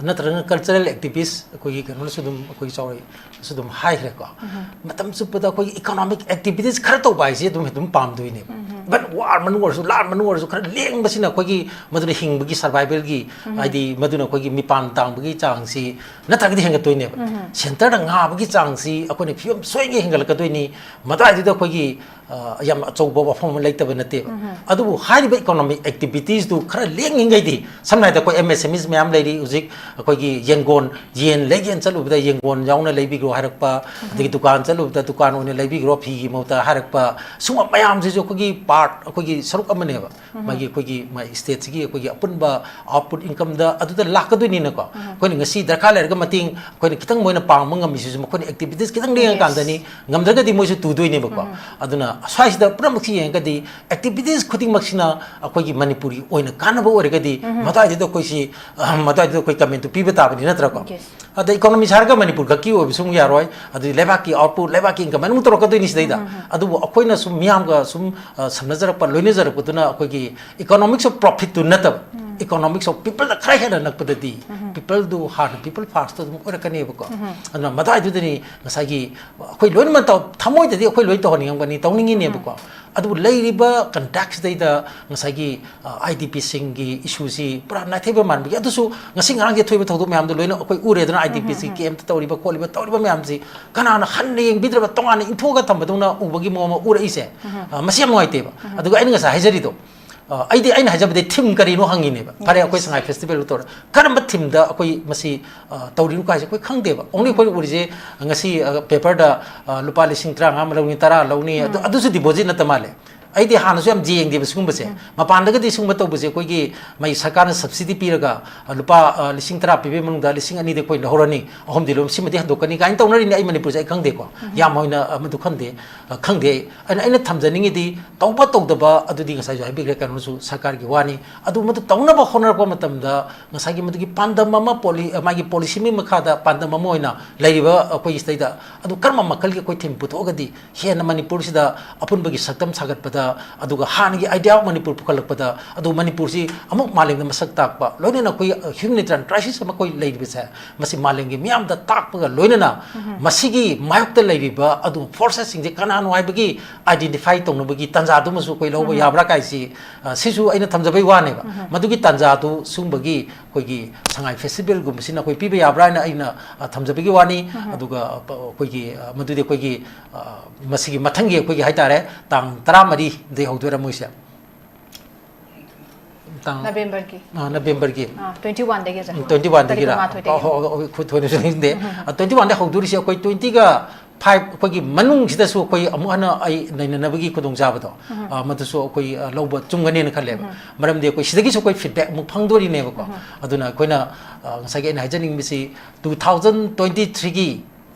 ꯅꯠꯇ꯭ꯔꯒꯅ cultural activist ꯑꯩꯈꯣꯏꯒꯤ ꯀꯩꯅꯣꯅꯁꯨ ꯑꯗꯨꯝ, ꯑꯩꯈꯣꯏꯒꯤ ꯆꯥꯎꯔꯛꯏꯅꯁꯨ ꯑꯗꯨꯝ ꯍꯥꯏꯈ꯭ꯔꯦꯀꯣ꯫ ꯎꯝ꯫ ꯃꯇꯝ ꯆꯨꯞꯄꯗ ꯑꯩꯈꯣꯏꯒꯤ economic activities ꯈꯔ ꯇꯧꯕ ꯍꯥꯏꯁꯦ ꯑꯗꯨꯝ, ꯑꯗꯨꯝ ꯄꯥꯝꯗꯣꯏꯅꯦꯕ꯫ ꯎꯝ꯫ But war ꯃꯅꯨꯡ ꯑꯣꯏꯔꯁꯨ, ꯂꯥꯟ ꯃꯅꯨꯡ ꯑꯣꯏꯔꯁꯨ ꯈꯔ ꯂꯦꯡꯕꯁꯤꯅ ꯑꯩꯈꯣꯏꯒꯤ ꯃꯗꯨꯅ ꯍꯤꯡꯕꯒꯤ survivalꯒꯤ, ꯎꯝ꯫ ꯍꯥꯏꯗꯤ ꯃꯗꯨꯅ ꯑꯩꯈꯣꯏꯒꯤ ꯃꯤꯄꯥꯟ ꯇꯥꯡꯕꯒꯤ ꯆꯥꯡꯁꯤ ꯅꯠꯇ꯭ꯔꯒꯗꯤ ꯍꯦꯟꯒꯠꯇꯣꯏꯅꯦꯕ꯫ ꯎꯝ꯫ Centreꯗ ꯉꯥꯕꯒꯤ ꯆꯥꯡꯁꯤ ꯑꯩꯈꯣꯏꯅ ꯐꯤꯕꯝ ꯁꯣꯏꯗꯅ ꯍꯦꯟꯒꯠꯂꯛꯀꯗꯣꯏꯅꯤ꯫ ꯃꯗꯥꯏꯗꯨꯗ ꯑꯩꯈꯣꯏꯒꯤ, ꯑ, ꯌꯥꯝ ꯑꯆꯧꯕ ꯋꯥꯐꯝ ꯑꯃ ꯂꯩꯇꯕ ꯅꯠꯇꯦꯕ꯫ ꯎꯝ꯫ ꯑꯗꯨꯕꯨ ꯍꯥꯏꯔꯤꯕ economic activitiesꯇꯨ ꯈꯔ ꯂꯦꯡꯉꯤꯉꯩꯗꯤ, ꯁꯝꯅ ꯍꯥꯏꯔꯕꯗ ꯑꯩꯈꯣꯏ MSMEs ꯃꯌꯥꯝ ꯂꯩꯔꯤ ꯍꯧꯖꯤꯛ, ꯑꯩꯈꯣꯏꯒꯤ ꯌꯦꯟꯒꯣꯟ, ꯌꯦꯟ ꯂꯩꯒꯦꯅ ꯆꯠꯂꯨꯕꯗ ꯌꯦꯟꯒꯣꯟ ꯌꯥꯎꯅ ꯂꯩꯕꯤꯈ꯭ꯔꯣ ꯍꯥꯏꯔꯛꯄ, ꯎꯝ꯫ ꯑꯗꯒꯤ ꯗꯨꯀꯥꯟ ꯆꯠꯂꯨꯕꯗ ꯗꯨꯀꯥꯟ ꯑꯣꯏꯅ ꯂꯩꯕꯤꯈ꯭ꯔꯣ ꯐꯤꯒꯤ ꯃꯍꯨꯠꯇ ꯍꯥꯏꯔꯛꯄ, ꯁꯨꯝꯕ ꯃꯌꯥꯝꯁꯤꯁꯨ ꯑꯩꯈꯣꯏꯒꯤ part, ꯑꯩꯈꯣꯏꯒꯤ ꯁꯔꯨꯛ ꯑꯃꯅꯦꯕ꯫ ꯎꯝ꯫ ꯃꯥꯒꯤ ꯑꯩꯈꯣꯏꯒꯤ ꯃꯥꯒꯤ stateꯁꯤꯒꯤ ꯑꯩꯈꯣꯏꯒꯤ ꯑꯄꯨꯟꯕ output incomeꯗ ꯑꯗꯨꯗ ꯂꯥꯛꯀꯗꯣꯏꯅꯤꯅꯀꯣ꯫ ꯎꯝ꯫ ꯑꯩꯈꯣꯏꯅ ꯉꯁꯤ ꯗꯔꯀꯥꯔ ꯂꯩꯔꯒ ꯃꯇꯦꯡ ꯑꯩꯈꯣꯏꯅ ꯈꯤꯇꯪ ꯃꯣꯏꯅ ꯄꯥꯡꯕ ꯉꯝꯃꯤꯁꯤꯁꯨ ꯃꯈꯣꯏꯅ activities ꯈꯤꯇꯪ ꯂꯦꯡꯉꯀꯥꯟꯗꯅꯤ꯫ Yes. ꯉꯝꯗ꯭ꯔꯒꯗꯤ ꯃꯣꯏꯁꯨ ꯇꯨꯗꯣꯏꯅꯦꯕꯀꯣ꯫ ꯎꯝ꯫ ꯑꯗꯨꯅ ꯁ꯭ꯋꯥꯏꯁꯤꯗ ꯄꯨꯝꯅꯃꯛꯁꯤ ꯌꯦꯡꯉꯒꯗꯤ activities ꯈꯨꯗꯤꯡꯃꯛꯁꯤꯅ ꯑꯩꯈꯣꯏꯒꯤ ꯃꯅꯤꯄꯨꯔꯒꯤ ꯑꯣꯏꯅ ꯀꯥꯟꯅꯕ ꯑꯣꯏꯔꯒꯗꯤ ꯎꯝ꯫ ꯃꯗꯨꯋꯥꯏꯗꯨꯗ ꯑꯩꯈꯣꯏꯁꯤ, ꯑ, ꯃꯗꯨꯋꯥꯏꯗꯨꯗ ꯑꯩꯈꯣꯏ commentꯇꯨ ꯄꯤꯕ ꯇꯥꯕꯅꯤ ꯅꯠꯇ꯭ꯔꯥꯀꯣ? Yes. ꯑꯗ economist ꯍꯥꯏꯔꯒ ꯃꯅꯤꯄꯨꯔ ꯈꯛꯀꯤ ꯑꯣꯏꯕꯁꯨ ꯑꯃꯨꯛ ꯌꯥꯔꯣꯏ, ꯑꯗꯨꯗꯤ ꯂꯩꯕꯥꯛꯀꯤ output, ꯂꯩꯕꯥꯛꯀꯤ income ꯑꯗꯨꯝ ꯇꯧꯔꯛꯀꯗꯣꯏꯅꯤ ꯁꯤꯗꯩꯗ꯫ ꯎꯝ, ꯎꯝ, ꯎꯝ꯫ ꯑꯗꯨꯕꯨ ꯑꯩꯈꯣꯏꯅ ꯁꯨꯝ ꯃꯤꯌꯥꯝꯒ ꯁꯨꯝ, ꯑ, ꯁꯝꯅꯖꯔꯛꯄ, ꯂꯣꯏꯅꯖꯔꯛꯄꯗꯨꯅ ꯑꯩꯈꯣꯏꯒꯤ economics of profitꯇꯨ ꯅꯠꯇꯕ, ꯎꯝ꯫ Economics of peopleꯗ ꯈꯔ ꯍꯦꯟꯅ ꯅꯛꯄꯗꯗꯤ ꯎꯝ꯫ Peopleꯗꯨ ꯍꯥꯟꯅ people firstꯇꯨ ꯑꯗꯨꯝ ꯑꯣꯏꯔꯛꯀꯅꯦꯕꯀꯣ꯫ ꯎꯝ꯫ ꯑꯗꯨꯅ ꯃꯗꯨꯋꯥꯏꯗꯨꯗꯅꯤ ꯉꯁꯥꯏꯒꯤ ꯑꯩꯈꯣꯏ ꯂꯣꯏꯅꯃꯛ ꯇꯧ-, ꯊꯃꯣꯏꯗꯗꯤ ꯑꯩꯈꯣꯏ ꯂꯣꯏ ꯇꯧꯍꯟꯅꯤꯡꯉꯝꯒꯅꯤ, ꯇꯧꯅꯤꯡꯉꯤꯅꯦꯕꯀꯣ꯫ ꯎꯝ꯫ ꯑꯗꯨꯕꯨ ꯂꯩꯔꯤꯕ contextꯁꯤꯗꯩꯗ ꯉꯁꯥꯏꯒꯤ, ꯑ, IDPꯁꯤꯡꯒꯤ issueꯁꯤ ꯄꯨꯔꯥ ꯅꯥꯊꯩꯕ ꯃꯥꯟꯕꯒꯤ, ꯑꯗꯨꯁꯨ ꯉꯁꯤ ꯉꯔꯥꯡꯒꯤ ꯊꯣꯛꯏꯕ ꯊꯧꯗꯣꯛ ꯃꯌꯥꯝꯗꯣ ꯂꯣꯏꯅ ꯑꯩꯈꯣꯏ ꯎꯔꯦꯗꯅ, IDPꯁꯤ ꯎꯝ, ꯎꯝ, ꯎꯝ꯫ Campꯇ ꯇꯧꯔꯤꯕ ꯈꯣꯠꯂꯤꯕ ꯇꯧꯔꯤꯕ ꯃꯌꯥꯝꯁꯤ ꯀꯅꯥꯅ ꯍꯟꯅ ꯌꯦꯡꯕꯤꯗ꯭ꯔꯕ, ꯇꯣꯉꯥꯟꯅ ꯏꯟꯊꯣꯛꯑꯒ ꯊꯝꯕꯗꯧꯅ ꯎꯕꯒꯤ ꯃꯑꯣꯡ ꯑꯃ ꯎꯔꯛꯏꯁꯦ, ꯎꯝ꯫ ꯑ, ꯃꯁꯤ ꯌꯥꯝ ꯅꯨꯡꯉꯥꯏꯇꯦꯕ꯫ ꯎꯝ꯫ ꯑꯗꯨꯒ ꯑꯩꯅ ꯉꯁꯥꯏ ꯍꯥꯏꯖꯔꯤꯗꯣ, ꯑ, ꯑꯩꯗꯤ ꯑꯩꯅ ꯍꯥꯏꯖꯕꯗꯤ ꯊꯤꯝ ꯀꯔꯤꯅꯣ ꯍꯪꯉꯤꯅꯦꯕ꯫ ꯐꯔꯦ, ꯑꯩꯈꯣꯏ ꯁꯉꯥꯏ ꯐꯦꯁꯇꯤꯚꯦꯜ ꯇꯧꯔ ꯀꯔꯝꯕ ꯊꯤꯝꯗ ꯑꯩꯈꯣꯏ ꯃꯁꯤ, ꯑ, ꯇꯧꯔꯤꯅꯣ ꯍꯥꯏꯁꯦ ꯑꯩꯈꯣꯏ ꯈꯪꯗꯦꯕ꯫ ꯑꯣꯡꯂꯤ ꯑꯩꯈꯣꯏꯅ ꯎꯔꯤꯁꯦ ꯉꯁꯤ, ꯑ, ꯄꯦꯄꯔꯗ, ꯑ, ꯂꯨꯄꯥ ꯂꯤꯁꯤꯡ ꯇꯔꯥꯃꯉꯥ ꯑꯃ ꯂꯧꯅꯤ, ꯇꯔꯥ ꯂꯧꯅꯤ, ꯑꯗꯨ, ꯑꯗꯨꯁꯨ ꯗꯤꯄꯣꯖꯤꯠ ꯅꯠꯇ ꯃꯥꯜꯂꯦ꯫ ꯑꯩꯗꯤ ꯍꯥꯟꯅꯁꯨ ꯌꯥꯝ ꯌꯦꯡꯗꯦꯕ ꯁꯤꯒꯨꯝꯕꯁꯦ꯫ ꯃꯄꯥꯟꯗꯒꯗꯤ ꯁꯤꯒꯨꯝꯕ ꯇꯧꯕꯁꯦ ꯑꯩꯈꯣꯏꯒꯤ ꯃꯩ ꯁꯔꯀꯥꯔꯅ ꯁꯕꯁꯤꯗꯤ ꯄꯤꯔꯒ, ꯑ, ꯂꯨꯄꯥ, ꯑ, ꯂꯤꯁꯤꯡ ꯇꯔꯥ ꯄꯤꯕꯒꯤ ꯃꯅꯨꯡꯗ ꯂꯤꯁꯤꯡ ꯑꯅꯤꯗꯤ ꯑꯩꯈꯣꯏ ꯂꯧꯍꯧꯔꯅꯤ, ꯑꯍꯨꯝꯗꯤ ꯂꯧ-, ꯁꯤꯃꯗꯤ ꯍꯟꯗꯣꯛꯀꯅꯤ ꯀꯥꯏꯅ ꯇꯧꯅꯔꯤꯅꯦ꯫ ꯑꯩ ꯃꯅꯤꯄꯨꯔꯁꯦ ꯑꯩ ꯈꯪꯗꯦꯀꯣ꯫ ꯌꯥꯝ ꯑꯣꯏꯅ, ꯑ, ꯃꯗꯨ ꯈꯪꯗꯦ, ꯑ, ꯈꯪꯗꯦ ꯑꯩ꯫ ꯑꯩꯅ, ꯑꯩꯅ ꯊꯝꯖꯅꯤꯡꯉꯤꯗꯤ ꯇꯧꯕ ꯇꯧꯗꯕ ꯑꯗꯨꯗꯤ ꯉꯁꯥꯏꯁꯨ ꯍꯥꯏꯕꯤꯈ꯭ꯔꯦ, ꯀꯩꯅꯣꯁꯨ ꯁꯔꯀꯥꯔꯒꯤ ꯋꯥꯅꯤ꯫ ꯑꯗꯨ ꯃꯗꯨ ꯇꯧꯅꯕ ꯍꯣꯠꯅꯔꯛꯄ ꯃꯇꯝꯗ ꯉꯁꯥꯏꯒꯤ ꯃꯗꯨꯒꯤ ꯄꯥꯟꯗꯝ ꯑꯃ ꯄꯣꯂꯤ-, ꯃꯥꯒꯤ ꯄꯣꯂꯤꯁꯤꯒꯤ ꯃꯈꯥꯗ ꯄꯥꯟꯗꯝ ꯑꯃ ꯑꯣꯏꯅ ꯂꯩꯔꯤꯕ ꯑꯩꯈꯣꯏꯒꯤ ꯁꯤꯗꯩꯗ ꯑꯗꯨ ꯀꯔꯝꯕ ꯃꯈꯜꯒꯤ ꯑꯩꯈꯣꯏ ꯊꯤꯝ ꯄꯨꯊꯣꯛꯑꯒꯗꯤ ꯍꯦꯟꯅ ꯃꯅꯤꯄꯨꯔꯁꯤꯗ ꯑꯄꯨꯟꯕꯒꯤ ꯁꯛꯇꯝ ꯁꯥꯒꯠꯄꯗ, ꯑꯗꯨꯒ ꯍꯥꯟꯅꯒꯤ idea of ꯃꯅꯤꯄꯨꯔ ꯄꯨꯈꯠꯂꯛꯄꯗ, ꯑꯗꯨ ꯃꯅꯤꯄꯨꯔꯁꯤ ꯑꯃꯨꯛ ꯃꯥꯂꯦꯝꯗ ꯃꯁꯛ ꯇꯥꯛꯄ, ꯂꯣꯏꯅꯅ ꯑꯩꯈꯣꯏ, ꯑ, humanitarian crisis ꯑꯃ ꯑꯩꯈꯣꯏ ꯂꯩꯔꯤꯕꯁꯦ, ꯃꯁꯤ ꯃꯥꯂꯦꯝꯒꯤ ꯃꯤꯌꯥꯝꯗ ꯇꯥꯛꯄꯒ ꯂꯣꯏꯅꯅ ꯃꯁꯤꯒꯤ ꯃꯥꯌꯣꯛꯇ ꯂꯩꯔꯤꯕ ꯑꯗꯨ forcesꯁꯤꯡꯁꯦ ꯀꯅꯥꯅꯣ ꯍꯥꯏꯕꯒꯤ identify ꯇꯧꯅꯕꯒꯤ ꯇꯥꯟꯖꯥꯗꯨꯃꯁꯨ ꯑꯩꯈꯣꯏ ꯂꯧꯕ ꯌꯥꯕ꯭ꯔꯥ ꯀꯥꯏꯁꯤ, ꯑ, ꯁꯤꯁꯨ ꯑꯩꯅ ꯊꯝꯖꯕꯩ ꯋꯥꯅꯦꯕ꯫ ꯃꯗꯨꯒꯤ ꯇꯥꯟꯖꯥꯗꯨ ꯁꯤꯒꯨꯝꯕꯒꯤ ꯑꯩꯈꯣꯏꯒꯤ ꯁꯉꯥꯏ ꯐꯦꯁꯇꯤꯚꯦꯜꯒꯨꯝꯕꯁꯤꯅ ꯑꯩꯈꯣꯏ ꯄꯤꯕ ꯌꯥꯕ꯭ꯔꯥ ꯍꯥꯏꯅ ꯑꯩꯅ, ꯑ, ꯊꯝꯖꯕꯒꯤ ꯋꯥꯅꯤ꯫ ꯑꯗꯨꯒ, ꯑ, ꯄ-, ꯑꯩꯈꯣꯏꯒꯤ, ꯑ, ꯃꯗꯨꯗꯤ ꯑꯩꯈꯣꯏꯒꯤ, ꯑ, ꯃꯁꯤꯒꯤ ꯃꯊꯪꯒꯤ ꯑꯩꯈꯣꯏꯒꯤ ꯍꯥꯏꯇꯥꯔꯦ, ꯇꯥꯡ ꯇꯔꯥꯃꯔꯤꯗꯒꯤ ꯍꯧꯗꯣꯏꯔꯥ ꯃꯣꯏꯁꯦ? ꯇꯥꯡ, ꯅꯕꯦꯝꯕꯔꯒꯤ꯫ ꯑ, ꯅꯕꯦꯝꯕꯔꯒꯤ꯫ ꯑ, twenty-oneꯗꯒꯤ, ꯁꯥꯔ꯫ ꯎꯝ, twenty-oneꯗꯒꯤꯔ? ꯇꯥꯔꯤꯛ ꯀꯨꯟꯃꯥꯊꯣꯏꯗꯒꯤ꯫ ꯑ, ꯍꯣ-, ꯍꯣ-, ꯍꯣ-, ꯈꯨ-, ꯊꯣꯏꯅꯁꯨ ꯅꯤꯡꯁꯤꯡꯗꯦ꯫ ꯎꯝ, ꯎꯝ, ꯎꯝ꯫ ꯑ, twenty-one ꯗꯒꯤ ꯍꯧꯗꯣꯔꯤꯁꯦ ꯑꯩꯈꯣꯏ twenty-five ꯑꯩꯈꯣꯏꯒꯤ ꯃꯅꯨꯡꯁꯤꯗꯁꯨ ꯑꯩꯈꯣꯏ ꯑꯃꯨꯛ ꯍꯟꯅ ꯑꯩ ꯅꯩꯅꯅꯕꯒꯤ ꯈꯨꯗꯣꯡꯆꯥꯕꯗꯣ, ꯎꯝ꯫ ꯑ, ꯃꯗꯨꯁꯨ ꯑꯩꯈꯣꯏ, ꯑ, ꯂꯧꯕ ꯆꯨꯝꯒꯅꯦꯅ ꯈꯜꯂꯦꯕ꯫ ꯎꯝ꯫ ꯃꯔꯝꯗꯤ ꯑꯩꯈꯣꯏ ꯁꯤꯗꯒꯤꯁꯨ ꯑꯩꯈꯣꯏ feedback ꯑꯃꯨꯛ ꯐꯪꯗꯣꯔꯤꯅꯦꯕꯀꯣ꯫ ꯎꯝ꯫ ꯑꯗꯨꯅ ꯑꯩꯈꯣꯏꯅ, ꯑ, ꯉꯁꯥꯏꯒꯤ ꯑꯩꯅ ꯍꯥꯏꯖꯅꯤꯡꯕꯁꯤ two thousand twenty-threeꯒꯤ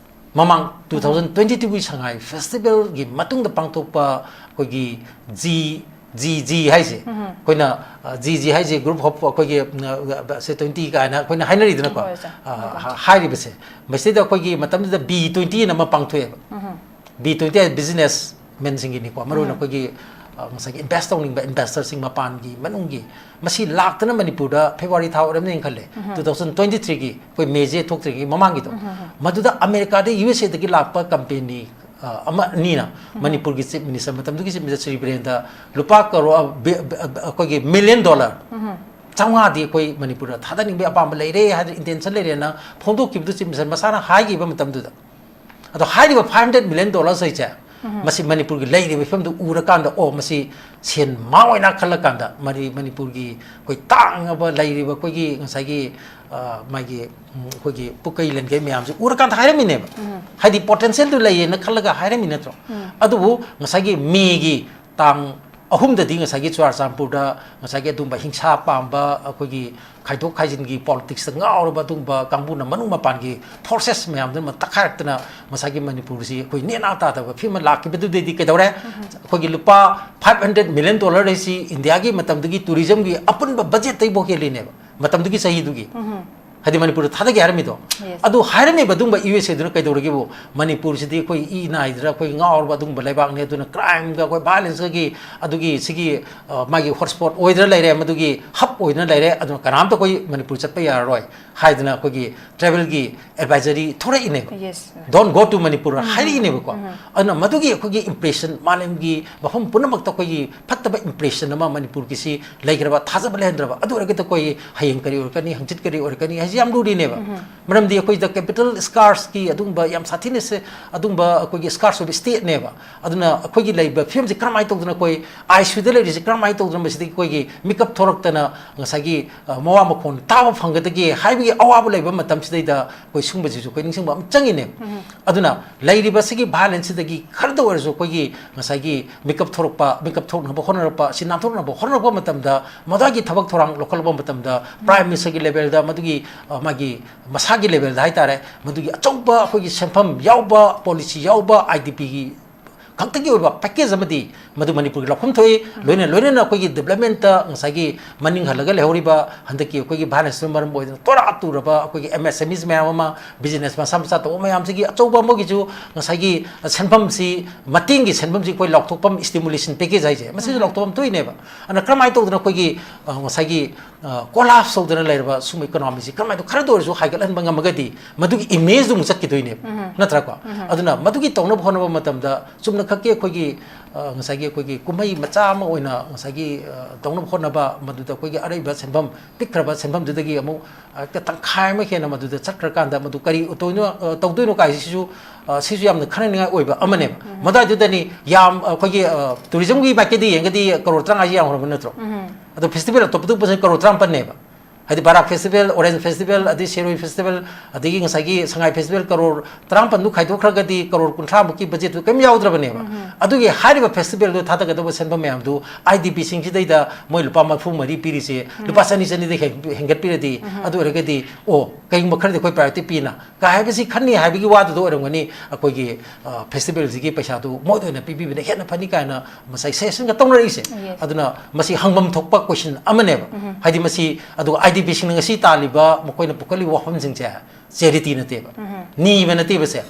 ꯃꯃꯥꯡ, two thousand twenty-twoꯒꯤ ꯁꯉꯥꯏ ꯐꯦꯁꯇꯤꯚꯦꯜꯒꯤ ꯃꯇꯨꯡꯗ ꯄꯥꯡꯊꯣꯛꯄ ꯑꯩꯈꯣꯏꯒꯤ ꯖꯤ, ꯖꯤ ꯖꯤ ꯍꯥꯏꯁꯦ, ꯎꯝ꯫ ꯑꯩꯈꯣꯏꯅ, ꯑ, ꯖꯤ ꯖꯤ ꯍꯥꯏꯁꯦ group of ꯑꯩꯈꯣꯏꯒꯤ, ꯎꯝ, ꯑ, ꯁꯦ twenty ꯀꯥꯏꯅ ꯑꯩꯈꯣꯏꯅ ꯍꯥꯏꯅꯔꯤꯗꯅꯀꯣ꯫ ꯍꯣꯏ, ꯁꯥꯔ꯫ ꯑ, ꯍꯣꯏ, ꯍꯣꯏ꯫ ꯍꯥꯏꯔꯤꯕꯁꯦ꯫ ꯃꯁꯤꯗꯩꯗ ꯑꯩꯈꯣꯏꯒꯤ ꯃꯇꯝꯗꯨꯗ B twenty ꯑꯅ ꯑꯃ ꯄꯥꯡꯊꯣꯛꯑꯦꯕ꯫ ꯎꯝ꯫ B twenty ꯍꯥꯏ business menꯁꯤꯡꯒꯤꯅꯤꯀꯣ, ꯃꯔꯨ ꯑꯣꯏꯅ ꯎꯝ꯫ ꯑꯩꯈꯣꯏꯒꯤ, ꯑ, ꯉꯁꯥꯏꯒꯤ invest ꯇꯧꯅꯤꯡꯕ investorꯁꯤꯡ ꯃꯄꯥꯟꯒꯤ, ꯃꯅꯨꯡꯒꯤ, ꯃꯁꯤ ꯂꯥꯛꯇꯅ ꯃꯅꯤꯄꯨꯔꯗ February ꯊꯥ ꯑꯣꯏꯔꯝꯅꯤ ꯈꯜꯂꯦ, ꯎꯝ꯫ Two thousand twenty-threeꯒꯤ ꯑꯩꯈꯣꯏ ꯃꯦꯁꯦ ꯊꯣꯛꯇ꯭ꯔꯤꯉꯩ ꯃꯃꯥꯡꯒꯤꯗꯣ, ꯎꯝ, ꯎꯝ, ꯎꯝ꯫ ꯃꯗꯨꯗ ꯑꯃꯦꯔꯤꯀꯥꯗ, USAꯗꯒꯤ ꯂꯥꯛꯄ company, ꯑ, ꯑꯃ ꯑꯅꯤꯅ ꯎꯝ꯫ ꯃꯅꯤꯄꯨꯔꯒꯤ chief minister, ꯃꯇꯝꯗꯨꯒꯤ chief minister ꯁ꯭ꯔꯤ ꯕꯤꯔꯦꯟꯗ ꯂꯨꯄꯥ ꯀꯔꯣ-, ꯑ, ꯕꯤ-, ꯑ, ꯑ, ꯑꯩꯈꯣꯏꯒꯤ million dollar ꯎꯝ꯫ ꯆꯥꯝꯃꯉꯥꯗꯤ ꯑꯩꯈꯣꯏ ꯃꯅꯤꯄꯨꯔꯗ ꯊꯥꯗꯅꯤꯡꯕꯒꯤ ꯑꯄꯥꯝꯕ ꯂꯩꯔꯦ ꯍꯥꯏꯗꯅ intention ꯂꯩꯔꯦꯅ ꯐꯣꯡꯗꯣꯛꯈꯤꯕꯗꯨ chief minister ꯃꯁꯥꯅ ꯍꯥꯏꯈꯤꯕ ꯃꯇꯝꯗꯨꯗ꯫ ꯑꯗꯣ ꯍꯥꯏꯔꯤꯕ five hundred million dollars ꯍꯥꯏꯁꯦ ꯃꯁꯤ ꯃꯅꯤꯄꯨꯔꯒꯤ ꯂꯩꯔꯤꯕ ꯐꯤꯕꯝꯗꯨ ꯎꯔꯀꯥꯟꯗ, ꯑꯣ, ꯃꯁꯤ ꯁꯦꯟ ꯃꯥ ꯑꯣꯏꯅ ꯈꯜꯂꯀꯥꯟꯗ, ꯃꯔꯤ-, ꯃꯅꯤꯄꯨꯔꯒꯤ ꯑꯩꯈꯣꯏ ꯇꯥꯡꯉꯕ ꯂꯩꯔꯤꯕ ꯑꯩꯈꯣꯏꯒꯤ ꯉꯁꯥꯏꯒꯤ, ꯑ, ꯃꯥꯒꯤ, ꯎꯝ, ꯑꯩꯈꯣꯏꯒꯤ ꯄꯨꯀꯩ ꯂꯦꯟꯒꯩ ꯃꯌꯥꯝꯁꯦ ꯎꯔꯀꯥꯟꯗ ꯍꯥꯏꯔꯝꯃꯤꯅꯦꯕ꯫ ꯍꯥꯏꯗꯤ ꯄꯣꯇꯦꯟꯁꯤꯌꯦꯜꯗꯨ ꯂꯩꯌꯦꯅ ꯈꯜꯂꯒ ꯍꯥꯏꯔꯝꯃꯤ ꯅꯠꯇ꯭ꯔꯣ? ꯑꯗꯨꯕꯨ ꯉꯁꯥꯏꯒꯤ ꯃꯦꯒꯤ ꯇꯥꯡ ꯑꯍꯨꯝꯗꯗꯤ ꯉꯁꯥꯏꯒꯤ ꯆꯨꯔꯥꯆꯥꯟꯄꯨꯔꯗ ꯉꯁꯥꯏꯒꯤ ꯑꯗꯨꯝꯕ ꯍꯤꯡꯁꯥ ꯄꯥꯝꯕ, ꯑꯩꯈꯣꯏꯒꯤ ꯈꯥꯏꯗꯣꯛ ꯈꯥꯏꯖꯤꯟꯒꯤ ꯄꯣꯂꯤꯇꯤꯛꯁꯇ ꯉꯥꯎꯔꯕ ꯑꯗꯨꯒꯨꯝꯕ ꯀꯥꯡꯕꯨꯅ ꯃꯅꯨꯡ ꯃꯄꯥꯟꯒꯤ ꯐꯣꯔꯁꯦꯁ ꯃꯌꯥꯝꯗꯨꯅ ꯇꯛꯈꯥꯏꯔꯛꯇꯅ ꯉꯁꯥꯏꯒꯤ ꯃꯅꯤꯄꯨꯔꯁꯤ ꯑꯩꯈꯣꯏ ꯅꯦꯅꯥ ꯇꯥꯗꯕ ꯐꯤꯕꯝ ꯂꯥꯛꯈꯤꯕꯗꯨꯗꯩꯗꯤ ꯀꯩꯗꯧꯔꯦ? ꯑꯩꯈꯣꯏꯒꯤ ꯂꯨꯄꯥ five hundred million dollar ꯍꯥꯏꯁꯤ ꯏꯟꯗꯤꯌꯥꯒꯤ ꯃꯇꯝꯗꯨꯒꯤ ꯇꯨꯔꯤꯖꯝꯒꯤ ꯑꯄꯨꯟꯕ ꯕꯖꯦꯠꯇꯩꯐꯥꯎ ꯍꯦꯜꯂꯤꯅꯦꯕ, ꯃꯇꯝꯗꯨꯒꯤ ꯆꯍꯤꯗꯨꯒꯤ꯫ ꯍꯥꯏꯗꯤ ꯃꯅꯤꯄꯨꯔꯗ ꯊꯥꯗꯒꯦ ꯍꯥꯏꯔꯝꯃꯤꯗꯣ꯫ Yes. ꯑꯗꯨ ꯍꯥꯏꯔꯝꯃꯤꯕ ꯑꯗꯨꯒꯨꯝꯕ ꯌꯨ ꯑꯦꯁ ꯑꯦꯗꯨꯅ ꯀꯩꯗꯧꯔꯒꯦꯕꯨ, ꯃꯅꯤꯄꯨꯔꯁꯤꯗꯤ ꯑꯩꯈꯣꯏ ꯏ ꯅꯥꯏꯗ꯭ꯔꯥ, ꯑꯩꯈꯣꯏ ꯉꯥꯎꯔꯕ ꯑꯗꯨꯒꯨꯝꯕ ꯂꯩꯕꯥꯛꯅꯤ, ꯑꯗꯨꯅ ꯀ꯭ꯔꯥꯏꯝꯒ ꯑꯩꯈꯣꯏ ꯚꯥꯏꯂꯦꯟꯁꯀꯒꯤ ꯑꯗꯨꯒꯤ ꯁꯤꯒꯤ, ꯑ, ꯃꯥꯒꯤ ꯍꯣꯠꯁ꯭ꯄꯣꯠ ꯑꯣꯏꯗꯅ ꯂꯩꯔꯦ, ꯃꯗꯨꯒꯤ ꯍꯕ ꯑꯣꯏꯗꯅ ꯂꯩꯔꯦ, ꯑꯗꯨꯅ ꯀꯅꯥꯝꯇ ꯑꯩꯈꯣꯏ ꯃꯅꯤꯄꯨꯔ ꯆꯠꯄ ꯌꯥꯔꯔꯣꯏ ꯍꯥꯏꯗꯅ ꯑꯩꯈꯣꯏꯒꯤ ꯇ꯭ꯔꯥꯏꯕꯦꯜꯒꯤ ꯑꯦꯗꯚꯥꯏꯖꯔꯤ ꯊꯣꯔꯛꯏꯅꯦꯕ꯫ Yes. Don't go to Manipur ꯍꯥꯏꯔꯛꯏꯅꯦꯕꯀꯣ꯫ ꯑꯗꯨꯅ ꯃꯗꯨꯒꯤ ꯑꯩꯈꯣꯏꯒꯤ ꯏꯝꯄ꯭ꯔꯦꯁꯟ, ꯃꯥꯂꯦꯝꯒꯤ ꯃꯐꯝ ꯄꯨꯝꯅꯃꯛꯇ ꯑꯩꯈꯣꯏꯒꯤ ꯐꯠꯇꯕ ꯏꯝꯄ꯭ꯔꯦꯁꯟ ꯑꯃ ꯃꯅꯤꯄꯨꯔꯒꯤꯁꯤ ꯂꯩꯈ꯭ꯔꯕ, ꯊꯥꯖꯕ ꯂꯩꯍꯟꯗ꯭ꯔꯕ, ꯑꯗꯨ ꯑꯣꯏꯔꯒꯗꯤ ꯑꯩꯈꯣꯏ ꯍꯌꯦꯡ ꯀꯔꯤ ꯑꯣꯏꯔꯛꯀꯅꯤ, ꯍꯪꯆꯤꯠ ꯀꯔꯤ ꯑꯣꯏꯔꯛꯀꯅꯤ ꯍꯥꯏꯁꯤ ꯌꯥꯝ ꯂꯨꯔꯤꯅꯦꯕ꯫ ꯃꯔꯝꯗꯤ ꯑꯩꯈꯣꯏꯗ ꯀꯦꯄꯤꯇꯦꯜ ꯁ꯭ꯀꯥꯔꯁꯀꯤ ꯑꯗꯨꯒꯨꯝꯕ ꯌꯥꯝ ꯁꯥꯊꯤꯅ ꯁꯦ-, ꯑꯗꯨꯒꯨꯝꯕ ꯑꯩꯈꯣꯏꯒꯤ ꯁ꯭ꯀꯥꯔꯁ ꯑꯣꯏꯕ ꯁ꯭ꯇꯦꯠꯅꯦꯕ꯫ ꯑꯗꯨꯅ ꯑꯩꯈꯣꯏꯒꯤ ꯂꯩꯔꯤꯕ ꯐꯤꯕꯝꯁꯤ ꯀꯔꯝꯍꯥꯏꯅ ꯇꯧꯗꯅ ꯑꯩꯈꯣꯏ ꯑꯥꯏ ꯁꯤ ꯌꯨꯗ ꯂꯩꯔꯤꯁꯤ ꯀꯔꯝꯍꯥꯏꯅ ꯇꯧꯗꯅ ꯃꯁꯤꯗꯒꯤ ꯑꯩꯈꯣꯏꯒꯤ ꯃꯤꯀꯞ ꯊꯣꯔꯛꯇꯅ ꯉꯁꯥꯏꯒꯤ, ꯑ, ꯃꯋꯥ ꯃꯈꯣꯟ ꯇꯥꯕ ꯐꯪꯒꯗꯒꯦ ꯍꯥꯏꯕꯒꯤ ꯑꯋꯥꯕ ꯂꯩꯕ ꯃꯇꯝꯁꯤꯗꯩꯗ ꯑꯩꯈꯣꯏ ꯁꯤꯒꯨꯝꯕꯁꯤꯁꯨ ꯑꯩꯈꯣꯏ ꯅꯤꯡꯁꯤꯡꯕ ꯑꯃ ꯆꯪꯉꯤꯅꯦꯕ꯫ ꯑꯗꯨꯅ ꯂꯩꯔꯤꯕ ꯁꯤꯒꯤ ꯚꯥꯏꯂꯦꯟꯁꯁꯤꯗꯒꯤ ꯈꯔꯗ ꯑꯣꯏꯔꯁꯨ ꯑꯩꯈꯣꯏꯒꯤ ꯉꯁꯥꯏꯒꯤ ꯃꯤꯀꯞ ꯊꯣꯔꯛꯄ, ꯃꯤꯀꯞ ꯊꯣꯛꯅꯕ ꯍꯣꯠꯅꯔꯛꯄ, ꯁꯤ ꯅꯥꯟꯊꯣꯛꯅꯕ ꯍꯣꯠꯅꯔꯛꯄ ꯃꯇꯝꯗ ꯃꯗꯨꯒꯤ ꯊꯕꯛ ꯊꯧꯔꯥꯡ ꯂꯧꯈꯠꯂꯛꯄ ꯃꯇꯝꯗ ꯄ꯭ꯔꯥꯏꯝ ꯃꯤꯅꯤꯁꯇꯔꯒꯤ ꯂꯦꯚꯦꯜꯗ, ꯃꯗꯨꯒꯤ, ꯑ, ꯃꯥꯒꯤ ꯃꯁꯥꯒꯤ ꯂꯦꯚꯦꯜꯗ ꯍꯥꯏꯇꯥꯔꯦ, ꯃꯗꯨꯒꯤ ꯑꯆꯧꯕ ꯑꯩꯈꯣꯏꯒꯤ ꯁꯦꯟꯐꯝ ꯌꯥꯎꯕ, ꯄꯣꯂꯤꯁꯤ ꯌꯥꯎꯕ, ꯑꯥꯏ ꯗꯤ ꯄꯤꯒꯤ ꯈꯛꯇꯒꯤ ꯑꯣꯏꯕ ꯄꯦꯀꯦꯖ ꯑꯃꯗꯤ ꯃꯗꯨ ꯃꯅꯤꯄꯨꯔꯒꯤ ꯂꯧꯐꯝ ꯊꯣꯛꯏ꯫ ꯂꯣꯏꯅ ꯂꯣꯏꯅꯅ ꯑꯩꯈꯣꯏꯒꯤ ꯗꯤꯕ꯭ꯂꯞꯃꯦꯟꯇ ꯉꯁꯥꯏꯒꯤ ꯃꯅꯤꯡ ꯍꯜꯂꯒ ꯂꯩꯍꯧꯔꯤꯕ ꯍꯟꯗꯛꯀꯤ ꯑꯩꯈꯣꯏꯒꯤ ꯚꯥꯏꯂꯦꯟꯁꯅ ꯃꯔꯝ ꯑꯣꯏꯗꯨꯅ ꯇꯣꯔꯥ ꯇꯨꯔꯕ ꯑꯩꯈꯣꯏꯒꯤ ꯑꯦꯝ ꯑꯦꯁ ꯑꯦꯝ ꯏꯁ ꯃꯌꯥꯝ ꯑꯃ, ꯕꯤꯖꯤꯅꯦꯁ ꯃꯆꯥ ꯃꯆꯥ ꯇꯧꯕ ꯃꯌꯥꯝꯁꯤꯒꯤ ꯑꯆꯧꯕ ꯑꯃꯒꯤꯁꯨ ꯉꯁꯥꯏꯒꯤ ꯁꯦꯟꯐꯝꯁꯤ ꯃꯇꯦꯡꯒꯤ ꯁꯦꯟꯐꯝꯁꯤ ꯑꯩꯈꯣꯏ ꯂꯥꯎꯊꯣꯛꯐꯝ, ꯁ꯭ꯇꯤꯃꯨꯂꯦꯁꯟ ꯄꯦꯀꯦꯖ ꯍꯥꯏꯁꯦ, ꯃꯁꯤꯁꯨ ꯂꯥꯎꯊꯣꯛꯐꯝ ꯊꯣꯛꯏꯅꯦꯕ꯫ ꯑꯗꯨꯅ ꯀꯔꯝꯍꯥꯏꯅ ꯇꯧꯗꯅ ꯑꯩꯈꯣꯏꯒꯤ, ꯑ, ꯉꯁꯥꯏꯒꯤ ꯀꯣꯂꯥꯞꯁ ꯇꯧꯗꯅ ꯂꯩꯔꯕ ꯁꯨꯝ ꯏꯀꯣꯅꯣꯃꯤꯁꯤ ꯀꯔꯝꯍꯥꯏꯅ ꯈꯔꯗ ꯑꯣꯏꯔꯁꯨ ꯍꯥꯏꯒꯠꯍꯟꯕ ꯉꯝꯃꯒꯗꯤ ꯃꯗꯨꯒꯤ ꯏꯃꯦꯖꯇꯨ ꯑꯃꯨꯛ ꯆꯠꯈꯤꯗꯣꯏꯅꯦꯕ, ꯅꯠꯇ꯭ꯔꯥꯀꯣ? ꯑꯗꯨꯅ ꯃꯗꯨꯒꯤ ꯇꯧꯅꯕ ꯍꯣꯠꯅꯕ ꯃꯇꯝꯗ ꯆꯨꯝꯅ ꯈꯛꯀꯤ ꯑꯩꯈꯣꯏꯒꯤ, ꯑ, ꯉꯁꯥꯏꯒꯤ ꯑꯩꯈꯣꯏꯒꯤ ꯀꯨꯝꯍꯩ ꯃꯆꯥ ꯑꯃ ꯑꯣꯏꯅ ꯉꯁꯥꯏꯒꯤ, ꯑ, ꯇꯧꯅꯕ ꯍꯣꯠꯅꯕ, ꯃꯗꯨꯗ ꯑꯩꯈꯣꯏꯒꯤ ꯑꯔꯩꯕ ꯁꯦꯟꯐꯝ, ꯄꯤꯛꯈ꯭ꯔꯕ ꯁꯦꯟꯐꯝꯗꯨꯗꯒꯤ ꯑꯃꯨꯛ ꯍꯦꯛꯇ ꯇꯪꯈꯥꯏ ꯑꯃ ꯍꯦꯟꯅ ꯃꯗꯨꯗ ꯆꯠꯈ꯭ꯔꯀꯥꯟꯗ ꯃꯗꯨ ꯀꯔꯤ ꯇꯧꯗꯣꯏꯅꯣ, ꯑ, ꯇꯧꯗꯣꯏꯅꯣ ꯀꯥꯏꯁꯤꯁꯨ, ꯑ, ꯁꯤꯁꯨ ꯌꯥꯝꯅ ꯈꯟꯅꯅꯤꯡꯉꯥꯏ ꯑꯣꯏꯕ ꯑꯃꯅꯦꯕ꯫ ꯃꯗꯥꯏꯗꯨꯗꯅꯤ ꯌꯥꯝ ꯑꯩꯈꯣꯏꯒꯤ, ꯑ, ꯇꯨꯔꯤꯖꯝꯒꯤ ꯃꯥꯏꯀꯩꯗ ꯌꯦꯡꯉꯒꯗꯤ ꯀꯔꯣꯔ ꯇꯔꯥꯃꯉꯥꯁꯤ ꯌꯥꯝꯈ꯭ꯔꯕ ꯅꯠꯇ꯭ꯔꯣ? ꯑꯗꯣ ꯐꯦꯁꯇꯤꯚꯦꯜ ꯑꯇꯣꯞꯄ ꯑꯇꯣꯞꯄꯁꯤꯅ ꯀꯔꯣꯔ ꯇꯔꯥꯃꯥꯄꯟꯅꯦꯕ꯫ ꯍꯥꯏꯗꯤ ꯕꯥꯔꯥꯛ ꯐꯦꯁꯇꯤꯚꯦꯜ, ꯑꯣꯔꯦꯟꯖ ꯐꯦꯁꯇꯤꯚꯦꯜ, ꯑꯗꯩ ꯁꯦꯔꯣꯏ ꯐꯦꯁꯇꯤꯚꯦꯜ, ꯑꯗꯒꯤ ꯉꯁꯥꯏꯒꯤ ꯁꯉꯥꯏ ꯐꯦꯁꯇꯤꯚꯦꯜ ꯀꯔꯣꯔ ꯇꯔꯥꯃꯥꯄꯟꯗꯨ ꯈꯥꯏꯗꯣꯛꯈ꯭ꯔꯒꯗꯤ ꯀꯔꯣꯔ ꯀꯨꯟꯊ꯭ꯔꯥꯃꯨꯛꯀꯤ ꯕꯖꯦꯠꯇꯨ ꯀꯔꯤꯝ ꯌꯥꯎꯗ꯭ꯔꯕꯅꯦꯕ꯫ ꯑꯗꯨꯒꯤ ꯍꯥꯏꯔꯤꯕ ꯐꯦꯁꯇꯤꯚꯦꯜꯗꯨ ꯊꯥꯗꯒꯗꯧꯕ ꯁꯦꯟꯐꯝ ꯃꯌꯥꯝꯗꯨ ꯑꯥꯏ ꯗꯤ ꯄꯤꯁꯤꯡꯁꯤꯗꯩꯗ ꯃꯣꯏ ꯂꯨꯄꯥ ꯃꯔꯤꯐꯨ ꯃꯔꯤ ꯄꯤꯔꯤꯁꯦ, ꯂꯨꯄꯥ ꯆꯅꯤ, ꯆꯅꯤꯗ ꯍꯦꯟ-, ꯍꯦꯟꯒꯠꯄꯤꯔꯗꯤ, ꯑꯗꯨ ꯑꯣꯏꯔꯒꯗꯤ, ꯑꯣ, ꯀꯩꯒꯨꯝꯕ ꯈꯔꯗꯤ ꯑꯩꯈꯣꯏ ꯄ꯭ꯔꯥꯏꯌꯣꯔꯤꯇꯤ ꯄꯤꯅ ꯀꯥ ꯍꯥꯏꯕꯁꯤ ꯈꯟꯅꯤ ꯍꯥꯏꯕꯒꯤ ꯋꯥꯗꯨꯗ ꯑꯣꯏꯔꯝꯒꯅꯤ꯫ ꯑꯩꯈꯣꯏꯒꯤ, ꯑ, ꯐꯦꯁꯇꯤꯚꯦꯜꯁꯤꯒꯤ ꯄꯩꯁꯥꯗꯨ ꯃꯣꯏꯗ ꯑꯣꯏꯅ ꯄꯤꯕꯤꯕꯅ ꯍꯦꯟꯅ ꯐꯅꯤ ꯀꯥꯏꯅ ꯉꯁꯥꯏ ꯁꯖꯦꯁꯟꯒ ꯇꯧꯅꯔꯛꯏꯁꯦ꯫ Yes. ꯑꯗꯨꯅ ꯃꯁꯤ ꯍꯪꯐꯝ ꯊꯣꯛꯄ ꯀꯣꯏꯁꯟ ꯑꯃꯅꯦꯕ꯫ ꯍꯥꯏꯗꯤ ꯃꯁꯤ, ꯑꯗꯨꯒ ꯑꯥꯏ ꯗꯤ ꯄꯤꯁꯤꯡꯅ ꯉꯁꯤ ꯇꯥꯜꯂꯤꯕ, ꯃꯈꯣꯏꯅ ꯄꯨꯈꯠꯂꯤꯕ ꯋꯥꯐꯝꯁꯤꯡꯁꯦ ꯆꯦꯔꯤꯇꯤ ꯅꯠꯇꯦꯕ, ꯅꯤꯕ ꯅꯠꯇꯦꯕ ꯁꯦ꯫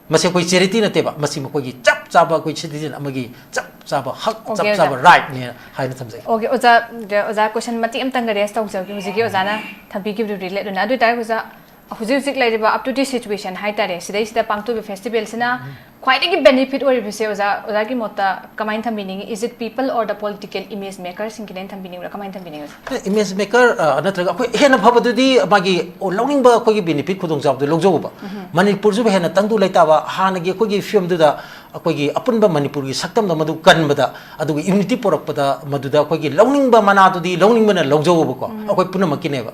ꯃꯁꯤ ꯑꯩꯈꯣꯏ ꯆꯦꯔꯤꯇꯤ ꯅꯠꯇꯦꯕ, ꯃꯁꯤ ꯃꯈꯣꯏꯒꯤ ꯆꯞ ꯆꯥꯕ ꯑꯩꯈꯣꯏ ꯁꯤꯇꯤꯖꯟ ꯑꯃꯒꯤ ꯆꯞ ꯆꯥꯕ ꯍꯛ, OK, ꯆꯞ ꯑꯣꯖꯥ꯫ ꯆꯥꯕ ꯔꯥꯏꯠꯅꯦ ꯍꯥꯏꯅ ꯊꯝꯖꯒꯦ꯫ OK, ꯑꯣꯖꯥ, ꯑꯣꯖꯥ, ꯀꯣꯏꯁꯟ ꯃꯇꯦꯛ ꯑꯃꯇꯪꯒ ꯔꯦꯁ ꯇꯧꯖꯒꯦ꯫ ꯍꯧꯖꯤꯛꯀꯤ ꯑꯣꯖꯥꯅ ꯊꯝꯕꯤꯈꯤꯕꯗꯨ ꯔꯤꯂꯦꯠ ꯑꯣꯏꯅ꯫ ꯑꯗꯨ ꯑꯣꯏꯇꯥꯔꯗꯤ ꯑꯣꯖꯥ, ꯍꯧꯖꯤꯛ ꯍꯧꯖꯤꯛ ꯂꯩꯔꯤꯕ up to date situation ꯍꯥꯏꯇꯥꯔꯦ, ꯁꯤꯗꯩꯁꯤꯗ ꯄꯥꯡꯊꯣꯛꯏꯕ ꯐꯦꯁꯇꯤꯚꯦꯜꯁꯤꯅ ꯈ꯭ꯋꯥꯏꯗꯒꯤ ꯕꯦꯅꯤꯐꯤꯠ ꯑꯣꯏꯔꯤꯕꯁꯦ ꯑꯣꯖꯥ, ꯑꯣꯖꯥꯒꯤ ꯃꯣꯠꯇ ꯀꯃꯥꯏꯅ ꯊꯝꯕꯤꯅꯤꯡꯉꯤ? Is it people or the political image makerꯁꯤꯡꯒꯤꯅꯦꯅ ꯊꯝꯕꯤꯅꯤꯡꯕ꯭ꯔꯥ? ꯀꯃꯥꯏꯅ ꯊꯝꯕꯤꯅꯤꯡꯉꯤ ꯑꯣꯖꯥ? ꯏꯃꯦꯖ ꯃꯦꯀꯔ, ꯑ, ꯅꯠꯇ꯭ꯔꯒ ꯑꯩꯈꯣꯏ ꯍꯦꯟꯅ ꯐꯕꯗꯨꯗꯤ ꯃꯥꯒꯤ ꯂꯧꯅꯤꯡꯕ ꯑꯩꯈꯣꯏꯒꯤ ꯕꯦꯅꯤꯐꯤꯠ ꯈꯨꯗꯣꯡꯆꯥꯕꯗꯨ ꯂꯧꯖꯧꯕ꯫ ꯃꯅꯤꯄꯨꯔꯁꯤꯕꯨ ꯍꯦꯟꯅ ꯇꯪꯗꯨ ꯂꯩꯇꯥꯕ, ꯍꯥꯟꯅꯒꯤ ꯑꯩꯈꯣꯏꯒꯤ ꯐꯤꯕꯝꯗꯨꯗ ꯑꯩꯈꯣꯏꯒꯤ ꯑꯄꯨꯟꯕ ꯃꯅꯤꯄꯨꯔꯒꯤ ꯁꯛꯇꯝꯗ ꯃꯗꯨ ꯀꯟꯕꯗ, ꯑꯗꯨꯒ ꯌꯨꯅꯤꯇꯤ ꯄꯨꯔꯛꯄꯗ ꯃꯗꯨꯗ ꯑꯩꯈꯣꯏꯒꯤ ꯂꯧꯅꯤꯡꯕ ꯃꯅꯥꯗꯨꯗꯤ ꯂꯧꯅꯤꯡꯕꯅ ꯂꯧꯖꯧꯕꯀꯣ, ꯑꯩꯈꯣꯏ ꯄꯨꯝꯅꯃꯛꯀꯤꯅꯦꯕ꯫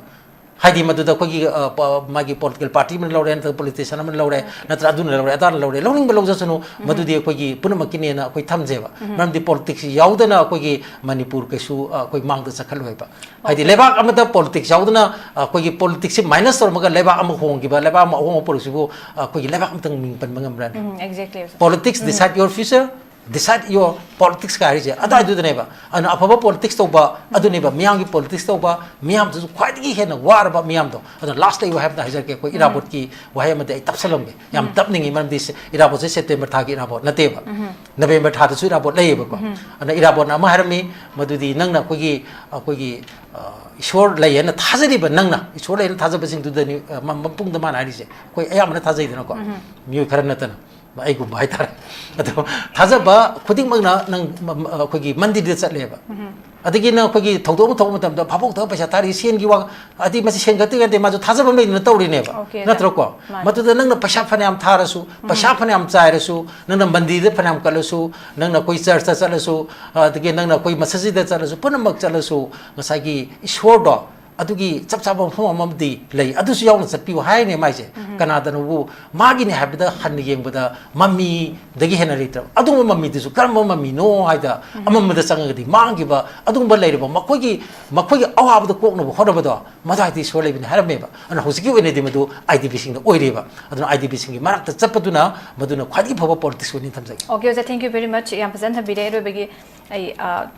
ꯍꯥꯏꯗꯤ ꯃꯗꯨꯗ ꯑꯩꯈꯣꯏꯒꯤ, ꯑ, ꯄ-, ꯃꯥꯒꯤ ꯄꯣꯂꯤꯇꯤꯀꯦꯜ ꯄꯥꯔꯇꯤ ꯑꯃꯅ ꯂꯧꯔꯦ, ꯅꯠꯇ꯭ꯔꯒ ꯄꯣꯂꯤꯇꯤꯁꯤꯌꯥꯟ ꯑꯃꯅ ꯂꯧꯔꯦ, ꯅꯠꯇ꯭ꯔꯒ ꯑꯗꯨꯅ ꯂꯧꯔꯦ, ꯑꯗꯥꯅ ꯂꯧꯔꯦ, ꯂꯧꯅꯤꯡꯕ ꯂꯧꯖꯁꯅꯨ, ꯃꯗꯨꯗꯤ ꯑꯩꯈꯣꯏꯒꯤ ꯄꯨꯝꯅꯃꯛꯀꯤꯅꯦꯅ ꯑꯩꯈꯣꯏ ꯊꯝꯖꯩꯕ꯫ ꯃꯔꯝꯗꯤ ꯄꯣꯂꯤꯇꯤꯛꯁ ꯌꯥꯎꯗꯅ ꯑꯩꯈꯣꯏꯒꯤ ꯃꯅꯤꯄꯨꯔ ꯀꯩꯁꯨ, ꯑ, ꯑꯩꯈꯣꯏ ꯃꯥꯡꯗ ꯆꯠꯈꯠꯂꯣꯏꯕ꯫ ꯍꯥꯏꯗꯤ ꯂꯩꯕꯥꯛ ꯑꯃꯗ ꯄꯣꯂꯤꯇꯤꯛꯁ ꯌꯥꯎꯗꯅ, ꯑ, ꯑꯩꯈꯣꯏꯒꯤ ꯄꯣꯂꯤꯇꯤꯛꯁꯁꯤ ꯃꯥꯏꯅꯁ ꯇꯧꯔꯝꯃꯒ ꯂꯩꯕꯥꯛ ꯑꯃ ꯍꯣꯡꯈꯤꯕ, ꯂꯩꯕꯥꯛ ꯑꯃ ꯑꯍꯣꯡꯕ ꯄꯨꯔꯛꯁꯤꯕꯨ, ꯑ, ꯑꯩꯈꯣꯏꯒꯤ ꯂꯩꯕꯥꯛ ꯑꯃꯇꯪ ꯃꯤꯡ ꯄꯟꯕ ꯉꯝꯕ꯭ꯔꯥꯅꯦ? ꯎꯝ, exactly, ꯑꯣꯖꯥ꯫ Politics decide your future, Decide your politics ꯀꯥꯏ ꯍꯥꯏꯔꯤꯁꯦ ꯑꯗꯨꯋꯥꯏꯗꯨꯗꯅꯦꯕ꯫ ꯑꯗꯨꯅ ꯑꯐꯕ politics ꯇꯧꯕ ꯑꯗꯨꯅꯦꯕ, ꯃꯤꯌꯥꯝꯒꯤ politics ꯇꯧꯕ, ꯃꯤꯌꯥꯝꯗꯨꯁꯨ ꯈ꯭ꯋꯥꯏꯗꯒꯤ ꯍꯦꯟꯅ ꯋꯥꯔꯕ ꯃꯤꯌꯥꯝꯗꯣ꯫ ꯑꯗꯨꯅ last ꯂꯩꯕ ꯍꯥꯏꯕꯗ ꯍꯥꯏꯖꯔꯛꯀꯦ, ꯑꯩꯈꯣꯏ ꯏꯔꯥꯕꯣꯠꯀꯤ ꯋꯥꯍꯩ ꯑꯃꯗꯤ ꯑꯩ ꯇꯞꯁꯜꯂꯝꯒꯦ꯫ ꯌꯥꯝ ꯇꯞꯅꯤꯡꯉꯤ, ꯃꯔꯝꯗꯤ ꯁꯦ-, ꯏꯔꯥꯕꯣꯠꯁꯦ September ꯊꯥꯒꯤ ꯏꯔꯥꯕꯣꯠ ꯅꯠꯇꯦꯕ, November ꯊꯥꯗꯁꯨ ꯏꯔꯥꯕꯣꯠ ꯂꯩꯌꯦꯕꯀꯣ꯫ ꯑꯗꯨꯅ ꯏꯔꯥꯕꯣꯠꯅ ꯑꯃ ꯍꯥꯏꯔꯝꯃꯤ, ꯃꯗꯨꯗꯤ ꯅꯪꯅ ꯑꯩꯈꯣꯏꯒꯤ, ꯑꯩꯈꯣꯏꯒꯤ, ꯑ, ꯏꯁꯣꯔ ꯂꯩ ꯍꯥꯏꯅ ꯊꯥꯖꯔꯤꯕ ꯅꯪꯅ, ꯏꯁꯣꯔ ꯂꯩ ꯍꯥꯏꯅ ꯊꯥꯖꯕꯁꯤꯡꯗꯨꯗꯅꯤ, ꯑ, ꯃ-, ꯃꯄꯨꯡꯗ ꯃꯥꯅ ꯍꯥꯏꯔꯤꯁꯦ꯫ ꯑꯩꯈꯣꯏ ꯑꯌꯥꯝꯕꯅ ꯊꯥꯖꯩꯗꯅꯀꯣ, ꯃꯤꯑꯣꯏ ꯈꯔ ꯅꯠꯇꯅ꯫ ꯑꯩꯒꯨꯝꯕ ꯍꯥꯏꯇꯥꯔꯦ꯫ ꯑꯗꯣ ꯊꯥꯖꯕ ꯈꯨꯗꯤꯡꯃꯛꯅ ꯅꯪ ꯃ-, ꯃ-, ꯑꯩꯈꯣꯏꯒꯤ ꯃꯟꯗꯤꯔꯗ ꯆꯠꯂꯦꯕ꯫ ꯑꯗꯒꯤ ꯅꯪ ꯑꯩꯈꯣꯏꯒꯤ ꯊꯧꯗꯣꯛ ꯑꯃ ꯊꯣꯛꯄ ꯃꯇꯝꯗ ꯚꯥꯕꯣꯛꯇꯒ ꯄꯩꯁꯥ ꯊꯥꯔꯤ, ꯁꯦꯟꯒꯤ ꯋꯥ, ꯑꯗꯤ ꯃꯁꯤ ꯁꯦꯟ ꯈꯛꯇ ꯅꯠꯇꯦ, ꯃꯥꯁꯨ ꯊꯥꯖꯕ ꯑꯃ ꯂꯩꯗꯅ ꯇꯧꯔꯤꯅꯦꯕ꯫ Okay, ꯅꯠꯇ꯭ꯔꯣꯀꯣ? ꯃꯥꯅꯦ꯫ ꯃꯗꯨꯗ ꯅꯪꯅ ꯄꯩꯁꯥ ꯐꯅꯌꯥꯝ ꯊꯥꯔꯁꯨ, ꯄꯩꯁꯥ ꯐꯅꯌꯥꯝ ꯆꯥꯏꯔꯁꯨ, ꯅꯪꯅ ꯃꯟꯗꯤꯔꯗ ꯐꯅꯌꯥꯝ ꯀꯠꯂꯁꯨ, ꯅꯪꯅ ꯑꯩꯈꯣꯏ ꯆꯔꯆꯇ ꯆꯠꯂꯁꯨ, ꯑꯗꯒꯤ ꯅꯪꯅ ꯑꯩꯈꯣꯏ ꯃꯁꯖꯤꯗꯇ ꯆꯠꯂꯁꯨ, ꯄꯨꯝꯅꯃꯛ ꯆꯠꯂꯁꯨ, ꯉꯁꯥꯏꯒꯤ ꯏꯁꯣꯔꯗꯣ ꯑꯗꯨꯒꯤ ꯆꯞ ꯆꯥꯕ ꯃꯐꯝ ꯑꯃꯗꯤ ꯂꯩ, ꯑꯗꯨꯁꯨ ꯌꯥꯎꯅ ꯆꯠꯄꯤꯌꯨ ꯍꯥꯏꯅꯦ ꯃꯥꯏꯁꯦ꯫ ꯀꯅꯥꯗꯅꯣꯕꯨ ꯃꯥꯒꯤꯅꯦ ꯍꯥꯏꯕꯗ ꯍꯟꯅ ꯌꯦꯡꯕꯗ ꯃꯃꯤꯗꯒꯤ ꯍꯦꯟꯅ ꯂꯩꯇ꯭ꯔꯕ꯫ ꯑꯗꯨꯒꯨꯝꯕ ꯃꯃꯤꯗꯨꯁꯨ ꯀꯔꯝꯕ ꯃꯃꯤꯅꯣ ꯍꯥꯏꯗ ꯑꯃꯝꯕꯗ ꯆꯪꯉꯒꯗꯤ ꯃꯥꯡꯈꯤꯕ ꯑꯗꯨꯒꯨꯝꯕ ꯂꯩꯔꯕ ꯃꯈꯣꯏꯒꯤ, ꯃꯈꯣꯏꯒꯤ ꯑꯋꯥꯕꯗ ꯀꯣꯛꯅꯕ ꯍꯣꯠꯅꯕꯗꯣ ꯃꯗꯨ ꯍꯥꯏꯗꯤ ꯏꯁꯣꯔ ꯂꯩꯕꯅꯤ ꯍꯥꯏꯔꯝꯃꯦꯕ꯫ ꯑꯗꯨꯅ ꯍꯧꯖꯤꯛꯀꯤ ꯑꯣꯏꯅꯗꯤ ꯃꯗꯨ IDPꯁꯤꯡꯗ ꯑꯣꯏꯔꯤꯕ꯫ ꯑꯗꯨꯅ IDPꯁꯤꯡꯒꯤ ꯃꯔꯛꯇ ꯆꯠꯄꯗꯨꯅ ꯃꯗꯨꯅ ꯈ꯭ꯋꯥꯏꯗꯒꯤ ꯐꯕ politics ꯑꯣꯏꯅꯤ ꯊꯝꯖꯒꯦ꯫ Okay, ꯑꯣꯖꯥ, thank you very much꯫ ꯌꯥꯝ ꯐꯖꯅ ꯊꯝꯕꯤꯔꯦ꯫ ꯑꯔꯣꯏꯕꯒꯤ ꯑꯩ, ꯑ,